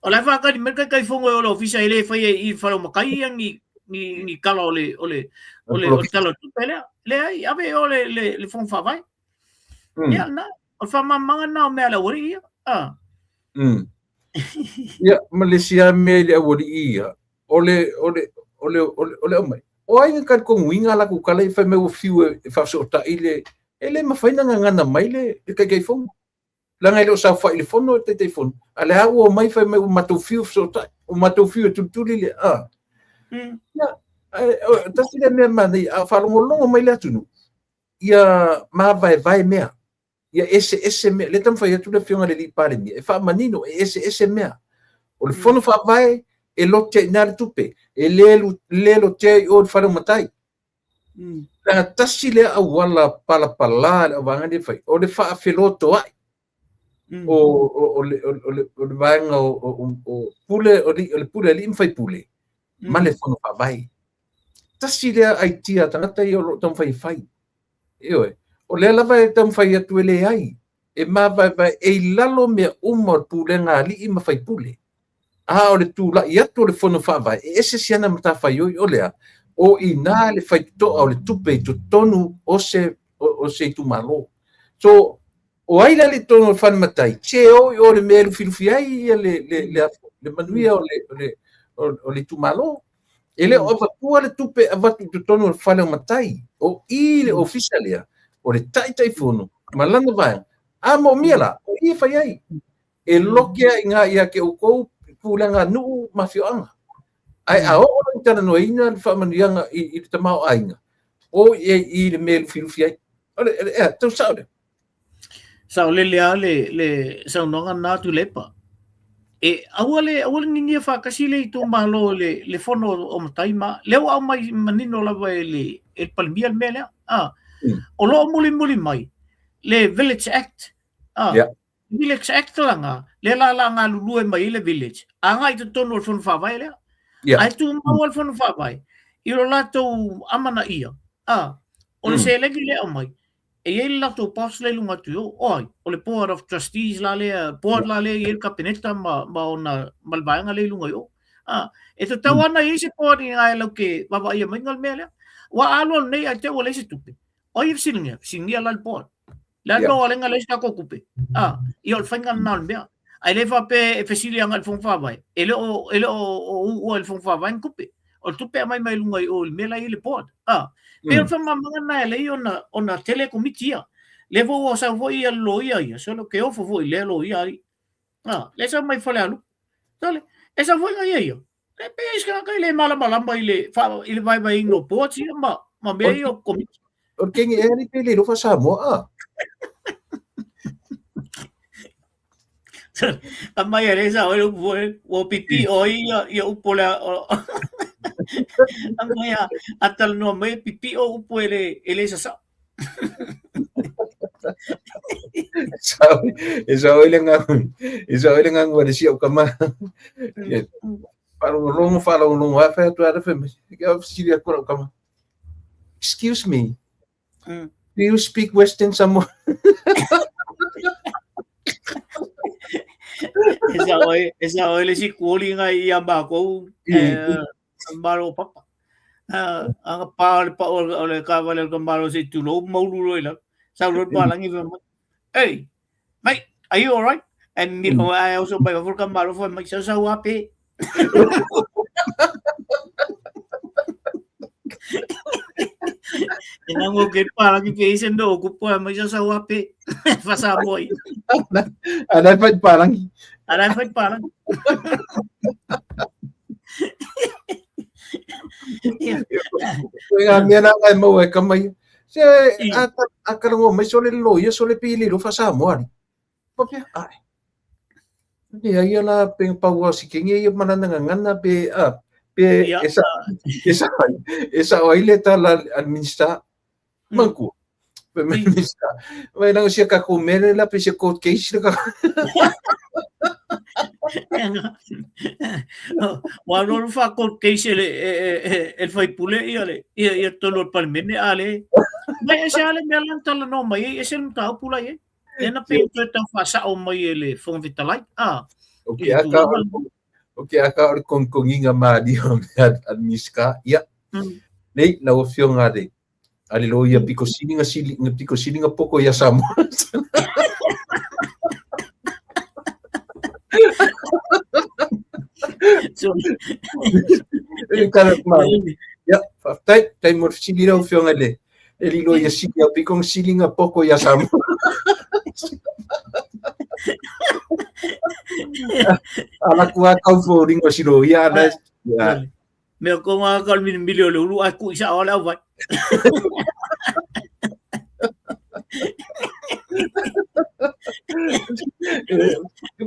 O la e faatali mai le Taitaifono e o le ofisa e le faia i le fale o matai ia ni ni ni tala o le o le o le o le tala o le tupe lea. Leai, ave i o le le le Fono Faavae. Ia lena, o le faamalamalamaga lena o mea a le aualii ia. Ah. Ia, ma le isi lava mea i le aualii ia, o le, o le, o le, o le, o le aumai. O ai na talitonuina a latou tala ia fai mai ua fiu e faafesootai le, e le mafai ona gagana mai le, le Taitaifono. Leaga e le o saofai i le fono le Taitaifono, a o lea ua omai fai mai ua matou fiu e fesootai, ua matou fiu e tulituli le, a. Ia, ae, tasi lea mea manaia, a o faalogologo mai le atunuu, ia mavaevae mea. Ia eseese mea. Lea e taumafai atu le Afioga i le Alii Palemia e faamanino, e eseese mea. O le Fono Faavae e lotea i ina le tupe, e le lotea i o i le fale o matai. Leaga tasi lea auala palapala a le auvaega nei e fai, o le faafelotoai o le vaega o pule, o le pule a alii ma faipule ma le Fono Faavae. Tasi lea aitia a tagata ia o lo o taumafai e fai. Ioe, o lea lava e taumafai atu e leai, e mavaevae e i lalo mea uma o le pulega a alii ma faipule. A o le tulai atu o le Fono Faavae, e ese siana matafaioi o le a? O i ina le faitotoa o le tupe i totonu o se, o se itumalo. So, o ai la le i totonu o le fale matai, se o i o le mea e lufilufi ai ia le, le, le, le manuia o le, o le, o le itumalo. E le o avatua le tupe e avatu i totonu o le fale o matai. O i le ofisa lea, o le Taitaifono ma lana vaega. A moomia la, o i e fai ai. E loke ai i ina ia te outou pulega a nuu ma afioaga. Ae a oo loa i talanoaina le faamanuiaga i le tamaoaiga, o i ai i le mea e lufilufi ai. O le, ea, tau sao lea. Saolele lava le, le saunoaga lena Tuilaepa. E aua le, aua le ninia faatasi le itumalo i le, le fono o matai ma, lea ua aumai manino lava e le, e le Palemia le mea lea. Ah. O lo o mulimuli mai le Village Act. Ah. Yeah. Village Act lana, lea la la galulue mai ai le village, agai i totonu o le fono faavae lea. Yeah. Ae tumau le fono faavae i lo latou amanaia. Ah. O le seleni lea aumai, E i ai le latou boss lea i luga atu i o, o ai? O le Board of Trustees la lea, board la lea e i ai le Kapeneta ma, ma ona, ma le vaega lea i luga i o. A, e tatau ana i ai se board i ina e lau ke vaavaaia maiga le mea lea. Ua alu alu nei ae te i ua leai se tupe. O ai e fesiligia? Fesiligia la le board. Le a le mea ua alenga leai se tatou tupe? A, ia o le faiga lena o le mea. Ae le faapea e fesili agai i le Fono Faavae, e le o, e le o, o uua i le Fono Faavae ni tupe. O le tupe e aumai mai luga i o i le mea la e i ai le board. A, pei o le faamalamalamaga lena e ala ai ona, ona tele komiti ia. Lea foi ua sau foi ia le loia ia, solo ke ofo foi i lea loia alii. A, lea e sau mai Falealupo. Sole, e sau foi ia ia. E pei e se tagata e le malamalama i le, i le vaevaeina o boards ia ma, ma mea ia o komiti. O le kenge ea alii pe le iloa faa-Samoa, a? Aumai e le sao ai le upu foi, ua pipio ai ia, ia upu o le... Aumai a, a talanoa mai, pipio upu e le sasao. E sao ai le gagu, e sao ai le gagu a le isi au tama. Faalogologo, faalogologo lava, fai atu lava fai mai. Ke fesili atu lau tama. Excuse me. Do you speak Western Samoa? E sao ai, e sao ai le isi kuoli ngai ia mākou, malo papa. Aga pa o le pa o le kavale o ka malo se tulou maulu loi la. Sau loi palangi fa mai. Hey, mate, are you all right? And you know, I also mai fo ka malo fo mai sau sau ape. E nango ke palangi pe isen do ku po mai sau sau ape. Fa sa moi. Ana fai palangi. Ana fai palangi. Koe ngā mea nā ngai mau e kamai. Se a a karango mai sole lo ia sole pili lo fa Samoa ni. Papia ai. Ni ai la pe paua si kengi ia mana nga ngana pe a pe esa esa esa o ile ta la administra manku. Pe ministra. Vai nang sia ka ko mere la pe se court case la ka. Wa lo fa court case le e fai pule ia le ia ia tolu o palemene a le mai e se ale mea lan tala no mai e se mataupu la ia e na pe toe tau faasao mai e le Fofoga Fetalai a O ke aka o ke aka o le konkonginga malia o mea administra ia nei lau afioga le a le loia piko sili nga sili nga piko sili nga poko ia Samoa. E kala ma. Ia, faafetai, tai mo le fesili lau afioga le e lilo ia sili au piko nga sili nga poko ia Samoa. Ala kua kau fo ringo silo ia ana. Ia. Mea ko ngā ka mili mili o le ulu ai kui sa o le au vai.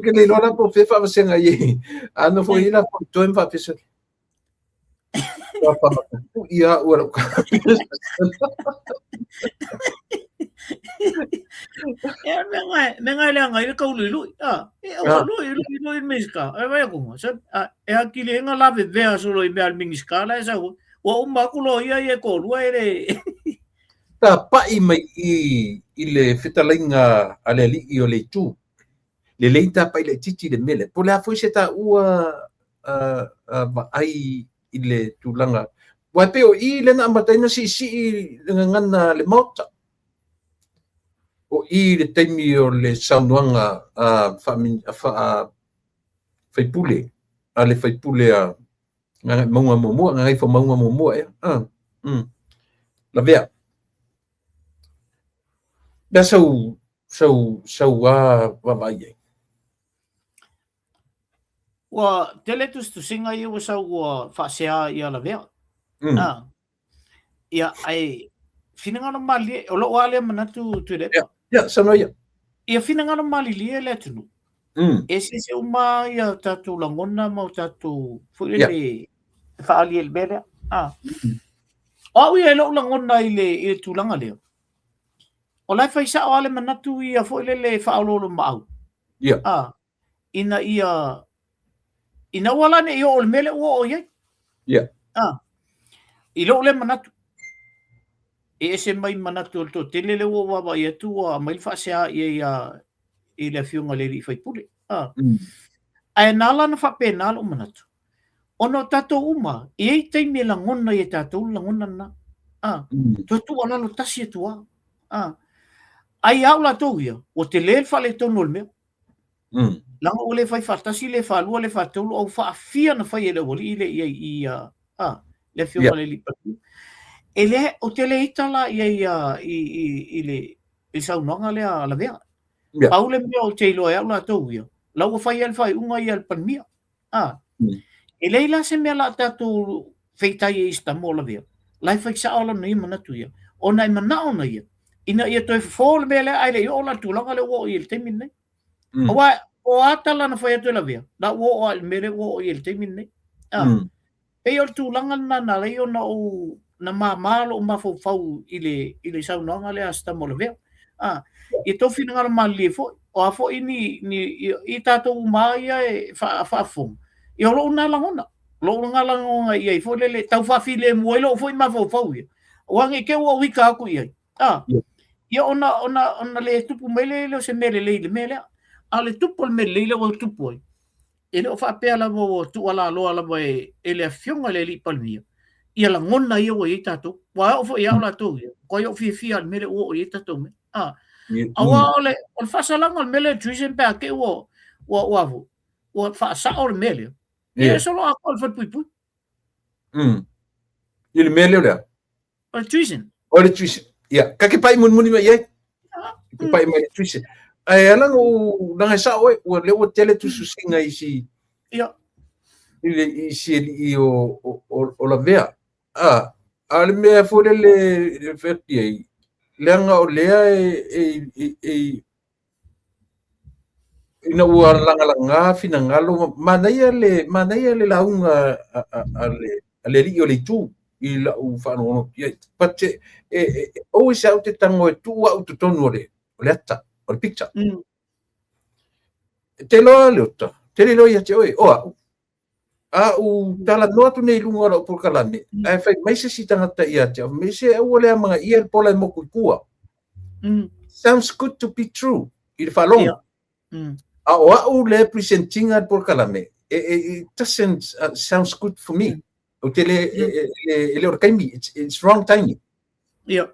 Ke le lona po fe fa senga ye. Ano fo ina po toe fa pesa. Fa ia ua lo. E me ngai me ngai le ngai le kau lui lui. Ah, e o lui lui lui miska. E vai ko. Sa e hakili e nga lave vea solo i mea al mingiska la e sau. Ua uma aku lo ia i e kōlua e le... Tapa'i mai i i le fetalaiga a le alii o le itu. Lelei tapa'i laitiiti i le mea lea. Po o le a foi se taua vaai i le tulaga. Aua e pei o i lea na amata ai ona siisii le gagana a le Maota. O i le taimi o le saunoaga a faipule, a le faipule a Gagaemauga muamua, Gagaifomauga muamua ea. Ah, mm. Lavea. Mea sau, sau, sau a vaavaai ai. Ua tele tusitusiga ia ua sau ua faasea ia Lavea. Ah. Ia, ai, finagalo malilie, o lou lava lea manatu Tuilaepa. Ia, ia, saunoa ia. Ia finagalo malilie le atunuu. Eseese uma ia tatou lagona ma o tatou foi lele yeah. faaali ai le mea lea. Ah. O au ia i lou lagona i le, i le tulaga lea. O la e fai sao lava le manatu ia foi lele faaoloolomaau. Yeah. Ah. Ina ia ina ua la ne i oo i le mea lea ua oo i ai. Yeah. Ah. I lou lea manatu, e ese mai manatu o le toatele lea ua ou vaavaai atu ua aumai le faasea i ai i le afioga i le alii faipule. Ah. Ae na ala ona faapena lou manatu, ona o tatou uma, e i ai taimi e lagona ai e tatou le lagona lena. Ah. Toe tuualalo tasi atu lava. Ah. Ai ia au latou ia, ua tele le faaletonu o le mea. Leaga ua le fai faatasi, le faalua, le faatolu, au faafia na fai e le aualii le i ai i a, a le afioga le alii Palemia. E le, ou te le ita la i ai i, i, i le, i saunoaga lea a Lavea. Pau le mea ou te iloa e au latou ia, la ua fai ai le faaiuga ia a le Palemia. A, e leai la se mea la a tatou feitai ai i se tama o Lavea, la e fai sao lona ia manatu ia, ona e manao na ia, ina ia toe fofo le mea lea ae le i oo la i le tulaga lea ua oo i ai i le taimi lenei. Aua o a tala na fai atu e Lavea, la ua oo lava i le mea lea ua oo i ai i le taimi lenei. A, pei o le tulaga lena na ala ai ona ou na māmā lou mafaufau i le i le saunoaga lea a se tama o Lavea. A, ia tou finagalo malilie foi, o a foi ni, ni i, i tatou uma ia e faafofoga, ia o lou na lagona, lou na lagona i ai foi lele, tau faafilemu ai lou foi mafaufau ia. Aua ne i te i ua ou ita atu i ai. A, ia ona, ona, ona le tupu mai lea o se mea lelei i le mea lea. A o le tupu o le mea lelei lea ua tupu ai. e le o faapea lava ua tuualaloa lava e, e le afioga i le alii Palemia ia lagona ia ua i ai tatou. Ua oo foi ia au latou ia, matua ou fiafia i le mea lea ua oo i ai tatou mea. Ah, aua o le faasalaga o le mea lea treason pe a te i ua ua ua ua faasao le mea lea. Ia e solo atoa le falepuipui. I le mea lea o le a? O le treason. O le treason. Ia, ka ke pai mulimuli mai ai. Ke pai mai le treason. Ae ala no leaga e sao oe, ua lea ua tele tusitusiga i si Ia. I le i si alii o o o Lavea. A, a o le mea foi lele e fai atu i ai, leaga o lea e e e, e ina ua lagalaga finagalo, manaia le, manaia le lauga a, a, a, le, a le alii o le itu i lau faalogologo atu i ai. But e, e, e, always au te tago e tuu au i totonu o le, o le ata, o le picture. E te iloa Leota, te le iloa ia te oe, o au, a ou talanoa atu nei i luga o lau polokalame, ae fai mai se isi tagata ia te au, me se aua le amanaia le pola e moku i tua. Sounds good to be true i le faalogo. Yeah. A o au le presentinga le polokalame, it doesn't sounds good for me. Ou te le, e, e, e le o le taimi, it's wrong timing. Ia.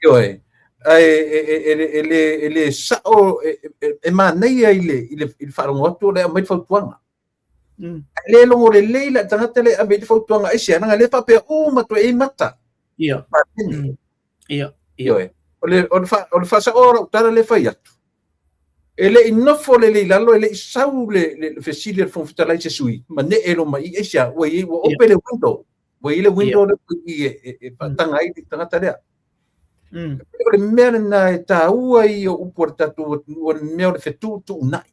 Ioe. Ae e, e, e, e, le, e le sao, e, e, e manaia i le, i le, i le faalogo atu o le aumai le fautuaga. Ae le logo lelei le tagata le ave i le fautuaga aisea, leaga le faapea uma toe i ai mata. Ia. Patene. Ia. Ioe. O le, o le, fa, o le faasaoa o lau tala le fai atu. E le i nofo lelei i lalo, e le i sau le, le, le fesili a le Fofoga Fetalai i se sui, ma nee loma i aisea, ua i ai, ua ope le window. Ua i ai le window lea i e, e, e faataga ai le tagata lea. O le mea lena e taua i o upu a le tatou atunuu, o le mea o le fetuutuunai.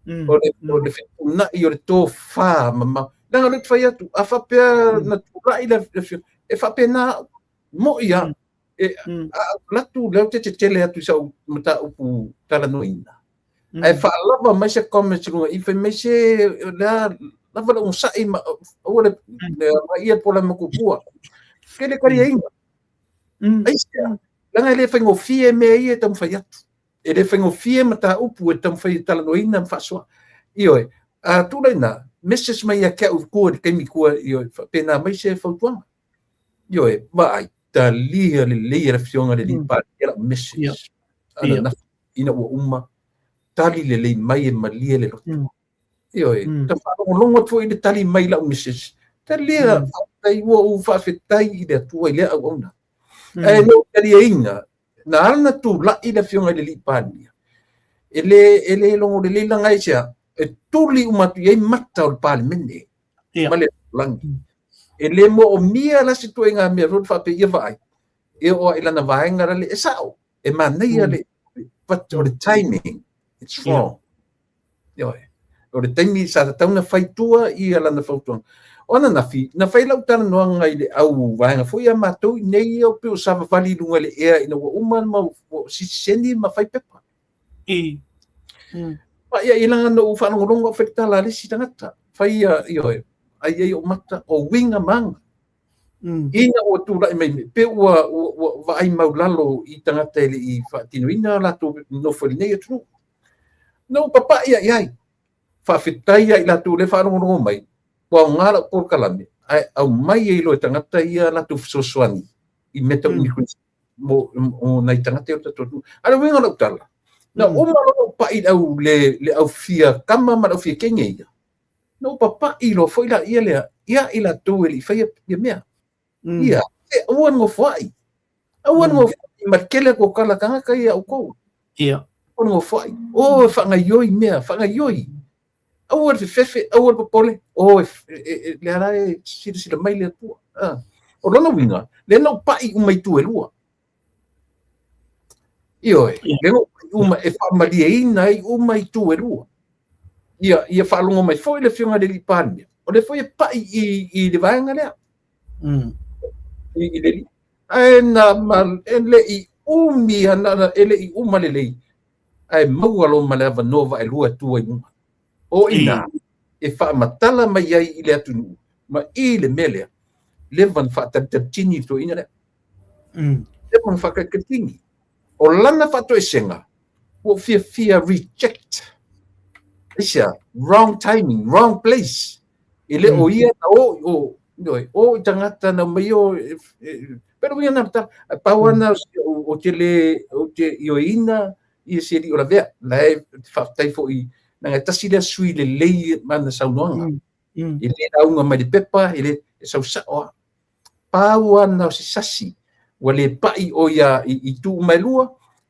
O le, o le fetuunai o le tofa mamao. Leaga o lea ou te fai atu, a faapea na tulai le, le afioga, e faapena au, mo'i lava. E, a alu atu, lea ou te tetele atu i sau mataupu talanoaina. Ae faalava mai se comments i luga i fai mai se lea lava le onosai ma aua le le ia pola ma kupua. Ke le taliaina. Aisea, leaga e le faigofie mea ia e taumafai atu. E le faigofie mataupu e taumafai e talanoaina ma faasoa. Ioe, a tulai na, message mai ia te au i tua i le taimi i tua, ioe, faapena mai se fautuaga. Ioe, vaai, talia lelei e le Afioga i le Alii Palemia lau message. Ananafi, ina ua uma, tali lelei mai e malie le loto. Ioe, ta faalogologo atu foi i le tali mai i lau message. Talia, faafetai, ua ou faafetai i le Atua i lea auauna. Ae le o taliaina, na ala ona tulai le Afioga i le Alii Palemia, e le, e le logo lelei leaga aisea, e tuli uma atu i ai mata o le Palemene ma le lalolagi. E le moomia la se ituaiga mea foi faapea ia vaai, e oo lava i lana vaega lale, e sao, e manaia le, but o le timing, it's wrong. Ioe. O le taimi sa tatau ona fai tua ia lana fautuaga. O ananafi, na fai lau talanoaga i le au vaega foi a matou i nei ia pei o savavali i luga i le ea ina ua uma ma ua sitiseni ma fai pepa. Ma ia i leaga na ou faalogologo au fai le tala a le isi tagata. Fai ia, ioe, ai ai ou mata, o uiga ma aga. Ina ua tulai mai pe ua, ua, ua vaai maulalo i tagata e le i faatinoina latou nofo i lenei atunuu. Na ou papai i ai, faafetai ia i latou lea e faalogologo mai, ua aoga lau polokalame, ae aumai ai loa e tagata ia latou fesoasoani i mea tau immigration mo, mo nai tagata ia o le tatou atunuu. A o le uiga o lau tala, na uma loa ona ou pai i le au, le, le au fia kama ma le au fia teine ia, na ou papai loa foi laia lea ia i latou e le i faia ia mea. Ia, e aua le nofoai. Aua le nofoai ma le tele atu o tala tagata ia a outou. Aua le nofoai. O e faagaoioi mea, faagaoioi. Aua le fefefe, aua le popole. O e, e, e, lea la e silasila mai le Atua. Ah. O lona uiga, lea na ou pai uma i itu e lua. Ioe, lea na ou pai uma e faamalieina ai uma itu e lua. Ia, ia faalogo mai foi le Afioga i le Alii Palemia, o lea foi e pai i, i le vaega lea. I, i le alii. Ae na, ma, e le i umi, ana, e le i uma lelei, ae maua loa ma le avanoa vaelua e tu ai i luga. O i ina e faamatala mai ai i le atunuu ma i le mea lea, leva ona faatalitalitini le toeaina lea. Leva ona faatalitalitini. O lana faatoesega, ua ou fiafia reject. Aisea? Wrong timing, wrong place. E le o ia na o, o, ioe, o i tagata na mai o, pero uiga na ta, pau ana o te le, o te ioeina ia se alii o lavea. La e te faafetai foi, leaga e tasi lea sui lelei ma ana saunoaga. E le lauga mai le pepa, e le, e sau sao lava. Pau ana o se sasi, ua le pai o ia i, i tu uma e lua,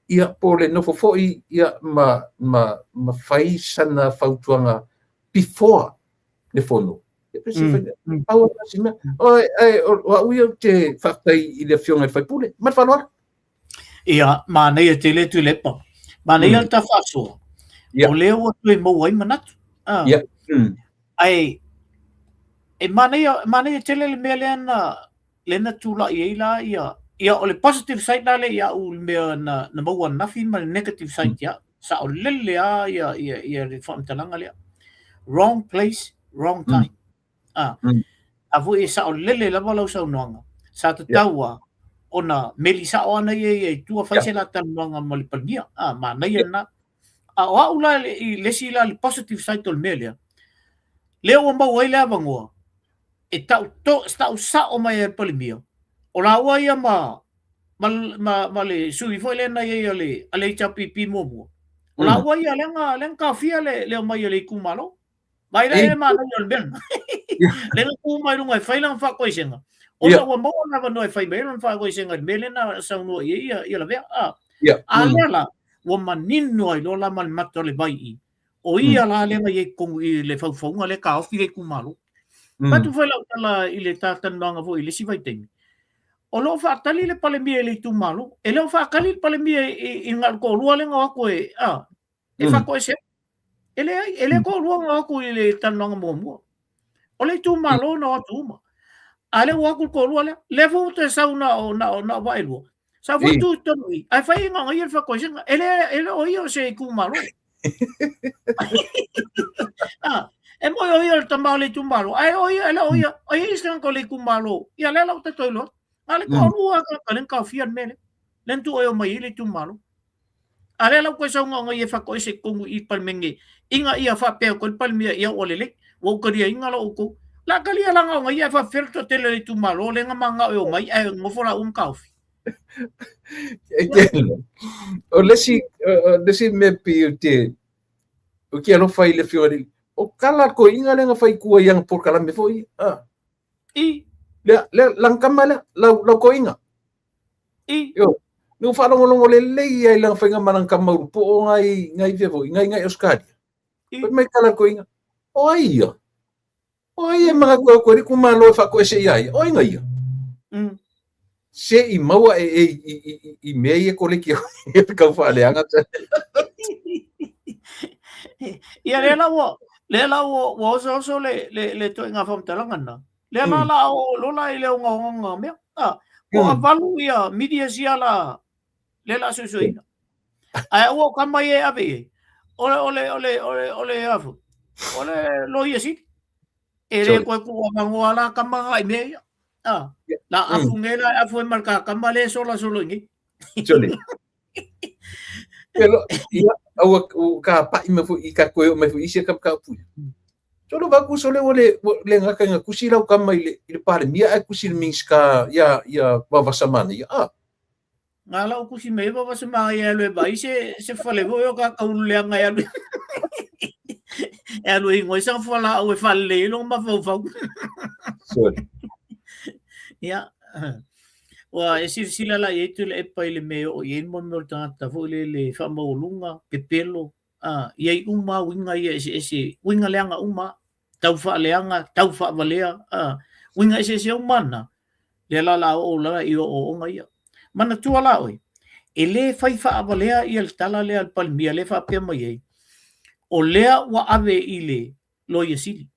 ia po o le nofo foi ia ma, ma, ma fai sana fautuaga before le fono. Ia pe se fai, pau ana si mea. O, e, o, o au ia ou te faafetai i le afioga i le faipule. Ma le faaaloalo. Ia, manaia tele Tuilaepa. Manaia le ta faasoa. O lea ua toe maua ai manatu. Ah. Ia. Ae, e manaia, manaia tele le mea lea na, lea na tulai ai la ia, ia o le positive side la lea ia au le mea na, na maua ananafi ma le negative side ia. Sao lele lava ia, ia, ia le faamatalaga lea. Wrong place, wrong time. Ah. A foi e sao lele lava lau saunoaga. Sa tatau lava ona meli sao ana ia ia i tua fai se la talanoaga ma le Palemia. Ah, manaia lena. A o au la i le isi la le positive side o le mea lea, lea ua maua ai le avanoa e tau to, tau sao mai ai le Palemia, o laua ia ma ma, ma, ma le sui foi lea na i ai a le, a le HRPP muamua. O laua ia lea na, lea na taofia le, le omai a le itumalo. Mai la e manaia o le mea lena. Lea na tu mai luga e fai lana faatoesega, ona ua maua le avanoa e fai mai ai lana faatoesega i le mea lea na saunoa i ai ia, ia Lavea. A, a lea la, ua manino ai loa la ma le mata o le vai i, o ia la lea na i ai i totonu i le faufauga lea e taofi le itumalo. Fai atu foi lau tala i le ta talanoaga foi i le isi vaitaimi, o lo o faatali le Palemia i le itumalo. E le o faatali le Palemia i, i, i na o le toalua lea na o atu e, a, e faatoese. E leai, e le toalua na o atu i le talanoaga muamua. O le itumalo na o atu uma. A lea ua o atu le toalua lea, lea foi ua toe sau na o, na o, na o vaelua. Sau foi tu i totonu i, ae fai na o ia le faatoesega. E le, e le o ia o se itumalo. Ah, e moi o ia o le tama o le itumalo, ae o ia, e le o ia, o ia isi tagata o le itumalo. Ia lea la ua tatou iloa. A le toalua ka le na taofia le mea lea. Lea na tuu ai o mai ai le itumalo. A lea la ua toe saunoa ia e faatoese i totonu i Palemene ina ia faapea atu ai le Palemia ia ua lelei, ua ou taliaina la outou. La talia la gaoga ia e faapefea le toatele o le itumalo lea na mananao e omai ae nofo laua ma taofi. O le isi, o le isi mea pei ou te, ou te alofa i le afioga i le, o tala a le toeaina lea na fai i tua i ana polokalame foi. Ah. I. Lea, lea, lana tama lea, lau, lau toeaina. I. Io, na ou faalogologo lelei ai i lana faiga ma lana tama ulupoo ngai, ngai fea foi, ngai ngai Australia. I. Fai mai tala toeaina, o ai ia? O ai e manatu e o atu ai le itumalo e faatoese ia ia? O ai na ia? Se i maua e, e, i, i, i, i mea ia koleki e kau faaleaga. Ia lea la ua, lea la ua, ua ososo le, le, le toaiga faamatalaga lena. Lea la la o lola i le ogaogaga mea. Ah, ko avalu ia media sia la le la suisuina. Ae ua o kama ia e ave i ai. O le, o le, o le, o le, o le afu. O le loia sili. E le koe ku mangoa la kama nga i mea ia. Ah, la afu nge la afu e mal ka kama le sola solo i ngi. Sole. Pelo, ia, aua u ka pa'i mai foi i ka koe o mai foi isi ka ka pui. Solo va ku sole o le le ngaka nga kusi lau kama i le i le Palemia ai kusi le Minista ia ia Vavasamana ia. Ah. Ngā lau kusi me Vavasamana ia alu e vai se se fale foi o ka kaulu leaga e alu. E alu e ngoi sa fala au e fale le lo mafaufau. Sorry. Ia. Ua e silasila la i ai Tuilaepa i le mea e oo i ai mo mea o le tagata foi lele faamaualuga, pepelo, a, i ai uma lava uiga ia eseese, uiga leaga uma, tau faaleaga, tau faavalea, a, uiga eseese uma na, lea la la oo la i ooooga ia. Manatua la oe, e le fai faavalea ia le tala lea a le Palemia lea e faapea mai ai, o lea ua ave i le Loia Sili.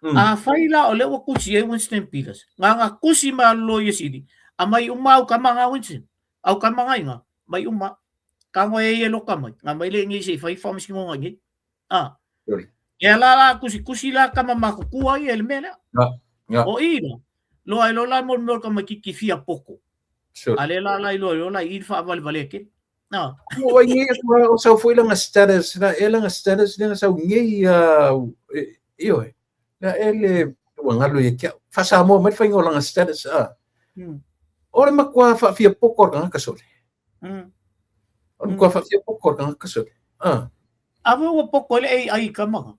Afai la o lea ua tusi ai Winston Peters, na na tusi mai a le Loia Sili, aumai uma au tama na Winston, au tama na iga, mai uma. Tago e ia loka mai, na mai le inei se i fai faamasinoga inei. A. Ia la la tusi tusi la tama matutua ia i le mea lea. O i la, loa ai loa la mo le mea o le tamaitiiti fia poto. A lea la la iloa ai loa la i i le faavalevalea tele. No. Ua ai nei atu o sau foi langa status, la e langa status le sau nei a ioe. La e le ua ngalo ia kia. Fa Samoa mai whainga o langa status a. O le makua whaafia poko o le sole. O le makua whaafia poko o le kangaka sole. A. Ave ua poko i le AI kama.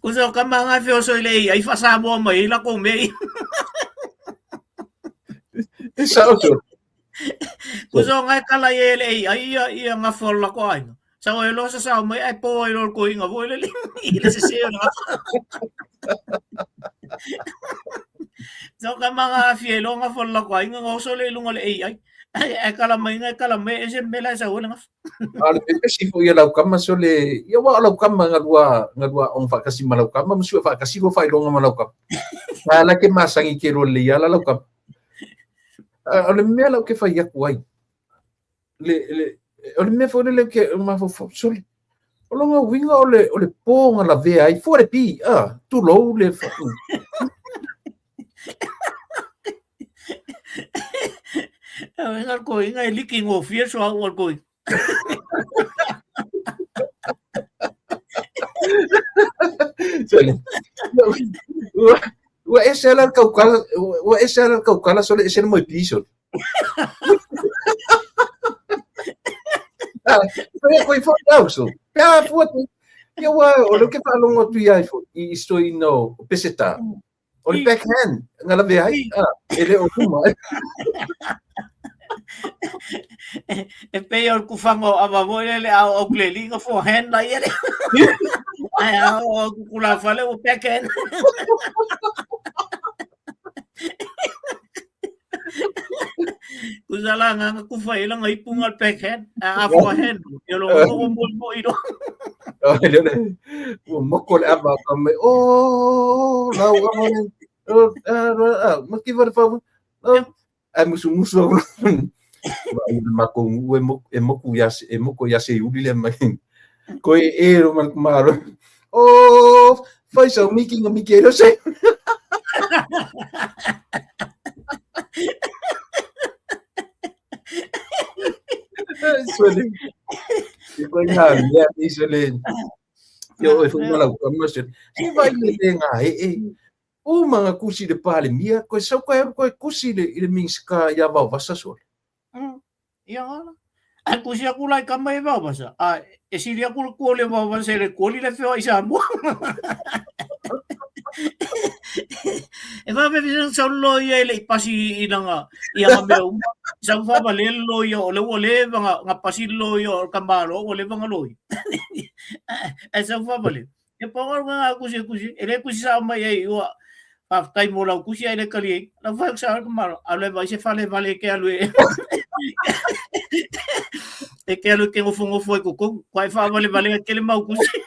Kusa o kama nga feo so i le AI fa Samoa mai la ko mei. E sao so. Kusa o ngai kala i le AI ia ia nga fo la ko ai. Sa o lo sa sa mai ai po ai lo ko inga vo le i le se se na. So ka mga fie lo nga fo la ko ai nga so le lunga le AI. Ai ai kala mai ngai kala mai e se mela sa o nga. A le pepesi fo ia lau kama so le ia wa lau kama ngalua ngalua ong whakasi ma lau kama musu whakasi lo whailonga ma lau kama. A la ke masangi ke lo le ia la lau kama. O le mea lau ke whai aku ai. Le le o le mea foi le ke mafofo sole. O longa uiga o le pō nga lavea ai fua le pi a tulou le fa. Nga ko inga e liki ngo fie so au ko. Sole. Ua ua ese ala kaukala ua ese ala kaukala sole ese mo pi sole. Ah, koe koe fo tau so. Pea fua tu. Ia ua o le ke whaalongo atu ia ifo i isto i no peseta. O le backhand nga lawe ai. Ah, e le o kuma. E pei o le kufaga o ava foi lele a o aukleli nga forehand la ia le. Ai a o kukula fale o backhand. Kusa la nga nga kufa ila nga ipu nga backhand a forehand. Yo lo mo mo mo i lo. O le le. Ua moko le ava ka mai. O lau ava le. O a ma ki wara fa. Ai musu musu au. Wa i le mako ngu e moku ia se e moko ia se uli le mai. Ko e e ro man kumaro. O fai sau miki nga miki e se. Sole. I koe ngā mea i sole. Yo e whai ka ma se. Se vai le le ngā e e. O mga kusi le palemia, koe sau koe aru koe kusi le i le Minska ia vau vasa sole. Ia ngala. Ai kusi aku lai kama e vau vasa. A e sili aku le kuoli vau vasa le kuoli le feo i Samoa. E fa fe fe sau lo ia le pasi i langa i anga mea uma. Sau fa va le lo ia o le ua le nga nga pasi lo ia o kamalo o le vanga lo ia. E sau fa va le. E pa nga nga kusi kusi e le kusi sa mai ai ua faafetai mo lau kusi ai le kali ai. Lau fa sa kamalo a le vai se fale vale ke alu e. E ke alu ke ngofo ngofo e koko. Kwa e fa vale vale ke le mau kusi.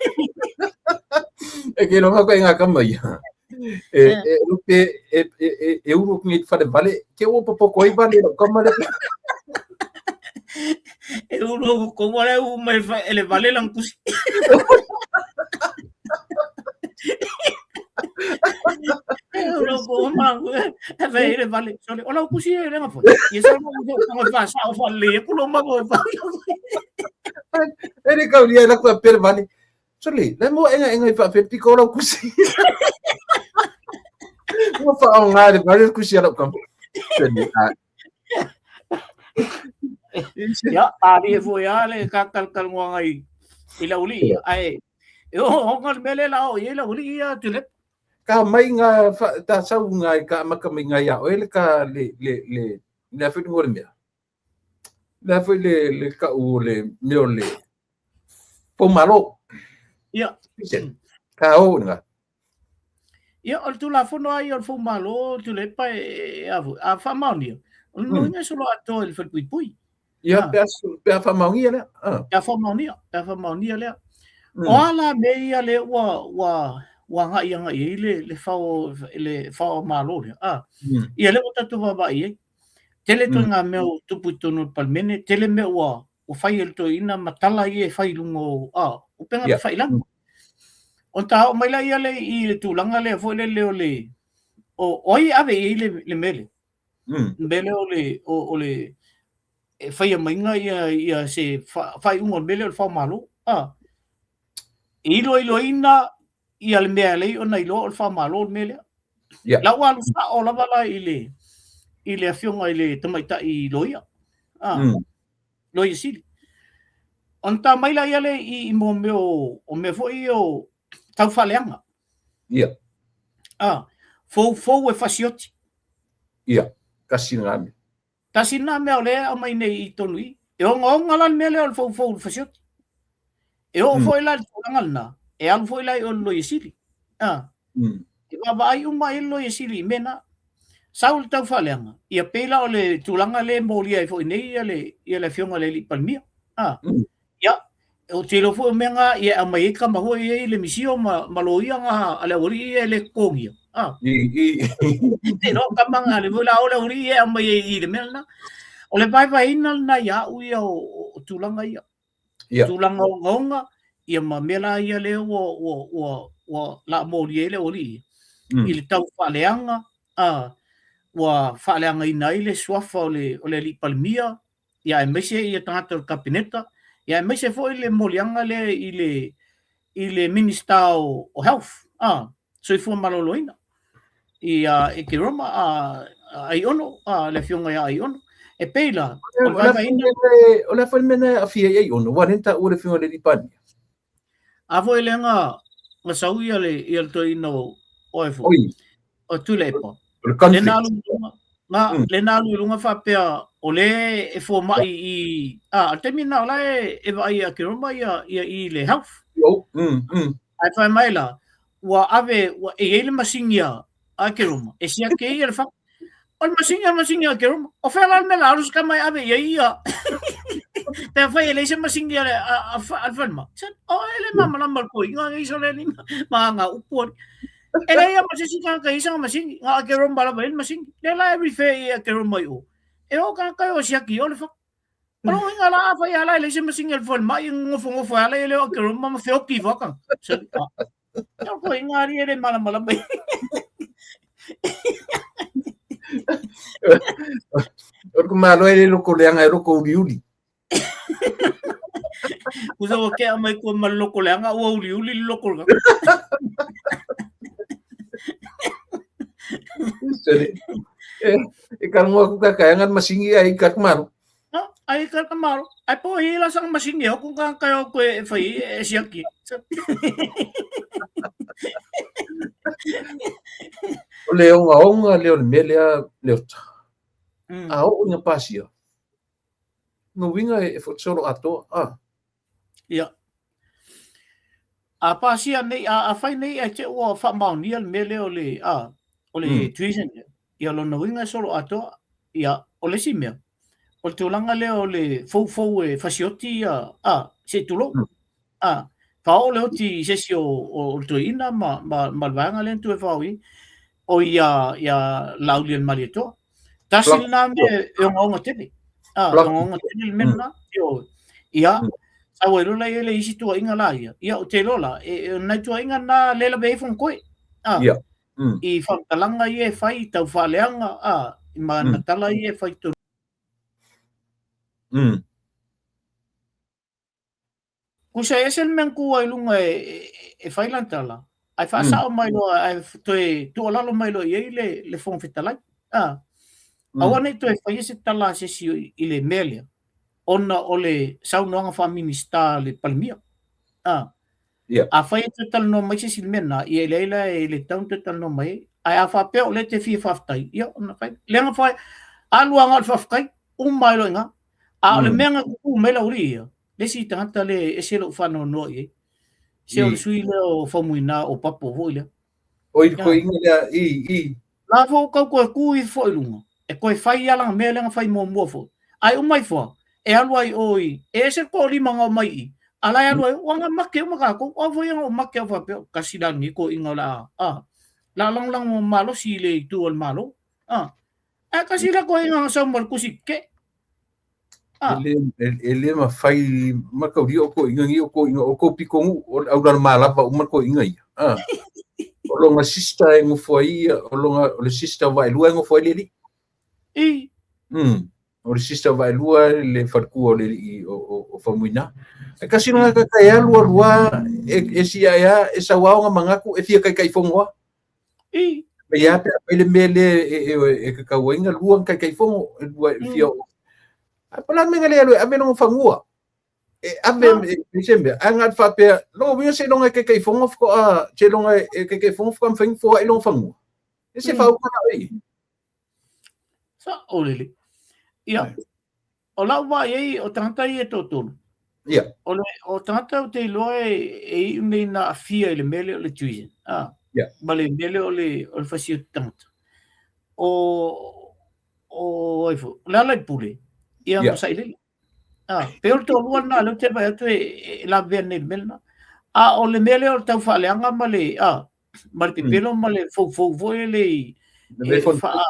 E ke longa koe ngā kama ia. E, e, lupe, e, e, e, e uru ki ngi whare vale, ke ua popoko ai vale lau kama le. E uru ko wale u mai fa ele vale lang kusi. E uru ko ma e ve ele vale. Sole ola kusi e lenga fo. Ye sa mo ko fa sa o fa le ko lo ma ko fa. E le kau lia la kua pere vale. Sole, le mo enga enga i wha pe piko lau kusi. Ua wha o ngā le vale kusi ala kama. Sole, a. Ia, ali e foi a le ka kal kal ngoanga i i la uli ai. E o o ngal mele la o i la uli ia tule. Ka mai ngā, ta sau ngā i ka maka mai ngā ia oe le ka le, le, le, le awhi le mea. Le awhi le, le ka u le mea o le Poumalo. Ia. Ka o ngā. Ia, o le tulafono ai o le Foumalo Tulepa e a a whamaonia. O le nuinga solo atoa i le whalepuipui. Ia, pe a, pe a whamaonia lea. Pe a whamaonia, pe a whamaonia lea. O ala me ia le ua, ua, ua ngai anga i le, le whao, le whao malo lea. Ia le ua tatu wawa i e. Tele toi ngā mea o tupu i tonu palmene, tele mea ua, ua whai e le toi ina matala i e whai lunga o, a, o penga yeah. whai langa. O ta o mai la ia le i le tūlanga le foi le leo le, o, o ai ave i le, le mele. Mea lea o le, o le e faia maiga ia, ia se faaiuga o le mea lea o le faamalo. E iloiloina ia le mea lei ona iloa o le faamalo le mea lea. La ua alu sao lava la i le afioga i le tamaitai loia. Loia sili. Ona ta mai la ia le i mo mea o mea foi o tau faaleaga. Foufou e fasioti. Ia, tasi lena mea. Tasi lena mea o lea e aumai nei i totonu i. E ogaoga la le mea lea o le foufou i le fasioti. E oo foi la i le tulaga lena, e alu foi la i o le Loia Sili. E vaavaai uma i le Loia Sili i mea na. Sau le tau faaleaga, ia pei la o le tulaga lea e molia ai foi nei ia le afioga i le alii Palemia. Ia, ou te iloa foi o mea na ia e aumai ai tama foi ia i le misio ma loia na a le aualii ia e le totogia. Te iloa tama na le foi la o le aualii ia e aumai ai i le mea lena. O le vaevaeina lena ia au ia o tulaga ia. Tulaga ogaoga ia ma mea la ia lea ua la molia ai le aualii i le tau faaleaga, ua faaleagaina ai le suafa o le alii Palemia, ia aemaise ia tagata o le Kapeneta, ia aemaise foi le moliaga lea i le Minista o Health, Soifua Maloloina, ia Ekeroma Aiono, le afioga ia Aiono. E pei la, o le vaevaeina. O le a foi le mea na e aafia ai Aiono, ua lea na taua le afioga i le alii Palemia. A foi lea na sau ia le toeaina o ai foi, o Tuilaepa. O le conflict. Le na alu i luga faapea o le e fomai i a le taimi na o la e vaai ia Keroma ia i le health. Ai fai mai la ua ave ua e i ai le masini a Keroma e siaki ai ia le fatu. O le masini o le masini a Keroma. O fea la le mea la alu se tama e ave i ai ia. Pe fai e leai se masini a le falemai. O e le malamalama le toeaina nei so le ni ma nga upu ali. E leai ma se isi tagata e i sana masini, na o Keroma lava e i le masini. Lea la e refer i a Keroma i o. E o tagata e o siaki i o le fatu. O lona uiga la afai lava la e leai se masini a le falemai, e nofonofo ai lava ia lea o Keroma ma feoti ifo lava tagata. O toeaiga alii e le malamalama. O le malo e le loko leaga e loko uliuli. Usa ua kea mai kua ma le loko leaga ua uliuli le loko leaga. E kalongo aku kakaeaga le masini ai ka malo. Ai ka ka malo. Ai po i la sang masini o ku ka ka o koe e fai e siaki. O le ogaoga lea o le mea lea Leota. A oo ina pasia, lona uiga e solo atoa. Ia. A pasia nei, a fai nei ae te ua faamaonia le mea lea o le, o le treason lea. Ia lona uiga e solo atoa. Ia, o le isi mea, o le tulaga lea o le foufou e fasioti ia, se i tulou. Faaoo le oti i se isi o le toeaina ma le vaega lea na toe faaoo i ai, o ia Laaulialemalietoa. Tasi lena mea e ogaoga tele. E ogaoga tele le mea lena. Ia, sau ai loa la ia le isi tuuaiga la ia. Ia, ou te iloa la, e nai tuuaiga na le lavea ai Fonotoe. I faamatalaga ia e fai, i tau faaleaga, ma na tala ia e fai tonu. Kusa e ese le mea na tu ai luga e fai lana tala, ae faasao mai loa, ae toe tuualalo mai loa i ai le Fofoga Fetalai. Aua ne i toe faia se tala a se isi i le mea lea, ona o le saunoaga faa-Minisita a le Palemia. Afai e toe talanoa mai se isi i le mea lena, ia e leai la e le tatau ona toe talanoa mai ai. Ae a faapea o lea e te fia faafetai, ia ona fai. Leaga fai, alu lava na o le faafetai, uma ai loa i ina. A o le mea na tutu mai lau alii ia, le isi tagata lea e ese lou faanoanoa i ai. Se o le sui lea o Faumuina o Papo foi lea. O i koe inga lea, i. La foi kau koe ku i foi lunga. E koe fai ia langa mea lea na fai muamua foi. Ai uma ifo, e alu ai o i, e ese ko lima ngau mai i. A la e alu ai, ua nga make uma kākou. O foi nga o make au faapea, kasi la ni ko inga la, la lagolago malosi i le itu o le Malo. Ae kasi la ko inga sau ma le kusi ke. E le mafai mataulia o toeaiga nei o toeaiga o tou pitonuu o le aulala malava uma toeaiga ia. O lona sister e nofo ai ia, o lona o le sister vaelua e nofo ai le alii. I. O le sister o Vaelua le faletua o le alii o Faumuina. Ae tasi le tagata e alu alu a e sia a e sau lava ona manatu e fia Taitaifono lava. I. Mai a pe a fai le mea lea e tatau ai ona lua ona Taitaifono, e lua e fia oo. Ae po o le a le mea na le alu e ave lona fanua. E ave e se mea, ae na o le faapea, lona uiga seiloga e Taitaifono faatoa, seiloga e Taitaifono faatoa mafai ona foai lona fanua. E se faauta na o i. Sa'o lelei. Ia, o lau vaai i ai, o tagata ia e toatolu. Ia. O le o tagata ou te iloa e iu nei ina aafia i le mea lea o le treason. Ah. Ia. Ma le mea lea o le fasi o tagata. O ai foi, o Lealailepule, ia ma Sailele. Ah, pei o le toalua lena lea ou te vaai atu e lavea nei i le mea lena. A o le mea lea o le taufaaleaga ma le, ah, ma le pepelo ma le foufou foi le i e faa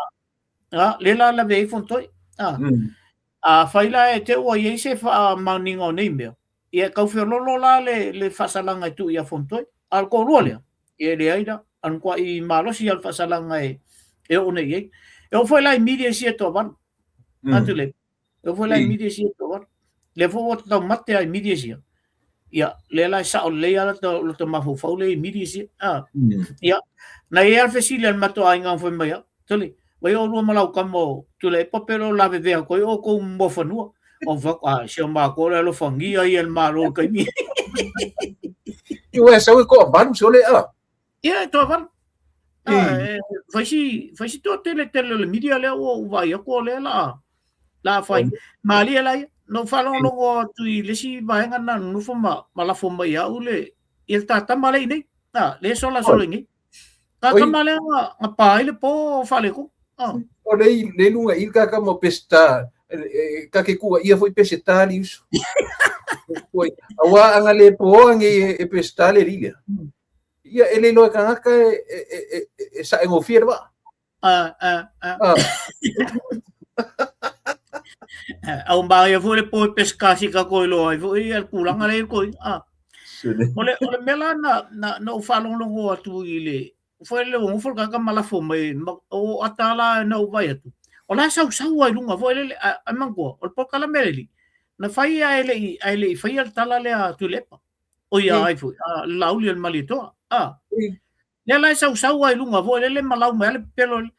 a le la lavea ai Fonotoe. Ah. Afai la e te ua i ai se faamaoniga o nei mea, ia e tau feoloolo la le faasalaga e tuu ia Fonotoe. A o le toalua lea, ia e leai la, a o le matuai malosi lava le faasalaga e oo nei i ai. E oo foi la i media sia e toavalu. Atu le, E oo foi la i media sia e toavalu. Lea foi ua taumate lava i media sia. Ia, lea la e sao lelei lava lota mafaufau lea i media sia. Ah. Ia, na i ai lava le fesili a le matou aiga fai mai au, Tole, vai oulua ma lau tama o Tuilaepa pe le o lavevea atu ai outou muafanua. Ou fai atu, ah, si o matou le alofagia ia e le Malo i le taimi. Ia, e sau e toavalu sole a. Ia, e toavalu. Ah, fai si toatele tele o le media lea ua ou vaai atu o lea la a fai. Malie la ia. Na ou faalogologo atu i le isi vaega na nonofo ma lafo mai ia au le, ia le ta tama lea i inei. Ah, lea e solasolo i inei. Ta tama lea na pa ai le po faaletonu. Ah. O le i luga i le ta tama o Peseta, ta te tuuaia foi Peseta le uso. Aua a na le poa nei e Peseta le alii lea. Ia e le iloa e tagata e saegofie le vaa. Au manaia foi le po e Peseta se i tatou iloa ai foi le tulaga lea i le toeaina. O le mea la na ou faalogologo atu i le foi le ua nofo le tagata ma lafo mai o ata la na ou vaai atu o la e sausau lava i luga foi lele ae manatua o le polokalame a le alii na fai ae le i faia le tala lea a Tuilaepa. O ia ai foi, a, le Laauli o le Malietoa. A. Lea la e sausau lava i luga foi lele ma lau mai lava le pepelo.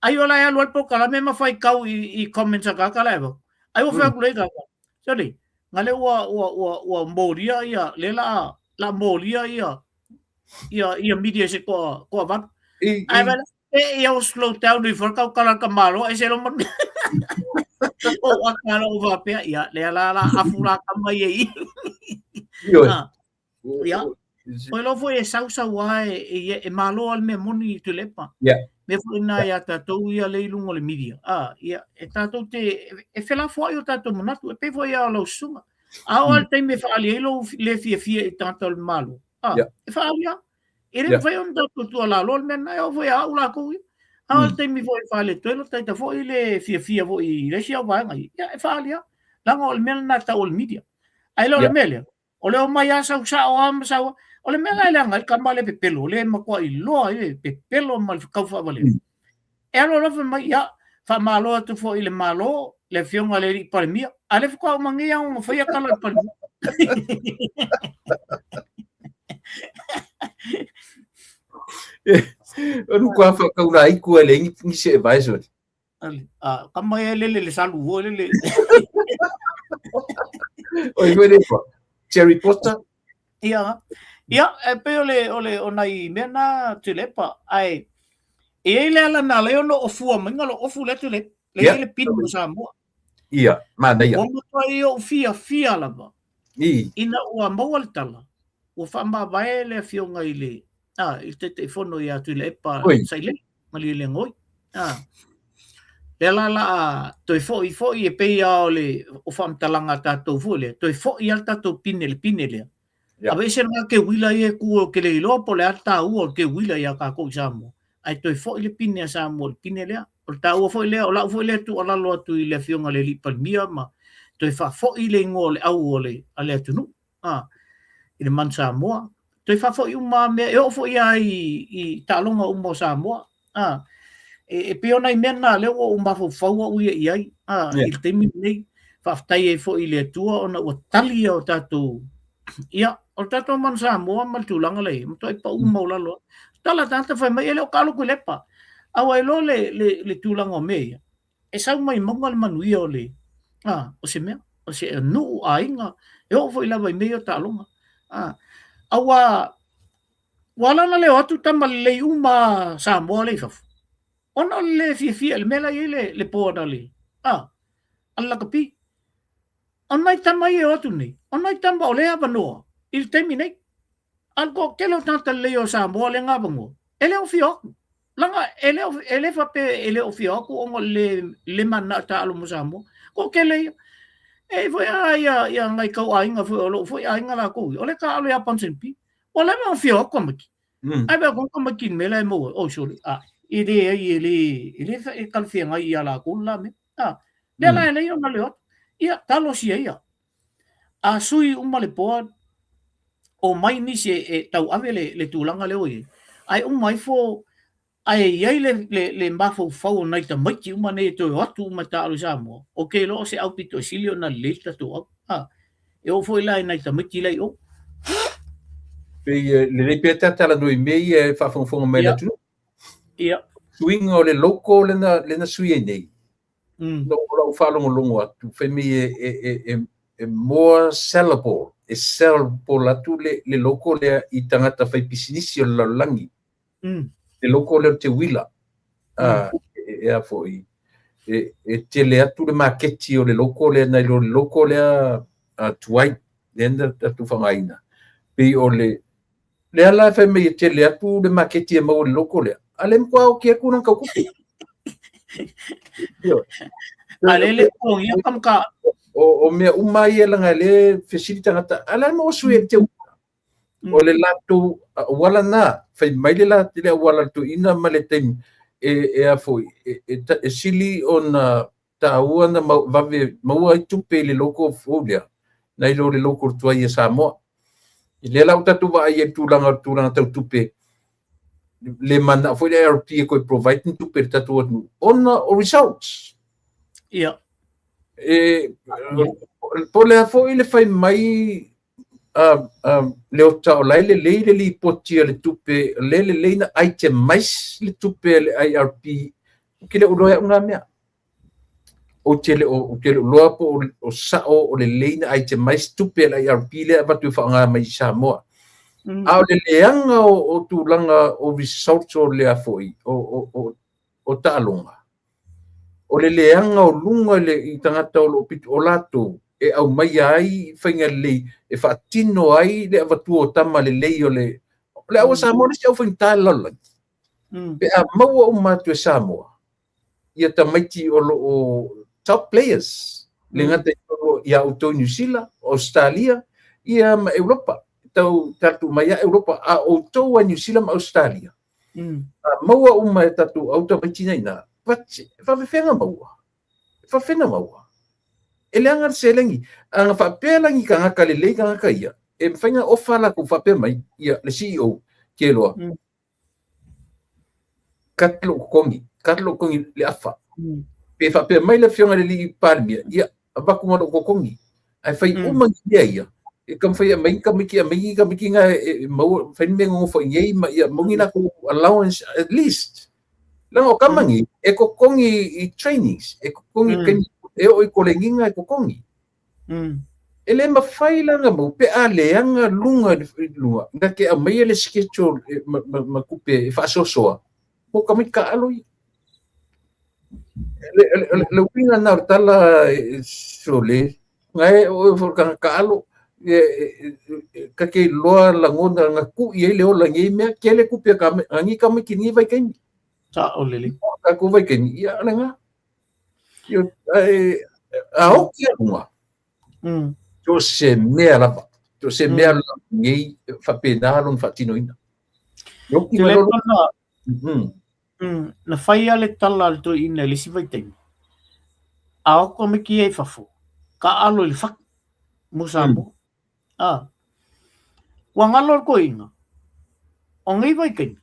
Ai o la e alu lava le polokalame ma faitau i comments a tagata la e avatu. Ai ua fai atu lea i tagata, sole, na lea ua, ua, ua, ua molia ia, lea la a, la molia ia, ia, ia media se toa, toavalu. Ae vai la, e ia o slow down ifo le tautala a le tamaloa ese lo manu. O ata lo faapea, ia, lea la la afu la tama ia i. Ioe. Ia. Oi lo foi e sausau lava e malo lava le mea moni i Tuilaepa. Ia. Mea foi lena ia tatou ia lea i luga o le media. Ah, ia, e tatou te, e felafoai o tatou manatu, e pei foi lava o lau susuga. A oo lava i le taimi e faaali ai lou le fiafia i tagata o le Malo, ah, e faaali lava. E le mafai ona tatou tuualalo le mea lena, e oo foi ia au latou ia. A oo i le taimi foi e faaletonu ai lota ita foi le fiafia foi i le isi au vaega ia, ia e faaali lava. Leaga o le mea lena e tau o le media. Ae le o le mea lea, o le omai lava sau sao lava ma sau. O le mea la e leaga ai le tama lea pepelo, lea e matuai iloa ai le pepelo ma le taufaavaleina. E alu alofa mai, ia, faamalo atu foi i le Malo, le Afioga i le Alii Palemia, a o lea faatoa uma nei lava ona faia tala a le Palemia. O le matua faataulaitu e leai nisi advisory. A, tama ia e lele i le salu foi lele. Oi foi le pa. Jerry Potter. Ia. Ia, e pei o le o le o nai mea na Tuilaepa, ae e i ai le ala na ala ai ona ofua mai na lo ofu lea Tuilaepa. Le i ai le pine o Samoa. Ia, manaia. Ua matuai ou fiafia lava. I. Ina ua maua le tala, ua faamavae le afioga i le a, i le Taitaifono ia Tuilaepa Sailele. Malielegaoi. Ah. Lea la la a toe foi foi e pei lava o le o faamatalaga a tatou foi lea, toe foi lava le tatou pine i le pine lea. Yeah. Aveese lena keuila ia e tu ou te le iloa po o le a le taua o le keuila ia tatou i Samoa, ae toe foi le pine a Samoa i le pine lea. O le taua foi lea, o lau foi lea tuualalo atu i le afioga i le Alii Palemia ma toe faafoi le igoa o le au o le, a le atunuu. a, i le Manu Samoa. Toe faafoi uma lava mea, e oo foi lava i taaloga uma o Samoa. A, E pei o nai mea na lea ua ou mafaufau au ia i ai, i le taimi lenei. Faafetai ai foi i le Atua ona ua tali ia o tatou, ia, o le tatou Manu Samoa ma le tulaga la e i ai, matuai pau maualalo lava. Tala a tagata fai mai, e le o taalo Tuilaepa. A ua iloa le tulaga o mea ia, e sau mai mauga le manuia o le, o se mea, o se nuu, aiga, e oo foi lava i mea ia o taaloga. Aua ua ala ona le o atu tama lelei uma Samoa lea i fafo, ona o le le fiafia i le mea la e i ai le board a le, a le lakapi. O nai tama ia e o atu nei, o nai tama o lea e avanoa i le taimi nei. A o le toatele o tagata lelei o Samoa lea na avanoa, e le o fia o atu. Leaga e le o, e le faapea e le o fia o atu ona o le le mananao e taaalo mo Samoa. Toatele ia. E i ai foi lava ia, ia nai tauaiga foi o lou foi aiga latou ia, o lea e taaalo ia Ponsonby. Ua leva ona fia o atu tamaiti. Ae vaai atu tamaiti i le mea la e maua ai, oi sole, a, e leai, e le, e le e talafeagai ia latou le la mea. A, lea la e alai ona le o atu. Ia, talosia ia. A sui uma le board, omai nisi e tauave le tulaga lea ua i ai, ae uma ifo ae i ai le mafaufau o nai tamaiti uma nei e toe o atu uma e taaalo i Samoa, ou te iloa o se au pito i sili ona lelei le tatou au. E oo foi la i nai tamaiti la i o. Pei e lelei pea ta talanoa i mea ia e faafogafoga mai le atunuu. Ia. Suiga o le logo lea na sui ai nei. Na o lau faalogologo atu, fai mai e more sellable, e sellable atu le logo lea i tagata faipisinisi o le lalolagi. Le logo lea o le teuila. E a foi, e tele atu le maketi o le logo lea nai lo le logo lea tuai, lea na tatou faaaogaina. Pei o le lea la e fai mai e tele atu le maketi e maua i le logo lea, a o lea e matua oki atu lana tau tupe. A lea le totogia ka maka. O mea uma ia leaga lea e fesili tagata, a o le a le mea ua sui ai le teuila? O le latou auala na, fai mai le le auala a le toeaina ma le taimi e a foi, e sili ona taua na vave maua ai tupe i le logo fou lea, nai lo le logo tuai a Samoa. I lea la ua tatou vaai ai i le tulaga o le tulaga tau tupe, le manao foi le IRP e toe provide ni tupe i le tatou atunuu, ona o results. Ia. E, po o le a foi le fai mai Leota o la e lelei le lipoti a le tupe, o lea e lelei na itemize le tupe a le IRP, ou te le o iloa e au na mea. Ou te le o iloa po o sao o lelei na itemize tupe a le IRP lea e avatu e faaaoga mai i Samoa. A o le leaga o tulaga o results o lea foi, o taaloga, o le leaga o luga i tagata o lo o pito, o latou e aumaia ai faiga lelei e faatino ai le avatua o tama lelei o le au a Samoa, le isi au faigata i le lalolagi. Pe a maua uma atu e Samoa ia tamaiti o lo o top players, le gata i totonu ia outou i Niu Sila, Ausetalia, ia ma Europa, tau tatou mai ia Europa, a outou a Niu Sila ma Ausetalia, a maua uma e tatou au tamaiti na ina, but e faafefea maua? E faafefea maua? E leaga le seleni. A na faapea la ni tagata lelei tagata ia, e mafai ona ofa latou faapea mai, ia le CEO, ke loa, cut lou totogi, cut lou totogi le afa. Pe faapea mai le afioga i le alii Palemia, ia, avatu ma lou totogi. Ae fai uma ni mea ia, e taumafai e aumai ni tamaiti, aumai ni tamaiti na e maua, fai ni mea e nonofo i inei ma ia maua ni latou allowance at least. Leaga o tama nei, e totogi i trainings, e totogi i taimi e oo i kolegiga e totogi. E le mafai la ona maua pe a leaga luga i luga, na te aumaia le schedule ma tupe e faasoasoa mo tamaiti taaalo ia. Le uiga lena o le tala sole, na e o e tagata taaalo, ta te iloa lagona na tuu i ai le ola i nei mea, tele tupe a nei tamaiti i lenei vaitaimi. Sao lelei. Tatou vaitaimi, ia o lena. A oki a luga, so o se mea lava, so o se mea lava nei faapena lona faatinoina. E oki mai loa Na fai lava le tala a le toeaina i le isi vaitaimi, a o atu tamaiti ia i fafo, taaalo i le fatu mo Samoa. Ua galo le toeaina, o nei vaitaimi,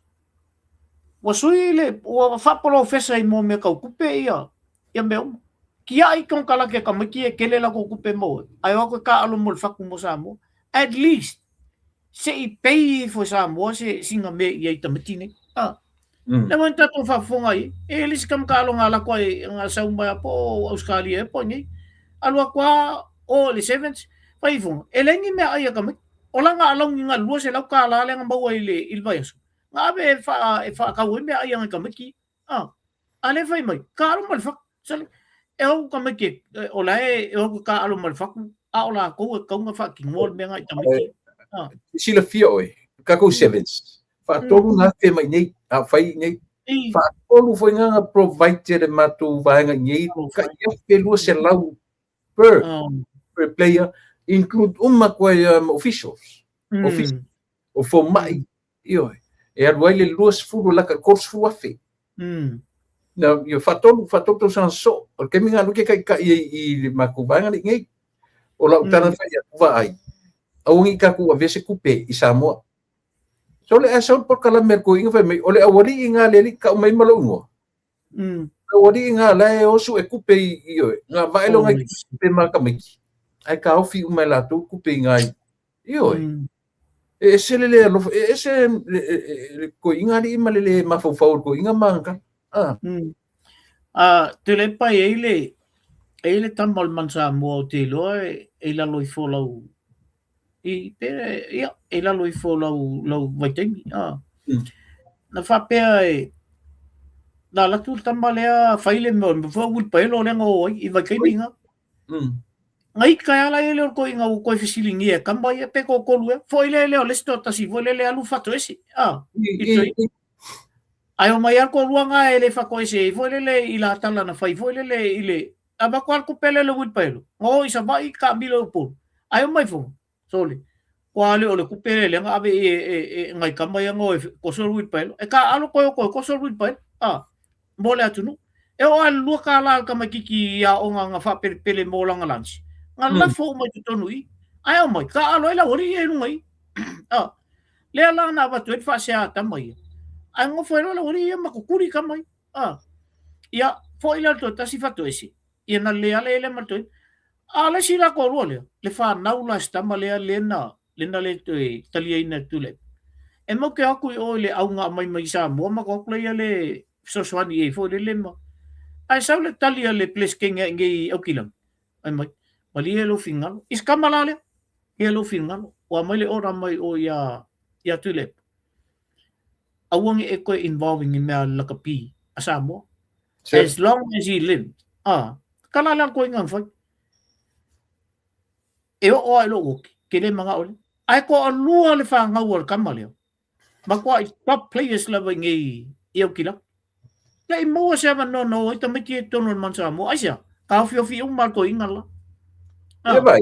Ua sui le, ua faapolofesa i mea tau tupe ia, ia mea uma. Tiai konekarate a tamaiti e tele latou tupe e maua ai, ae o atu e taaalo mo le fatu mo Samoa. At least, se i pay ifo e Samoa se sina mea i ai tamaiti nei. Ah. Le foi na tatou faafofoga ai, e le isi tama taalo na alu atu ai, na sau mai po o Ausetalia ea po o i inei. Alu atu lava o i le sevens, fai ifoga, e leai ni meaai a tamaiti. O lana alauni na o le $200 lea na maua i le, i le vaiaso, na ave e, faa, e faatau ai meaai a nai tamaiti. Ah. A lea fai mai, taalo ma le fatu. Sole, e o atu tamaiti, o la e o atu e taaalo ma le fatu, a o latou e tatau ona faatinoa le mea lena i tamaiti. Ah. Silafia oe, tatou sevens, faatolu na afe mai nei, a fai nei, faatolu foi nga na provide e le matou vaega i nei, tai 1200 per, per player, include uma atu ai ma officials, officials, o fomai, ioe, e alu ai le 20 laka 30,000. Na, ia faatolu, faatolu tausaga sosoo. O le taimi lena ke taitai ai i le matou vaega lea i nei. O lau tala na fai atu, vaai, aua ne i tatou avea se tupe i Samoa. So le ae sau le polokalame a le toeaina fai mai, o le aualii lena a le alii tau mai ma lou igoa. Le aualii lena la e o sue tupe i, i oe. Na vae leo nai tupe ma tamaiti. Ae taofi uma e latou tupe i nai. Ioe. E ese le le alofa, e ese le toeaina alii ma le le mafaufau o le toeaina ma ana tala. Ah. Ah, Tuilaepa e i ai le, e i ai le tama o le Manu Samoa ou te iloa e, e i lalo ifo o lau, i, pe, ia, e i lalo ifo o lau, lau vaitaimi. Ah. Na faapea e, na alu atu le tama lea fai le mea o le foi uilipaelo lea na o ai i vaitaimi na. Na ita e ala ia lea o le toeaina ua toe fesiligia e tama ia pe toatolu ea. Foi lea lea o le isi toatasi foi lele alu fatoese. Ah, i toeaina. Ae omai lava le toalua na e le fatoese ai foi lele i la tala na fai foi lele i le avatu lava le tupe lea i le uilipaelo. Na o i Savaii taamilo i Upolu. Ae omai foi, sole, kua le o le tupe lea lea na ave i e nai tama ia na o e koso le uilipaelo. E taaalo koe o koe koso le uilipaelo. Ah, mo le atunuu. E oo lava i le $2 a le tamaitiiti i aoga na faapelepele mo lana lunch, na lafo uma i totonu i i. Ae aumai, taaalo ai le aualii ia i luga i i. Ah, lea la na avatu ai le faasea a tama ia. Ae nofo ai loa le aualii ia ma tutuli tama ia. Ah, ia, foi lea o le toatasi fatoese, ia na le ala ia lea ma le toeaina. A o le isi la toalua lea, le fanau la a si tama lea lea na, lea na le toe taliaina e Tuilaepa. E mau te o atu i o i le au na aumai mai Samoa ma atu atu lea ia le fesoasoani i ai foi lele ma. Ae sau le tali a le Peresetene a i inei i Aukilani, fai mai, malie lou finagalo. I si tama la lea, malie lou finagalo, ua aumai le order mai o ia, ia Tuilaepa. Aua ne i e toe involve i ni mea lakapi a Samoa. As long as he lived. Ah, tala lea koe ngā whai. E oo a i lou oki, ke le mangao lea. Ae toalua le fanau a le tama lea. Matuai top players lava i nei i Aukilaki. Le i maua se avanoa na o ai tamaiti ia i totonu o le Manu Samoa. Aisea? Taofiofi uma le toeaina la. Ah. Ia vai.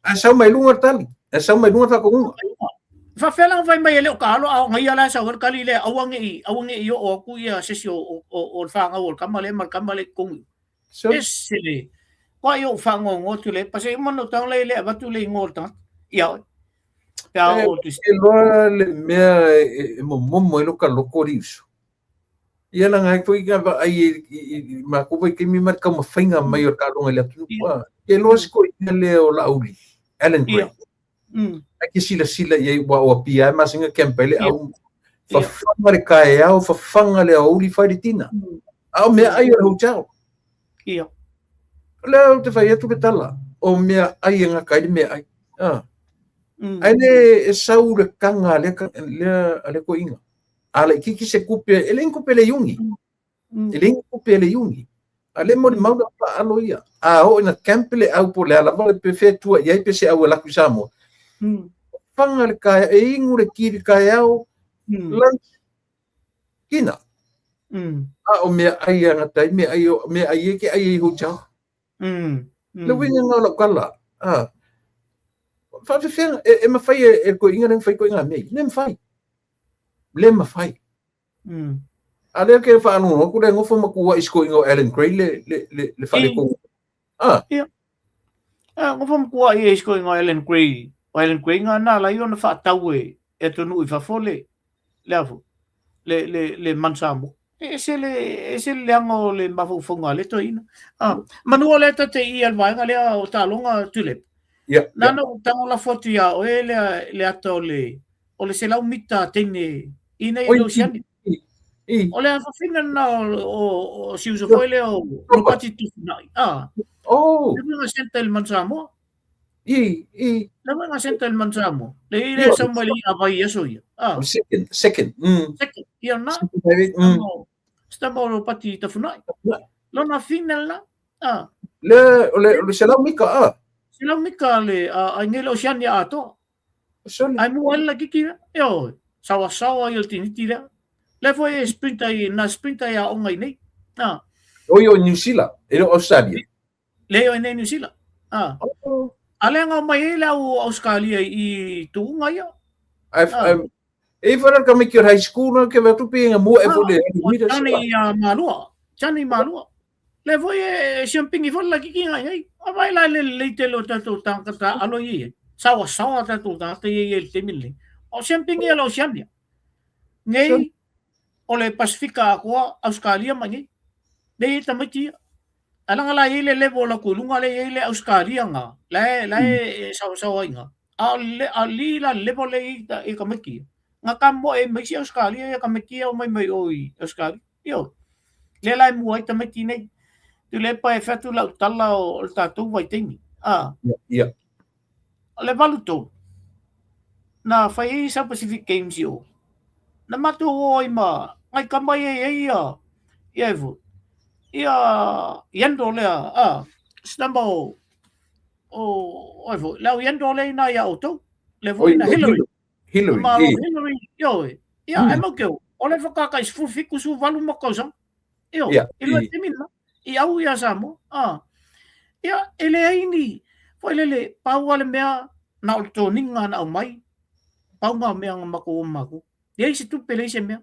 Ae sau mai luga le tali. Ae sau mai luga le faatonuga. Faafefea la ona fai mai e le o taalo a o ia la e sau ai le tali lea aua ne i aua ne i oo atu ia se isi o, o, o, o le fanau o le tama lea ma le tama lea i totonu. So, Ese le kua i ou faanoanoa atu le pa se uma ona ou tago lea e le avatu le igoa o le tagata ia oe. Pe a oo atu i se loa le mea e momomo ai loka loko o uso. Ia langa ai foi ka vaai i matou vaitaimi ma le taumafaiga mai o le taaloga i le atunuu. Ke loa se toeaina lea o Laauli, Alan Gray. Ai ke silasila i ai ua o Apia e masina camp ai le au. Fafaga le taeao, fafaga le aoauli, fai le tina. A o meaai o le hotel. Ia. O lea ou te fai atu le tala, o meaai e gata ai le meaai. Ae le e sau le taga a lea, lea, a lea toeaina. A laitiiti se tupe, e leai ni tupe a le iuni. E leai ni tupe a le iuni. A le molimau le taaalo ia. A oo ina camp le au po o le a lava pe fea e tua i ai pe se au e alu atu i Samoa. Faga le taeao, e inu le ti i le taeao, lunch, kina. A o meaai e gata ai, meaai, meaai e ke ai i hotel. Le uiga lena o lau tala. A, faafefea, e mafai e le toeaina lea ona fai ituaiga mea ia? Le mafai. Le mafai. A lea ke faalogologo atu le nofo ma tuuai i si toeaina o Alan Gray le, le, le, le faaletonu. Ah. Ia. Ah, nofo ma tuuai i si toeaina o Alan Gray. O Alan Gray nga na ala ai ona faatau e, e atunuu i fafo le, le a foi, le le le Manu Samoa. E ese le ese le leaga o le mafaufauga a lea toeaina. Ah, manu o lea ta te i al vaega lea o taaloga Tuilaepa. Ia, Na na ou tago lafo atu iā oe le le ata o le 100 mita teine i nei le Oceania. O le afafina lena o si uso foi lea o Ropati Tufinai. Ah. Oh. Le nga senta i le Manu Samoa. I. Le nga senta i le Manu Samoa. Le i le sau mai le a vai aso ia. Ah. Second, second. Second. Ia na. Stama o Ropati Tafunai. Lona final la. Ah. Le o le o le selau mika ah. Selau mika le a ai nei le Oceania atoa. Sole. Ai mua ai la kiki lea. E oi, sawasawa i o le tiniti lea. Lea foi e sprinta i, na sprinta i aoga i nei. Ah. Oi o New Zealand, e le o Australia. Le o nei New Zealand. Ah. Oh. A lea ngau mai e le au Australia i tuunga ia. Ah. E whara ka miki o high school na ke watu pe nga mua e fole. Tane i a Malua. Tane i Malua. Le foi e siampingi foi la kiki ngai ai. A vai la le lelei tele o tatou tagata alo i ai. Sawa sawa tatou tagata i ai le taimi lenei. O siampingi e la Oceania. Nei o le Pasifika atoa Australia mai nei. Nei e tamaiti ia. Alaga la i le level o la luga le i le Australia nga. La e sawa sawa inga. A o le a li la level le i i tamaiti ia. Nga ka mo e mai si Australia ia tamaiti ia o mai mai o i Australia. Ioe. Lea la e mua ai tamaiti nei. Tuilaepa e fai atu lau tala o le tatou vaitaimi. A. Ia. O le 83, na fai ai South Pacific Games i o. Na matou o ai ma ngai kama ia i ai ia, ia e foi. Ia Yendo lea, a, se tama o, o, o e foi, le au Yendo lea ina ia outou. Le foi na Hillary. Hillary. Malo Hillary, ioe. Ia, e mau ke o le whakaka i 17, 18 ma kausa. Io, i le taimi na, i au ia Samoa. Ah. Ia, e le ai ni, foi lele, pau a le mea, na o le toniga na au mai, pau ngā mea nga mako o mako. Leai se tupe, leai se mea.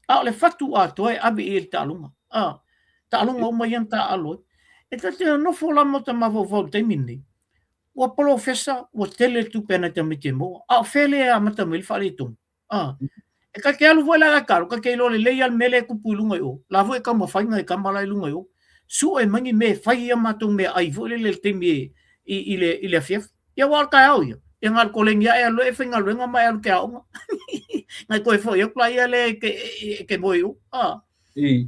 A o le fatu atoa e ave i le taaloga. Ah. Taaloga uma ia na taaalo ai. E ta te nofo la mo ta mafaufau i le taimi lenei. Ua polofesa, ua tele le tupe a nai tamaiti e maua. A o fea lea e amata mai ai le faaletonu? Ah. E ka ke alu foi la ka kalo, ka ke iloa lelei a le mea lea e kupu i luga i o. La foi e taumafai ngai tama la i luga i o. Sue mai ni mea e fai ia matou meaai foi lele i le taimi e i le i le afiafi. Ia aua o le taeao ia. Ia na o le koleni ae alu e faigaluega ma e alu ke aoga. Ngai toe foi atu la ia lea e ke e ke moe i o. Ah. I.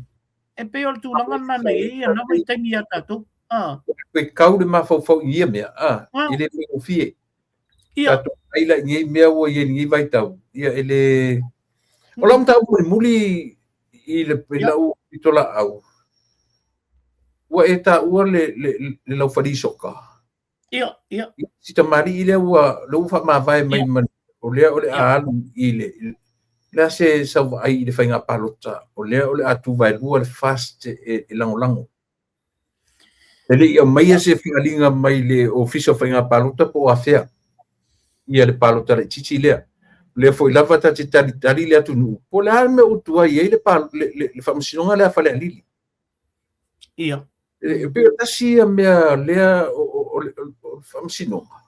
E pei o le tulaga lena na i ai ia na vaitaimi iā tatou. Ah. Koe kau le mafaufau i ia mea, ah, e le faigofie. Ia. Tatou ai la i nei mea ua i ai i lenei vaitau, ia e le... O lau mataupu mulimuli i le i lau pitolaau, ua e taua le, le, le laufali soka. Ia, ia. Si tamalii lea ua, lea ua faamavae mai ma, o lea o le a alu i le, le a se sau vaai i le faiga palota, o lea o le a tuvaelua le FAST e lagolago. E le i aumaia se fealiga mai le Ofisa o Faiga Palota po o afea ia le palota laitiiti lea. O lea foi lava ta te talitali le atunuu po o le a le mea ua tuai ai le, le, le, le faamasinoga lea a Falealili. Ia. E pei o tasi ia mea lea o le faamasinoga.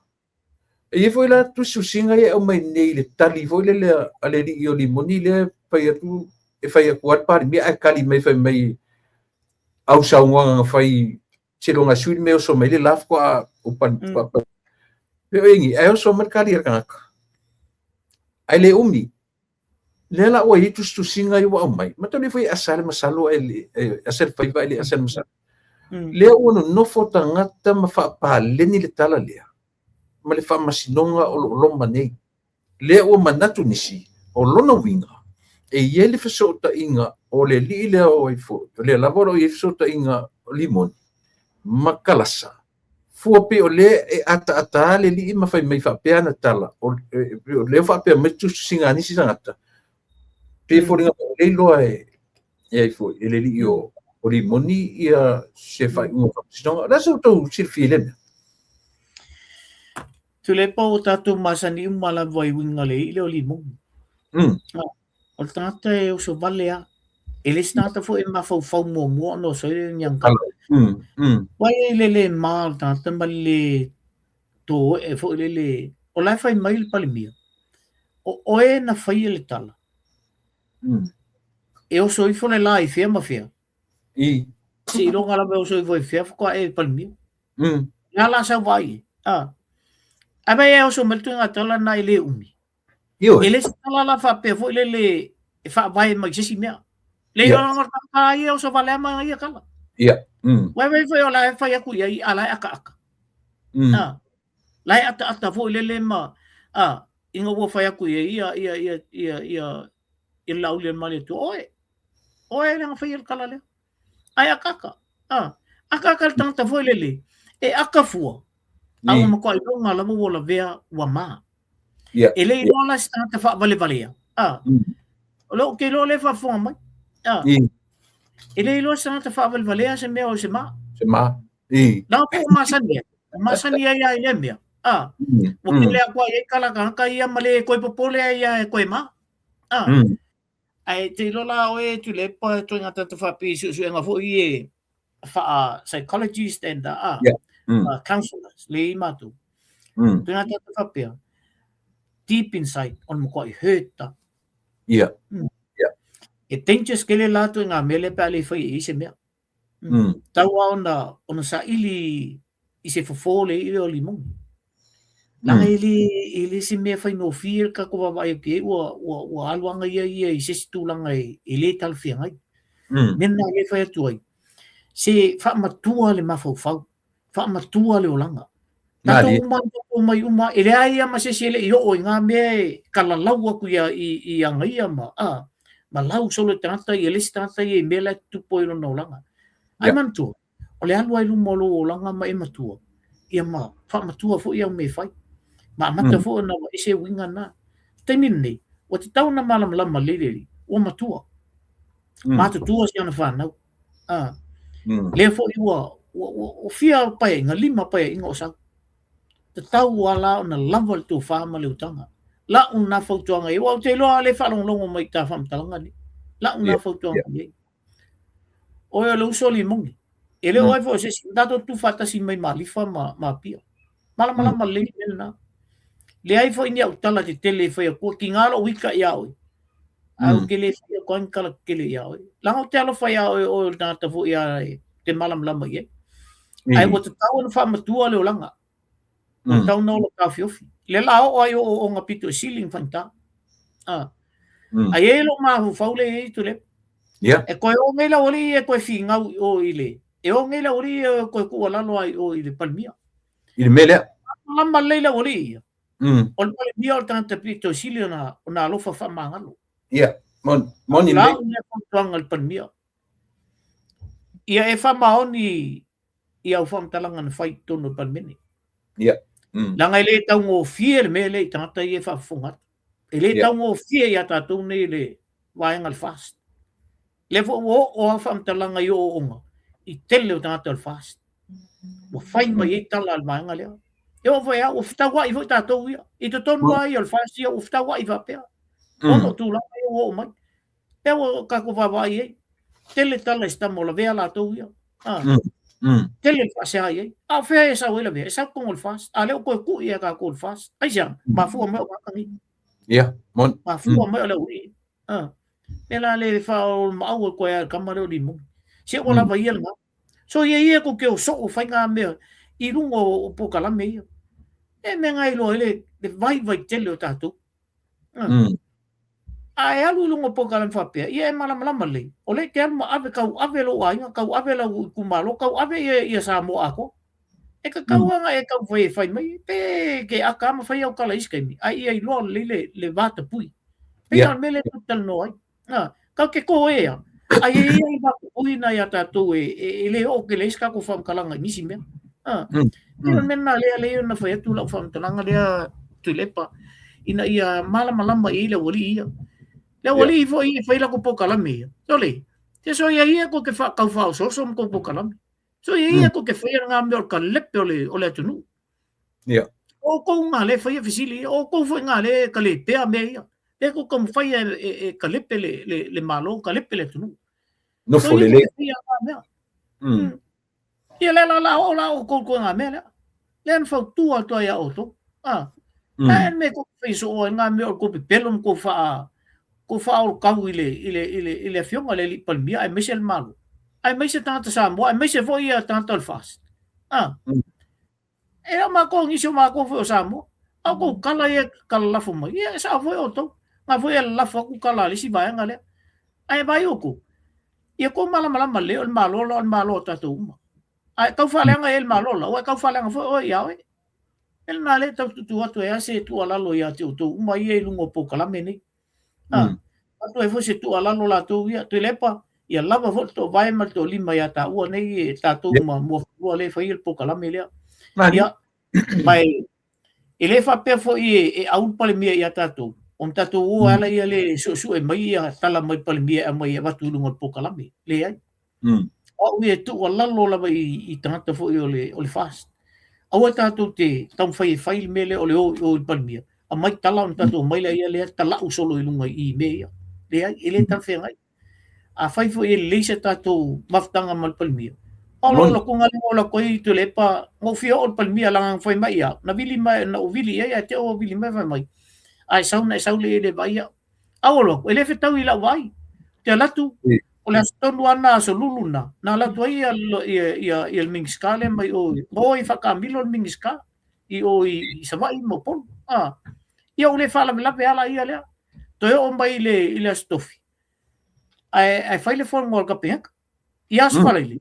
E i ai foi la tusitusiga ia e aumai nei i le tali foi lele a le alii o Limoni lea e fai atu, e fai atu lava le Palemia ae tali mai fai mai au saunoaga na fai seiloga e sui le mea e oso mai le la faatoa ou Pei o egi, ae oso mai le tali a le tagata. Ae le umi. Lea la ua i ai tusitusiga ia ua aumai, mataulia foi e asa le masalo ae le asa le faiva ae le asa le masalo. Lea ua nonofo tagata ma faapaleni le tala lea ma le faamasinoga o lo o loma nei. Lea ua manatu nisi, o lona uiga, e i ai le fesootaiga o le alii lea o ai foi, o lea lava o lo o i ai fesootaiga o Limoni ma Kalasa Fua pei o lea e ataata le alii ma fai mai faapea ana tala, o lea faapea mai tusitusiga a nisi tagata, pei e foliga mai o lea iloa e ai foi, e le alii o Limoni ia se faaiuga o faamasinoga. O le a sa outou silafia i lea mea? Tuilaepa ua tatou masani uma lava i uiga le alii lea o Limoni. O le tagata e oso vale lava. E le se tagata foi e mafaufau muamua ona oso ai lea i ni ana tala. Vai ai le le ma o le tagata ma le le toe'e foi lele. O la e fai mai le Palemia, o oe na faia le tala. E oso ifo le la i fea ma fea. I. Seiloga lava e oso ifo i fea faatoa e Palemia. Le a la sau vaai ai? A. Ae vaai e oso mai le ituaiga tala lena e le umi. Ioe. E le se tala la faapea foi lele e faavae mai i se isi mea. Le iloa o le tagata ia e oso valea mai ia tala. Ia. Uae vaai foi o la e fai atu i ai, a la e akaaka. A. La e ataata foi lele ma, a, ina ua fai atu i ai ia, ia, ia, ia, ia, ia le Laaulialemalietoa, oe, oe le na faia le tala lea. Ae akaaka, a, akaaka le tagata foi lele, e aka fua, a ua matua iloga lava ua lavea ua ma. E le iloa la se tagata faavalevalea, a, o lea ou te iloa lea e faafofoga mai, a, e le iloa se tagata faavalevalea se mea o se ma. Se ma. Leaga po o masani ai, o masani ai lava i lea mea, a, ua kele atu ai ai tala tagata ia ma le toe popole ai lava e toe ma. A, ae te iloa la oe Tuilaepa ituaiga tagata faapea i suesuega foi e faa psychologist and a, counselors le i matou. Ituaiga tagata faapea, deep inside o le matuai hurt a. E dangerous tele la ituaiga mea lea pe a le fai i ai se mea. Tau lava ona, ona saili i se fofo le i'i lea o limoni. Leaga e le, e le se mea faigofie le tatou vaavaai atu i ai ua, ua, ua alu aga ia ia i se isi tulaga e, e le talafeagai. Mea lena lea e fai atu ai, se faamatua le mafaufau, faamatua le olaga. Tatou uma, tatou omai uma, e leai lava ma se isi e le i oo i ngā mea e kalalau atu ia i, i aga ia ma, a, ma lau solo i tagata ia le isi tagata ia i mea la e tutupu ai i lona olaga. Ae manatua, o le alu ai i luma o lou olaga ma e matua, ia ma faamatua foi au mea e fai. Ma amata foi ona ese uiga na. Taimi lenei, ua tatau ona malamalama lelei le alii, ua matua. Matutua si ana whanau. Lea foi ua, ua, ua, ua fia paeaiga, 5 paeaiga o sau. Tatau a la ona lava le tofa ma le utaga. La'u lena fautuaga i ai, aua ou te iloa lea e faalogologo mai i ta faamatalaga nei. La'u lena fautuaga i ai. Oe o le uso limoni. E le o ai foi o se isi, tatou tutufaatasi mai ma Alifa ma, ma Apia. Malamalama lelei le mea lena. Leai foi ni au tala tetele e fai atua, tiga lou ita iā oe. Ae ou te le fai atu ai ni tala tetele iā oe. Leaga ou te alofa iā oe, oe o le tagata foi a e te malamalama i ai. Ae ua tatau ona faamatua le olaga. Ua tatau ona ola taofiofi. Lea la oo ai o ooooga pito e sili ona faigata. Ae i ai lou mafaufau lea e i ai Tuilaepa. E toe o nei le aualii e toe finau i o i le, e o nei le aualii e toe tuualalo ai i o i le Palemia. I le mea lea. Malamalama lelei le aualii ia. O le Palemia o le tagata pito sili ona, ona alofa faamagalo. Ia, moni, moni lelei. Lau lea fautuaga i le Palemia. Ia e faamaoni i au faamatalaga na fai i totonu o le Palemene. Ia. Leaga e le taugofie le mea lea i tagata ia e faafofoga atu. E le taugofie iā tatou nei le vaega le FAST. Lea foi ua oo lava faamatalaga i ooooga i tele o tagata o le FAST. Ua fai mai ai tala a le vaega lea. E oo foi lava ua fetauai foi tatou ia. I totonu lava ia o le FAST ia ua fetauai faapea. Ona o tulaga ia ua oo mai. Lea ua tatou vaavaai i ai. Tele tala i se tama o lavea latou ia. Tele le faasea i ai. A o fea e sau ai lavea? E sau totonu o le FAST. A lea ua toe tui ia tatou le FAST. Aisea? Mafua mai o tagata nei. Ia, moni. Mafua mai o le aualii. Mea la le faaoloolomaau atu ai lava i le tama lea o Limoni. Se ua lava ia lena. So ia ia kou te o soo fai ngā mea i lunga o polokalame ia. E mea ngā iloa ai le vaivai tele o tatou. A e alu i luga o polokalame faapea, ia e malamalama lelei, o lea e te alu ma ave, tau ave lou aiga, tau ave lau itumalo, tau ave ia, ia Samoa atoa. E tatau lava ona e taumafai e fai mai, pe ke aka ma fai au tala i isi taimi, ae ia iloa lelei le, le vatapuia. Pei o le mea lea tatou te talanoa ai. Tatou te toea, ae i ai le vatapuia lena ia tatou e, e, e le oo tele ai se tatou faamatalaga i nisi mea. Pei o le mea lena lea lea na fai atu lau faamatalaga lea Tuilaepa, ina ia malamalama i ai le aualii ia. Le aualii foi e fai latou polokalame ia. Sole, te soia ia kou te faatau faaosooso ma kou polokalame. Soia ia kou te faia ngā mea o le kalepe o le, o le atunuu. O kou ngā le faia fesili ia, o kou foi ngā le kalepea mea ia. Lea kou taumafai e, e, e kalepe le, le, le Malo, kalepe le atunuu. Nofo Soia lelei. kou te faia ngā mea. Ia lea la la oo la outou i ngā mea lea. Lea na fautua atu ai iā outou. Ae le mea kou te fai soo ai ngā mea o le kou pepelo ma kou whaa. Kou faaolokau i le, i le, i le, i le afioga i le alii Palemia aemaise le Malo, aemaise tagata Samoa, aemaise foi ia tagata o le FAST. Ah. E le o matou, nisi o matou foi o Samoa. A o kou tala ia e talalafo mai, ia e sao foi outou. Na foi e lalafo atu tala a le isi vaega lea. Ae vaai outou, ia tou malamalama lelei o le Malo la o le Malo a tatou uma. A e tau faaleaga i ai le Malo la, ua e tau faaleaga foi oe ia oe. E lena lea e tau tuutuu atu ai lava se tuualalo ia te outou uma ia i luga o polokalame nei. Avatu ai foi se tuualalo latou ia, Tuilaepa, ia lava foi le toovae ma le toolima ia taua nei e tatou ma Muafanua lea e faia le polokalame lea. Ia, ma e le faapea foi e au le Palemia ia tatou, ona tatou o ala ia le suesue mai ia tala mai le Palemia e aumai e avatu i luga o le polokalame. Leai. O au ia e tuualalo lava i tagata foi o le FAST. Aua tatou te taumafai e fai le mea lea o le o i o i le Palemia, aumai tala ona tatou omai lea lea talau solo i luga i mea ia. Leai, e le talafeagai. Afai foi e lelei se tatou mafutaga ma le Palemia, o lau lakoga lea na ou lako ai Tuilaepa, na ou fia oo i le Palemia leaga na fai mai ia au, na vili mai, na ou vili i ai ae te i ua vili mai fai mai, a e sau ona e sau lea e le vaai au. A ou alu atu, e le fetaui i lau vaai. Ou te alu atu, o le aso tonu lava lena, aso Lulu lena, na alu atu ai ia le Minisita lea mai o, na o e faataamilo le Minisita i o i Savaii ma Upolu. Ia ua le faalavelave lava la ia lea. Toe oo mai i le Aso Tofi, ae fai le fono a le Kapeneta. I Aso Faraile,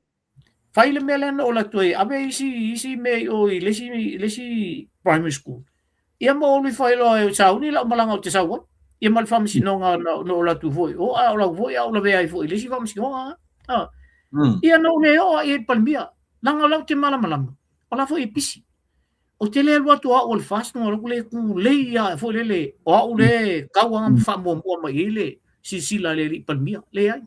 fai le mea lea na ou alu atu ai, ave isi mea i o i le isi primary school. Ia ma ou alu ifo ai loa e sauni lau malaga ou te sau ai. Ia ma le faamasinoga na ou alu atu foi, o a o lau foi a ou lavea ai foi i le isi faamasinoga. Ia na ou le oo i ai i le Palemia, leaga o la ou te malamalama, o la foi e pisi. Ou te le alu atu o au o le FAST, na ou alu atu lea tulei lava foi lele, o au lea e tau lava ma faamuamua mai i ai le silasila a le alii Palemia. Leai.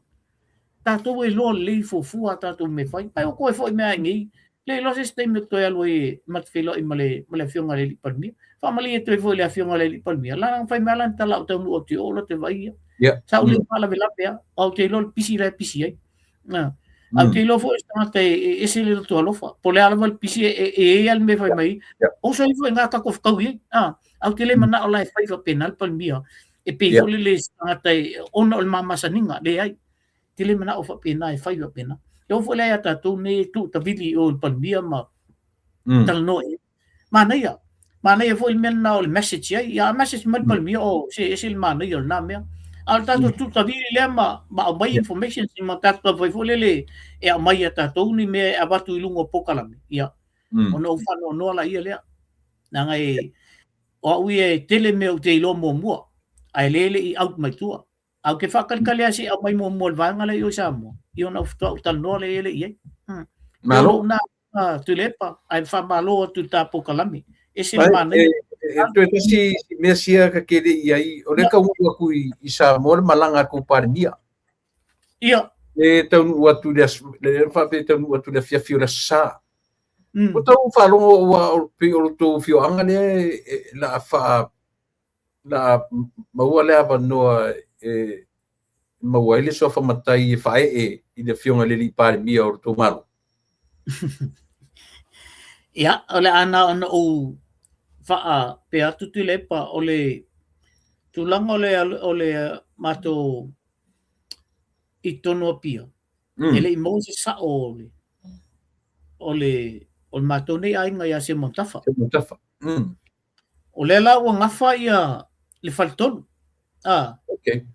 Tatou e iloa lelei fuafua a tatou mea e fai. Ae o toe foi mai lava i inei, le iloa se isi taimi ou te toe alu ai e ma te feiloai ma le ma le afioga i le alii Palemia. Faamalie atu ai foi i le afioga i le alii Palemia, leaga na fai mai lava lana tala a ou taunuu atu i o, la te vaai ia. Sa ou le faalavelave lava, aua ou te iloa le pisi la e pisi ai. Ae ou te iloa foi o se tagata e ese le loto alofa. Po o le a lava le pisi e i ai lava le mea e fai mai ai, oso ifo i ina tatou fetaui ai. Ae ou te le manao la e fai faapena le Palemia e pei foi lele se tagata e ona o le mamasaniga, leai. Te le manao faapena e fai faapena. E oo foi la ia tatou nei e tuu tavili i o i le Palemia ma talanoa i ai. Manaia, manaia foi le mea lena o le message i ai. Ia a message mai le Palemia, oh, se ese le manaia o lena mea. A o le tatou tuu tavili lea ma aumai information ma tatou taumafai foi lele e aumai ia tatou ni mea e avatu i luga o polokalame, ia, ona ou faanoanoa laia lea. Leaga e, o au ia e tele mea ou te iloa muamua, ae le le i out mai tua. Ae ou te faatalitali lava se i aumai muamua i le vaega lea i o i Samoa, ia ona ou faatoa ou talanoa lea i ai. Malo. O lou na Tuilaepa, ae faamalo atu i le ta polokalame. Ese le manaia. E toe tasi si mea sia ka ke le i ai, o lea taunuu atu i Samoa le malaga a tou Palemia. Ia. E taunuu atu i le aso, le faapea e taunuu atu i le afiafi o le Aso Sa. Ua tau faalogo ua pei o le tou afioaga lea la a faa la a maua le avanoa e maua ai le suafa matai e faaee i le afioga i le alii Palemia o le tou Malo. Ia, o le a na ona ou faapea atu Tuilaepa, o le tulaga o le matou i totonu o Apia, e le i maua se sao o le o le o le matou nei aiga ia Seumanutafa. Seumanutafa. O lea la ua gafa ia le faletolu. Ah. Okay.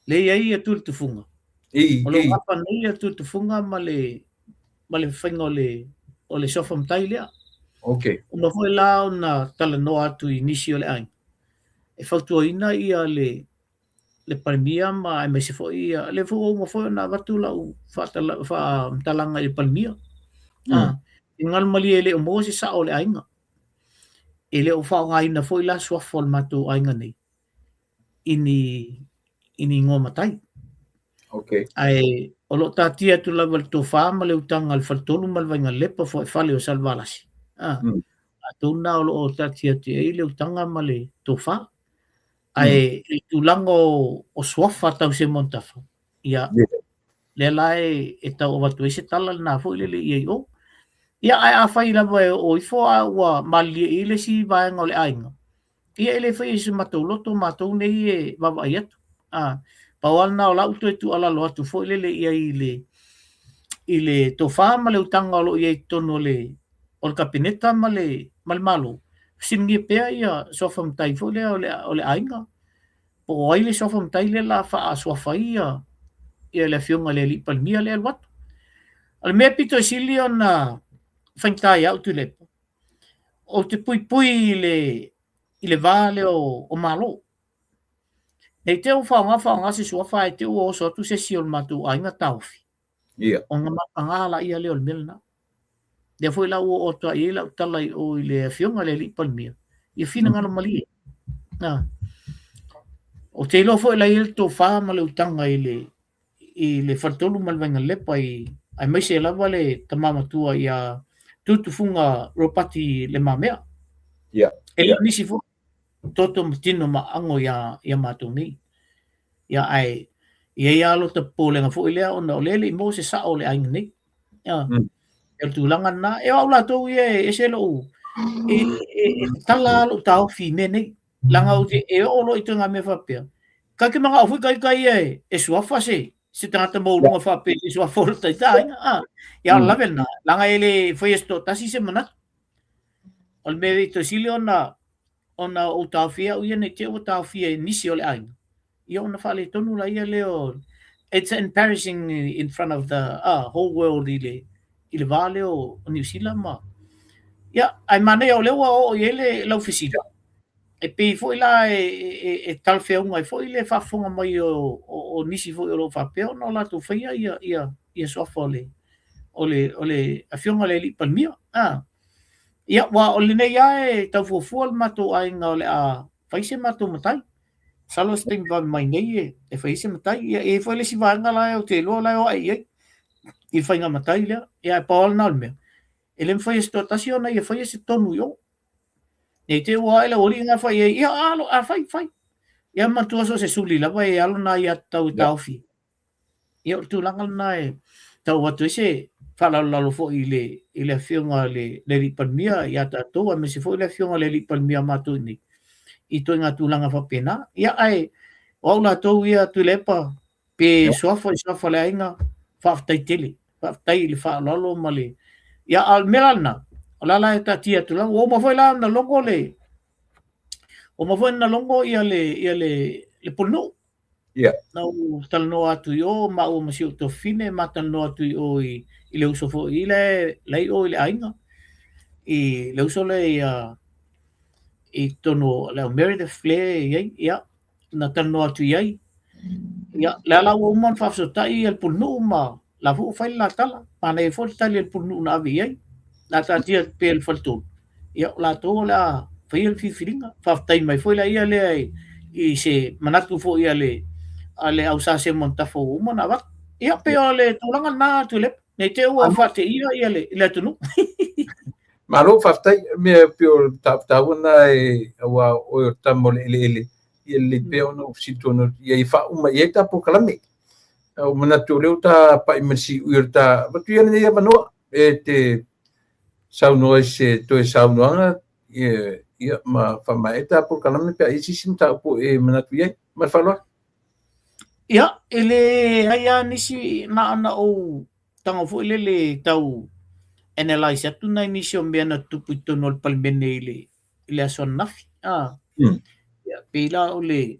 Lea e i ai ia Tuilitufuga. I, O lo o gafa nei ia Tuilitufuga ma le ma le faiga o le suafa matai lea. Okay. Uma foi la ona talanoa atu i nisi o le aiga e fautuaina ia le le Palemia ma aemaise foi ia, lea foi ua uma foi ona avatu lau faamatalaga i le Palemia. Finagalo malie e le o maua se sao o le aiga. E le o faaaogaina foi la suafa o le matou aiga nei i ni i ni igoa matai. Okay. Ae o lo o taatia atu lava le tofa ma le utaga a le Faletolu ma le Vainalepa Fuaifale o Salevalasi. Latou na o lo o taatia atu i ai le utaga ma le tofa. Ae i le tulaga o suafa tau Seumanutafa, ia, lea la e tau avatu ai se tala lena foi lele i ai o. Ia, ae afai lava e oo ifo a ua malilie i ai le isi vaega o le aiga, ia e le faia i se matou loto matou nei e vaavaai atu. Pau lava lena o lau toe tuualalo atu foi lele i ai i le tofa ma le utaga o lo o i ai i totonu o le Kapeneta ma le Malo, fesiligia pea ia suafa matai foi lea o le aiga, po o ai le suafa matai lea o le a faasuafa ai ia le afioga i le alii Palemia lea e alu atu. O le mea e pito i sili ona faigata ia au Tuilaepa, ou te puipui i le va lea o Malo. Ne i te i ua faaaoga se suafa ae te i ua oso atu se isi o le matou aiga taofi. Ona mataga laia lea o le mea lena. Lea foi la ua oo atu i ai lau tala i o i le afioga i le alii Palemia, ia finagalo malie. Ou te iloa foi la i ai le tofa ma le utaga i le Faletolu ma le Vainalepa aemaise lava le tama matua ia Tutufuga Ropati Le Mamea. E le o nisi foi toto ma tino maago ia matou nei. Ia ae i ai lava lota popolega foi lea ona o lea e le i maua se sao o le aiga nei. O le tulaga lena. E o au latou ia e ese lou e tatala lou taofi i mea nei. Leaga ou te e oo loa i ituaiga mea faapea. Kai te manao foi kai kai ia e suafa se tagata maualuga faapea i se suafa o le taita aiga. Ia o le lave lena. Leaga e le faia se toatasi se manatu. O le mea e toe sili ona ou taofia au ia nei te i ua taofia e nisi o le aiga, ia ona faaletonu laia lea o it's embarrassing in front of the whole world i le va lea o Niu Sila ma ia ae manaia o lea ua oo i ai le lau fesili e pei foi la e talafeauga ai foi le faafofoga mai o nisi foi o lo o faapea ona o latou faia ia suafa o le afioga i le alii Palemia. Ia, ua o lenei lava e tau fuafua le matou aiga o le a fai se matou matai. Masalo se taimi vave mai nei e fai ai se matai. Ia, e i ai foi le isi vaega la ou te iloa la e o ae i ai i le faiga matai lea. Ia, ae pau lava lena o le mea, e le mafai e se toatasi ona ia faia se tonu i o. Ne i te i ua ae le aualii na fai ai, ia, a fai, fai. Ia, manatua so o se suli lava e alo na aiatatau e taofi. Ia, o le tulaga lena e tau atu ai se faalalolalo foi i le afioga i le alii Palemia ia tatou, aemaise foi le afioga i le alii Palemia a matou i inei, i ituaiga tulaga faapena. Ia, ae o au latou ia Tuilaepa, pe suafa i suafa o le aiga, faafetai tele, faafetai i le faaaloalo ma le... Ia, a o le mea la lena, o la la e taatia atu lava. Ua uma foi la ona logo le... Ua uma foi ona logo ia le pulenuu. Na ou talanoa atu i o maua ma si ou tuafafine, ma talanoa atu i o i le uso foi i le i o i le aiga, i le uso lea i totonu o le au Meredith lea e i ai, ia, na talanoa atu i ai. Ia, le ala ua uma ona faafesootai ia le pulenuu ma la foi ua fai le la tala. Manaia foi le tali a le pulenuu na ave i ai. Na taatia pea i le faletolu, ia o latou o le a faia le filifiliga. Faafetai mai foi la ia lea i se manatu foi a le au Sa Semo Tafa ua uma ona avatu. Ia pei o le tulaga lena Tuilaepa, ne i te i ua faateia ia le atunuu. Malo faafetai, mea pei o le mataupu lena e aua oe o le tama o le eleele, ia lelei pea ona ou fesili tonu atu, ia faauma i ai ta polokalame. Ou manatu o lea ua ta pai ma le siui o le ta avatu ia lenei avanoa e te saunoa i se toe saunoaga ia ma faamaea ta polokalame pe a i ai se isi mataupu e manatu i ai. Ma le faaaloalo. Ia, e leai lava nisi na ona ou tago foi lele tau analyse atu nai nisi o mea na tutupu i totonu o le Palemene i le aso ananafi. Ia, pei la o le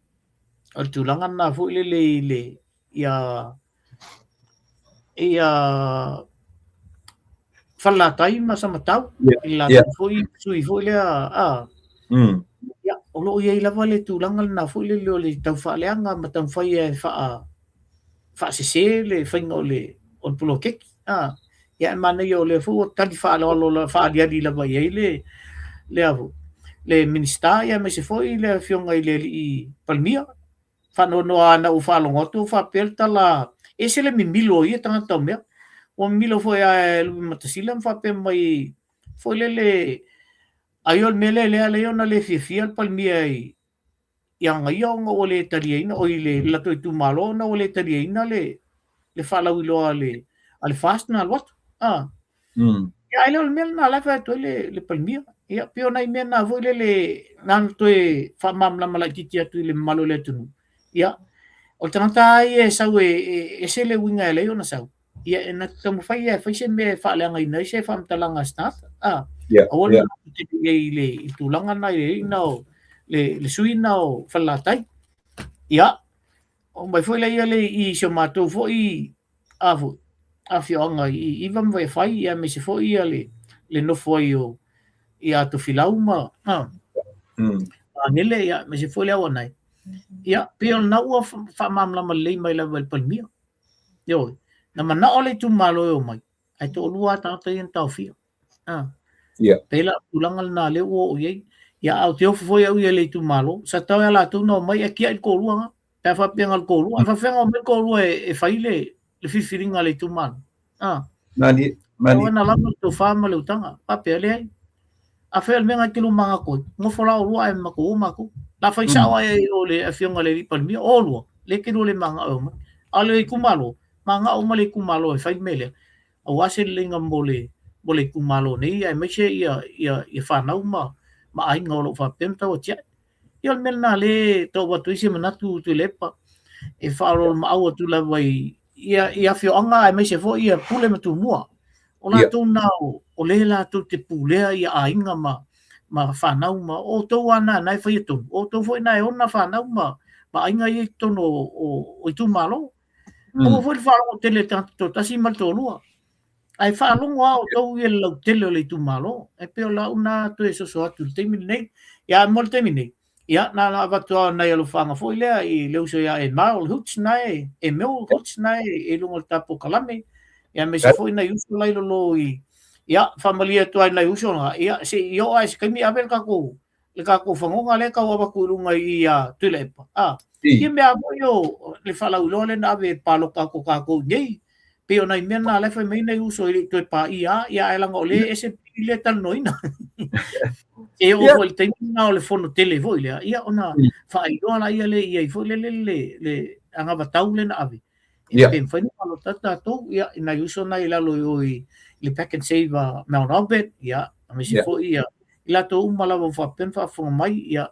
tulaga lena foi lele i le ia Falelatai ma Samatau, i le latou foi sui foi lea, ia, o lo o i ai lava le tulaga lena foi lele o le taufaaleaga ma taumafai e faasese le faiga o le poloketi. Ia, e manaia o lea foi ua tali faaaloalo faaaliali lava i ai le Minisita, ia aemaise foi le afioga i le alii Palemia. Faanoanoa ana ou faalogo atu o faapea le tala, ese le mimilo o ia tagata o mea. Ua mimilo foi a e Lupematasila ma faapea mai foi lele, ai o le mea lea lea lea ona le fiafia le Palemia i aga ia ona ua le taliaina, o i le latou itumalo ona ua le taliaina le faalauiloa a le FAST na alu atu. Ia, ai lea o le mea lena la e fai atu ai le Palemia. Ia, pei o nai mea na foi lele na ona toe faamalamalama laitiiti atu i le mamalu o le atunuu. Ia, O le tagata lava ia e sau e ese le uiga e ala ai ona sau, ia e na te taumafai ia e fai se mea e faaleagaina ai se faamatalaga a se tagata. A, aua le manatu tele i ai i le tulaga lena i le alii lena o le sui lena o Falelatai. Ia, oo mai foi lea i si o matou foi a foi afioaga i Iva ma Vaiafai, ia aemaise foi ia le nofo ai o ia Tofilau ma Magele, ia aemaise foi le Auanae. Ia, pei o lena ua faamalamalama lelei mai lava e le Palemia. Ioe, na manao le itumalo e omai, ae toalua lava tagata ia na taofia. Ah. Yeah. Pei la tulaga lena lea ua oo i ai. Ia, a ou te ofo foi au ia i le itumalo, sa tatau ia latou na omai e tiai le toalua na. Pe a faapea na o le toalua, e faafefea na omai le toalua e fai le filifiliga a le itumalo. Ah. Mani, mani. Na lava le tofa ma le utaga. Faapea, leai. Afai o le mea na e te lua manatu ai, nofo la oulua ae matou o matou. La fai sao ai o le afioga i le alii Palemia, o oulua, lea e te lua le manao e omai. A o le itumalo, manao uma le itumalo e fai le mea lea, aua se leleiga mo le mo le itumalo nei, aemaise ia ia ia fanau ma ma aiga o lo o faapea ona tauatiae. Ia o le mea lena lea e tau avatu ai se manatu Tuilaepa, e faaoloolomaau atu lava i ia i afioaga aemaise foi ia Pule ma Tumua. O latou na o le latou te pulea ia aiga ma ma fanau ma o outou lava na na e faia tonu, o outou foi na e ona fanau ma ma aiga ia i totonu o itumalo. Aua foi le faalogo tele i le tagata toatasi ma le toalua. Ae faalogo lava outou ia le lautele o le itumalo. E pei o lau na toe soso atu i le taimi lenei. Ia mo le taimi nei, ia na ona avatu lava o nai alofaaga foi lea i le uso ia Emile Hoots na e, Emil Hoots na e i luga o le tatou kalame. Ia aemaise foi nai uso la i lalo i, ia faamalie atu lava i nai uso na, ia se i oo lava i se taimi ave le tatou le tatou fagoga lea e tau avatu i luga i ia Tuilaepa. A, ia mea foi o le faalauiloa lea na ave e palota atu tatou i nei. Pei o nai mea na la e fai mai nai uso e le i toe paia lava, ia ae leaga o lea e ese pili lea e talanoaina. E oo foi i le taimi lena o le fono tele foi lea, ia ona faailoa laia lea i ai foi lele le anavatau lea na ave. Ia pe mafai ona palota atu tatou, ia i nai uso na i lalo i o i le Pack and Save a Mount Albert, ia aemaise foi ia i latou uma lava ua faapea ona faafofoga mai, ia,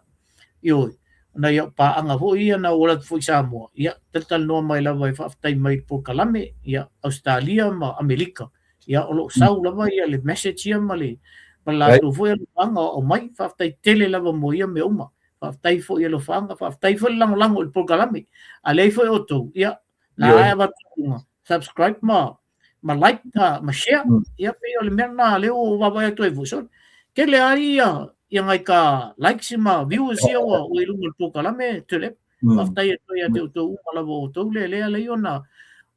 ioe, o nai au paaga foi ia na ou alu atu foi i Samoa, ia, talatalanoa mai lava e faafetai mai i le polokalame, ia, Ausetalia ma Amerika, ia, o lo o sau lava ia le message ia ma le ma le latou foi alofaaga o aumai, faafetai tele lava mo ia mea uma. Faafetai foi i alofaaga, faafetai foi le lagolago i le polokalame. A leai foi outou, ia, na Ioe. e avatu i luga, subscribe ma ma like ma share, ia pei o le mea lena lea ua ou vaavaai atu ai foi, sole, tele lava ia ia nai ka likes ma viewers ia ua i luga o le polokalame Tuilaepa. Faafetai atu ai ia te outou uma lava o outou lea lea e ala ai ona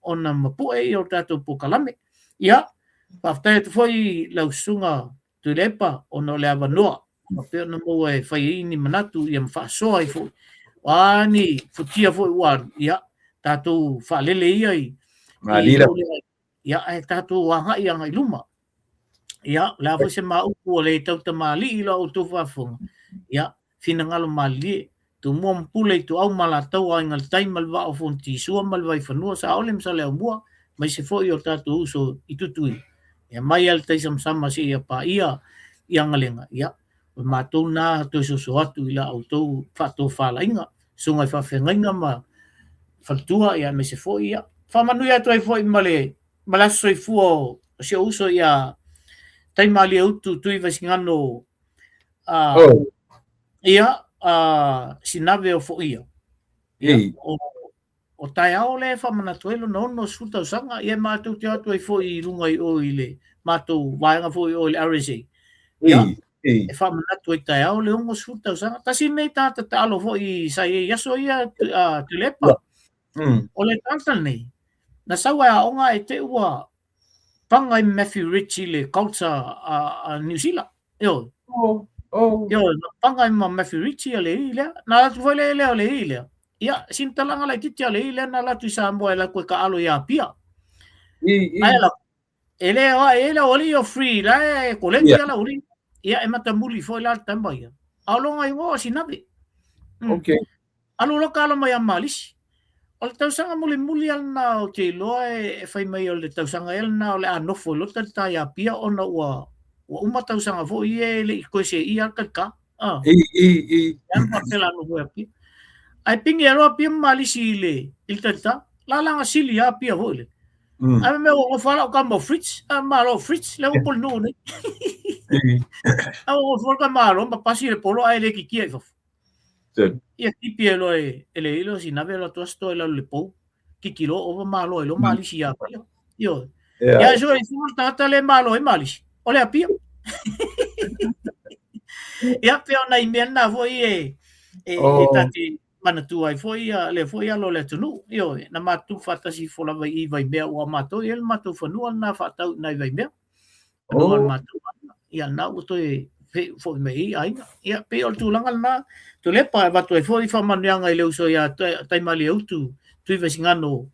ona mapu'e ia o tatou polokalame. Ia, faafetai atu foi i lau susuga Tuilaepa ona o le avanoa faapea ona maua e fai ai ni manatu ia ma faasoa ai foi. O a ni futia foi ua alu, ia tatou faalele ia i Malie la. ia ae tatou agai agai luma. Ia, o le a foi se ma upu ua le tautamalii i la outou faafofoga, ia finagalo malilie, Tumua ma Pule, Ituau ma Alataua, Aiga i le Tai ma le Vaa o Fonoti, Sua ma le Vaifanua, Saole ma Saleaaumua, aemaise foi o tatou uso i Tutuila. Ia mai lava i le taisamasama seia paia i Agalega, ia, o le matou lena toe soso atu i la outou faatofalaiga, susuga i faafeagaiga ma faletua, ia aemaise foi, ia, faamanuia atu ai foi ma le ma le aso soifua o si ou uso ia Taimalieutu Tuivaisigano Oh. Ia, Sinave o Foia. Ia, o taeao lea e faamanatu ai lona 60 tausaga, ia matou te o atu ai foi i luga i o i le matou vaega foi o i le RSA. Ia, e faamanatu ai taeao le 60 tausaga. Tasi lenei tagata taalo foi sa i ai i aso ia Tuilaepa. O le tagata lenei, na sau e aoga ae te i ua paga ai Matthew Rich i le culture a Niu Sila. Ioe. Oh, oh. Ioe, na paga ai ma Matthew Rich ia le alii lea. Na alu atu foi le lea o le alii lea. Ia, sina talaga laitiiti a le alii lea na alu atu i Samoa e alu atu e taalo i Apia. Ae alu atu, e le o e le o alii o free la e koleni yeah. la uli. Ia e matamuli foi la le tama ia. A o lona igoa o Sinave. Okay. Alu loa taalo mai ia Malisi. O le tausaga mulimuli lava lena ou te iloa e fai mai o le tausaga ea lena o le a nofo ai loa le talita i Apia ona ua ua uma tausaga foi ia e le i toe seia le talita. I, i, i. Ia na faapea la nofo i Apia. Ae pigi aloa Apia ma Malisi i le i le talita. Lalaga sili a Apia foi le. Ae mea ua gofa lau kama o Fritz, a malo o Fritz, lea ua Pulenuu nei. A ua gofa le kama alo ma pasi le polo ae le kikia i fafo. Ia tipi e loa e le ilo Sinave alu atu aso toa i lalo i le pou. Kiki loa ova malo ai loa Malisi ia Apia. Ioe. Ia so i fua le tagata le malo ai Malisi, o le Apia. Ia pei o nai mea na foi e e, e ta te manatua ai foi ia lea foi alo o le atunuu. Ioe, na matou faatasi ifo lava i Vaimea ua matou i ai le matou fanua lena faatau i nai Vaimea. Fanua o le matou aiga. Ia lena ua toe foi mai ai aiga. Ia pei o le tulaga lena. Tuilaepa e avatu ai foi faamanuiaga i le uso ia Taimalieutu Tuivaisigano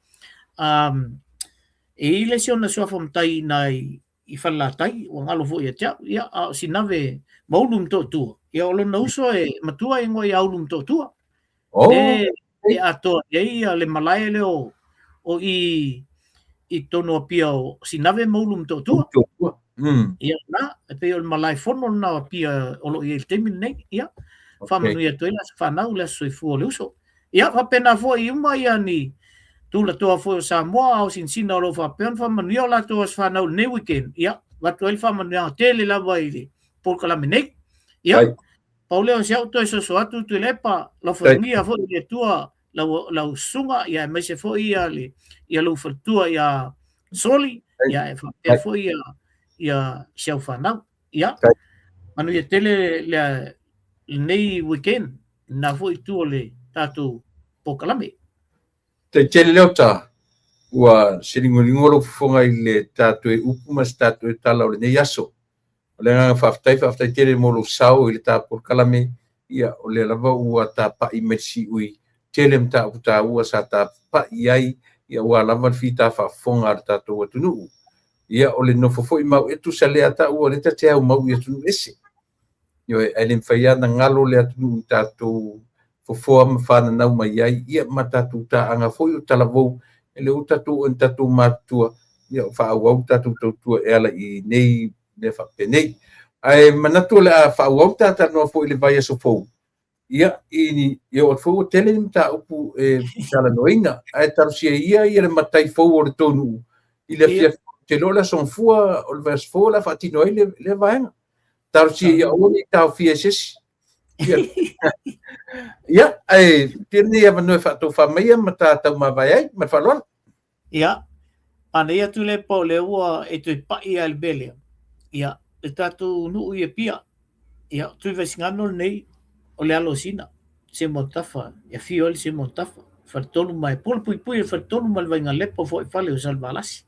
e i ai le isi ona suafa matai i ina i Falelatai, ua galo foi ia te au, ia, a o Sinave ma Ulu Motootua, ia o lona uso e matua e igoa ia Ulu Motootua. Oh. E, e atoa i ai ia le malae lea o, o i i totonu o Apia o Sinave ma Ulu Motootua. Motootua. Ia na, e pei o le malae fono lena o Apia o lo o i ai i le taimi lenei. Ia, Okay. faamanuia atu ai le aso fanau, le aso soifua o le uso. Ia, faapena foi uma ia ni tulatoa foi o Samoa, ao sinsina o lo o faapea ona faamanuia o latou aso fanau i lenei weekend. Ia, avatu ai le faamanuiaga tele lava i le polokalame nei. Ia, Ai. pau lea o si au toe soso atu Tuilaepa, lau fanuia foi i le Atua lau, lau susuga, ia aemaise foi ia, le, ia lou faletua ia Soli, ia e faapea foi ia, ia si au fanau. Ia, manuia tele le, lenei weekend, lena foi itu o le tatou polokalame. Tai tele Leota, ua seligoligo lou fofoga i le tatou upu ma se tatou tala o lenei aso. O le agaga faafetai, faafetai tele mo lou sao i le ta polokalame, ia o lea lava ua tapai mai le siui tele mataupu taua sa tapai i ai, ia aua lava le fita faafofoga a le tatou atunuu. Ia o le nofo foi mau e tusa lea taua o lea ta te au mau i atunuu ese. Ioe, ae le mafai lava ona galo le atunuu na tatou fofoa ma fananau mai ai, ia ma tatou taaga foi o talavou, e le o tatou o ni tatou matutua, ia o faaauau le tatou tautua e ala i nei mea faapenei. Ae manatu o le a faaauau le ta talanoa foi i le vaiaso fou, ia, i, i oo atu foi ua tele ni mataupu e talanoaina, ae talosia ia ia le matai fou o le tou nuu i le afiafi, ou te iloa o le aso Gafua o le vaiaso fou o le a faatino ai le, lea vaega. Talosia ia aua ne i taofia e se isi. Ia, ia ae tia lenei avanoa e faatofa mai ia ma ta taumavae ai, ma le faaaloalo. Ia, manaia Tuilaepa o lea ua e toe pai lava i le mea lea. Ia, le tatou nuu i Apia, ia, o Tuivaisigano lenei, o le alo o Sina, Seumanutafa, e afio ai le Seumanutafa, Faletolu ma e pule puipui e Faletolu ma le Vainalepa o Fuaifale o Salevalasi.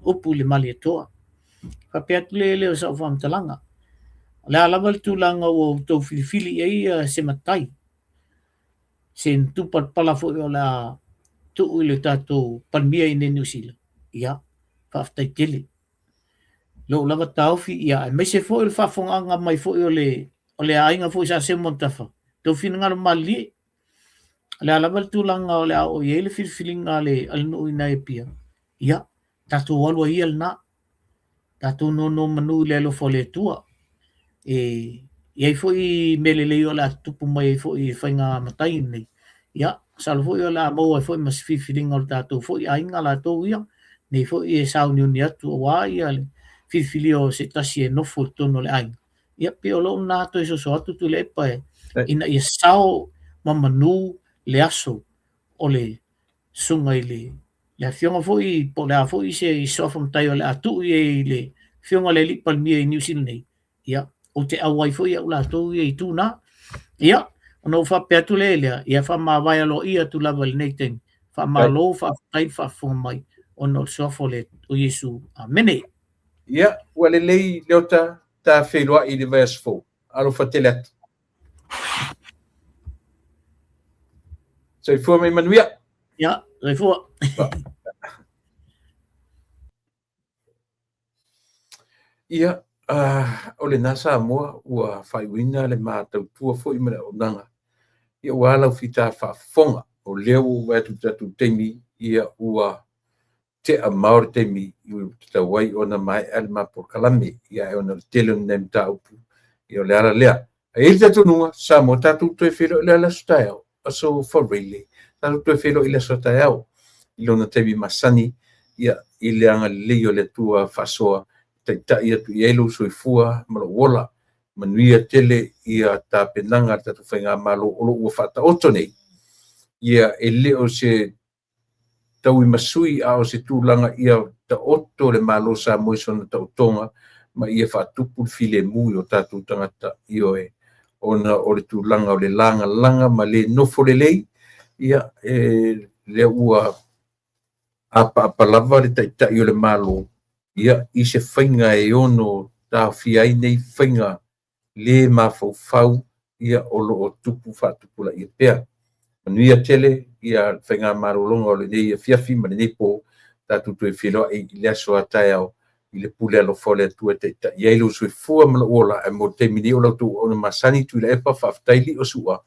Upu i le Malietoa. Faapea atu lea lea o sau faamatalaga. O le a lava le tulaga ua outou filifili i ai se matai, se tupalapala foi o le a tuu i le tatou Palemia i inei i Niu Sila, ia, faafetai tele. Lou lava taofi, ia, aemaise foi o le faafofogaaga mai foi o le, o le aiga foi sa Seumanutafa, tou finagalo malilie. O le a lava le tulaga o le a oo i ai le filifiliga a le, a le nuu i inā i Apia, ia, tatou alu ai ia lena. Tatou nonomanu i le alofa o le Atua. E i ai foi mea lelei o le a tutupu mai ai foi i faiga matai nei. Ia, masalo foi o le a maua ai foi ma se filifiliga o le tatou foi aiga latou ia, nei foi e sauniuni atu aua ia le filifilia o se tasi e nofo i totonu o le aiga. Ia, pei o lou lena toe soso atu Tuilaepa e, ina ia sao ma manu le aso o le susuga i le le afioga foi po o le a foi se suafa matai o le a tuu i ai i le afioga i le alii Palemia i Niu Sila nei, ia, ou te auai foi au latou ia i tūnā. Ia, ona ou faapea atu lea i lea, ia faamavae aloaia atu lava i lenei taimi. Faamalo, faafetai le faafofoga mai ona o le suafa o le o Iesu. Amene. Ia, ua lelei Leota, ta feiloai i le vaiaso fou. Alofa tele atu. Soifua ma ia manuia. Ia, soifua. Ia, o lena Samoa ua faaiuina le ma tautua foi ma le auaunaga. Ia ua ala fita faafofoga. O lea ua ou vaai atu i le tatou taimi, ia ua tea mao le taimi i tatau ai ona maea le ma polokalame, ia ae ona o le tele o nai mataupu, ia o le ala lea. Ae i ai le talitonuga, Samoa, tatou toe feiloai i le aso taeao. Aso Faraile, tatou toe feiloai i le aso a taeao i lona taimi masani, ia, i le agalelei o le Atua faasoa e taitai atu i ai lou soifua ma lou ola. Manuia tele ia tapenaga a le tatou faigamalo o lo o ua faataoto nei, ia e le o se tauimasui a o se tulaga ia taoto le Malo o Samoa i sona taotoga ma ia faatupu le filemu i o tatou tagata, ioe, ona o le tulaga o le lagalaga ma le nofo lelei, ia, e lea ua apaapa lava le Taitai o le Malo, ia, i se faiga e ono taofia ai nei faiga le mafaufau, ia, o lo o tupu faatupulaia pea. Manuia tele ia faigamalologa o lenei afiafi ma lenei po, tatou toe feiloai i le aso a taeao i le pule alofa o le Atua e taitai ai lou soifua ma lou ola. Ae mo le taimi nei, o la outou auauna masani Tuilaepa, faafetai Lio Sua.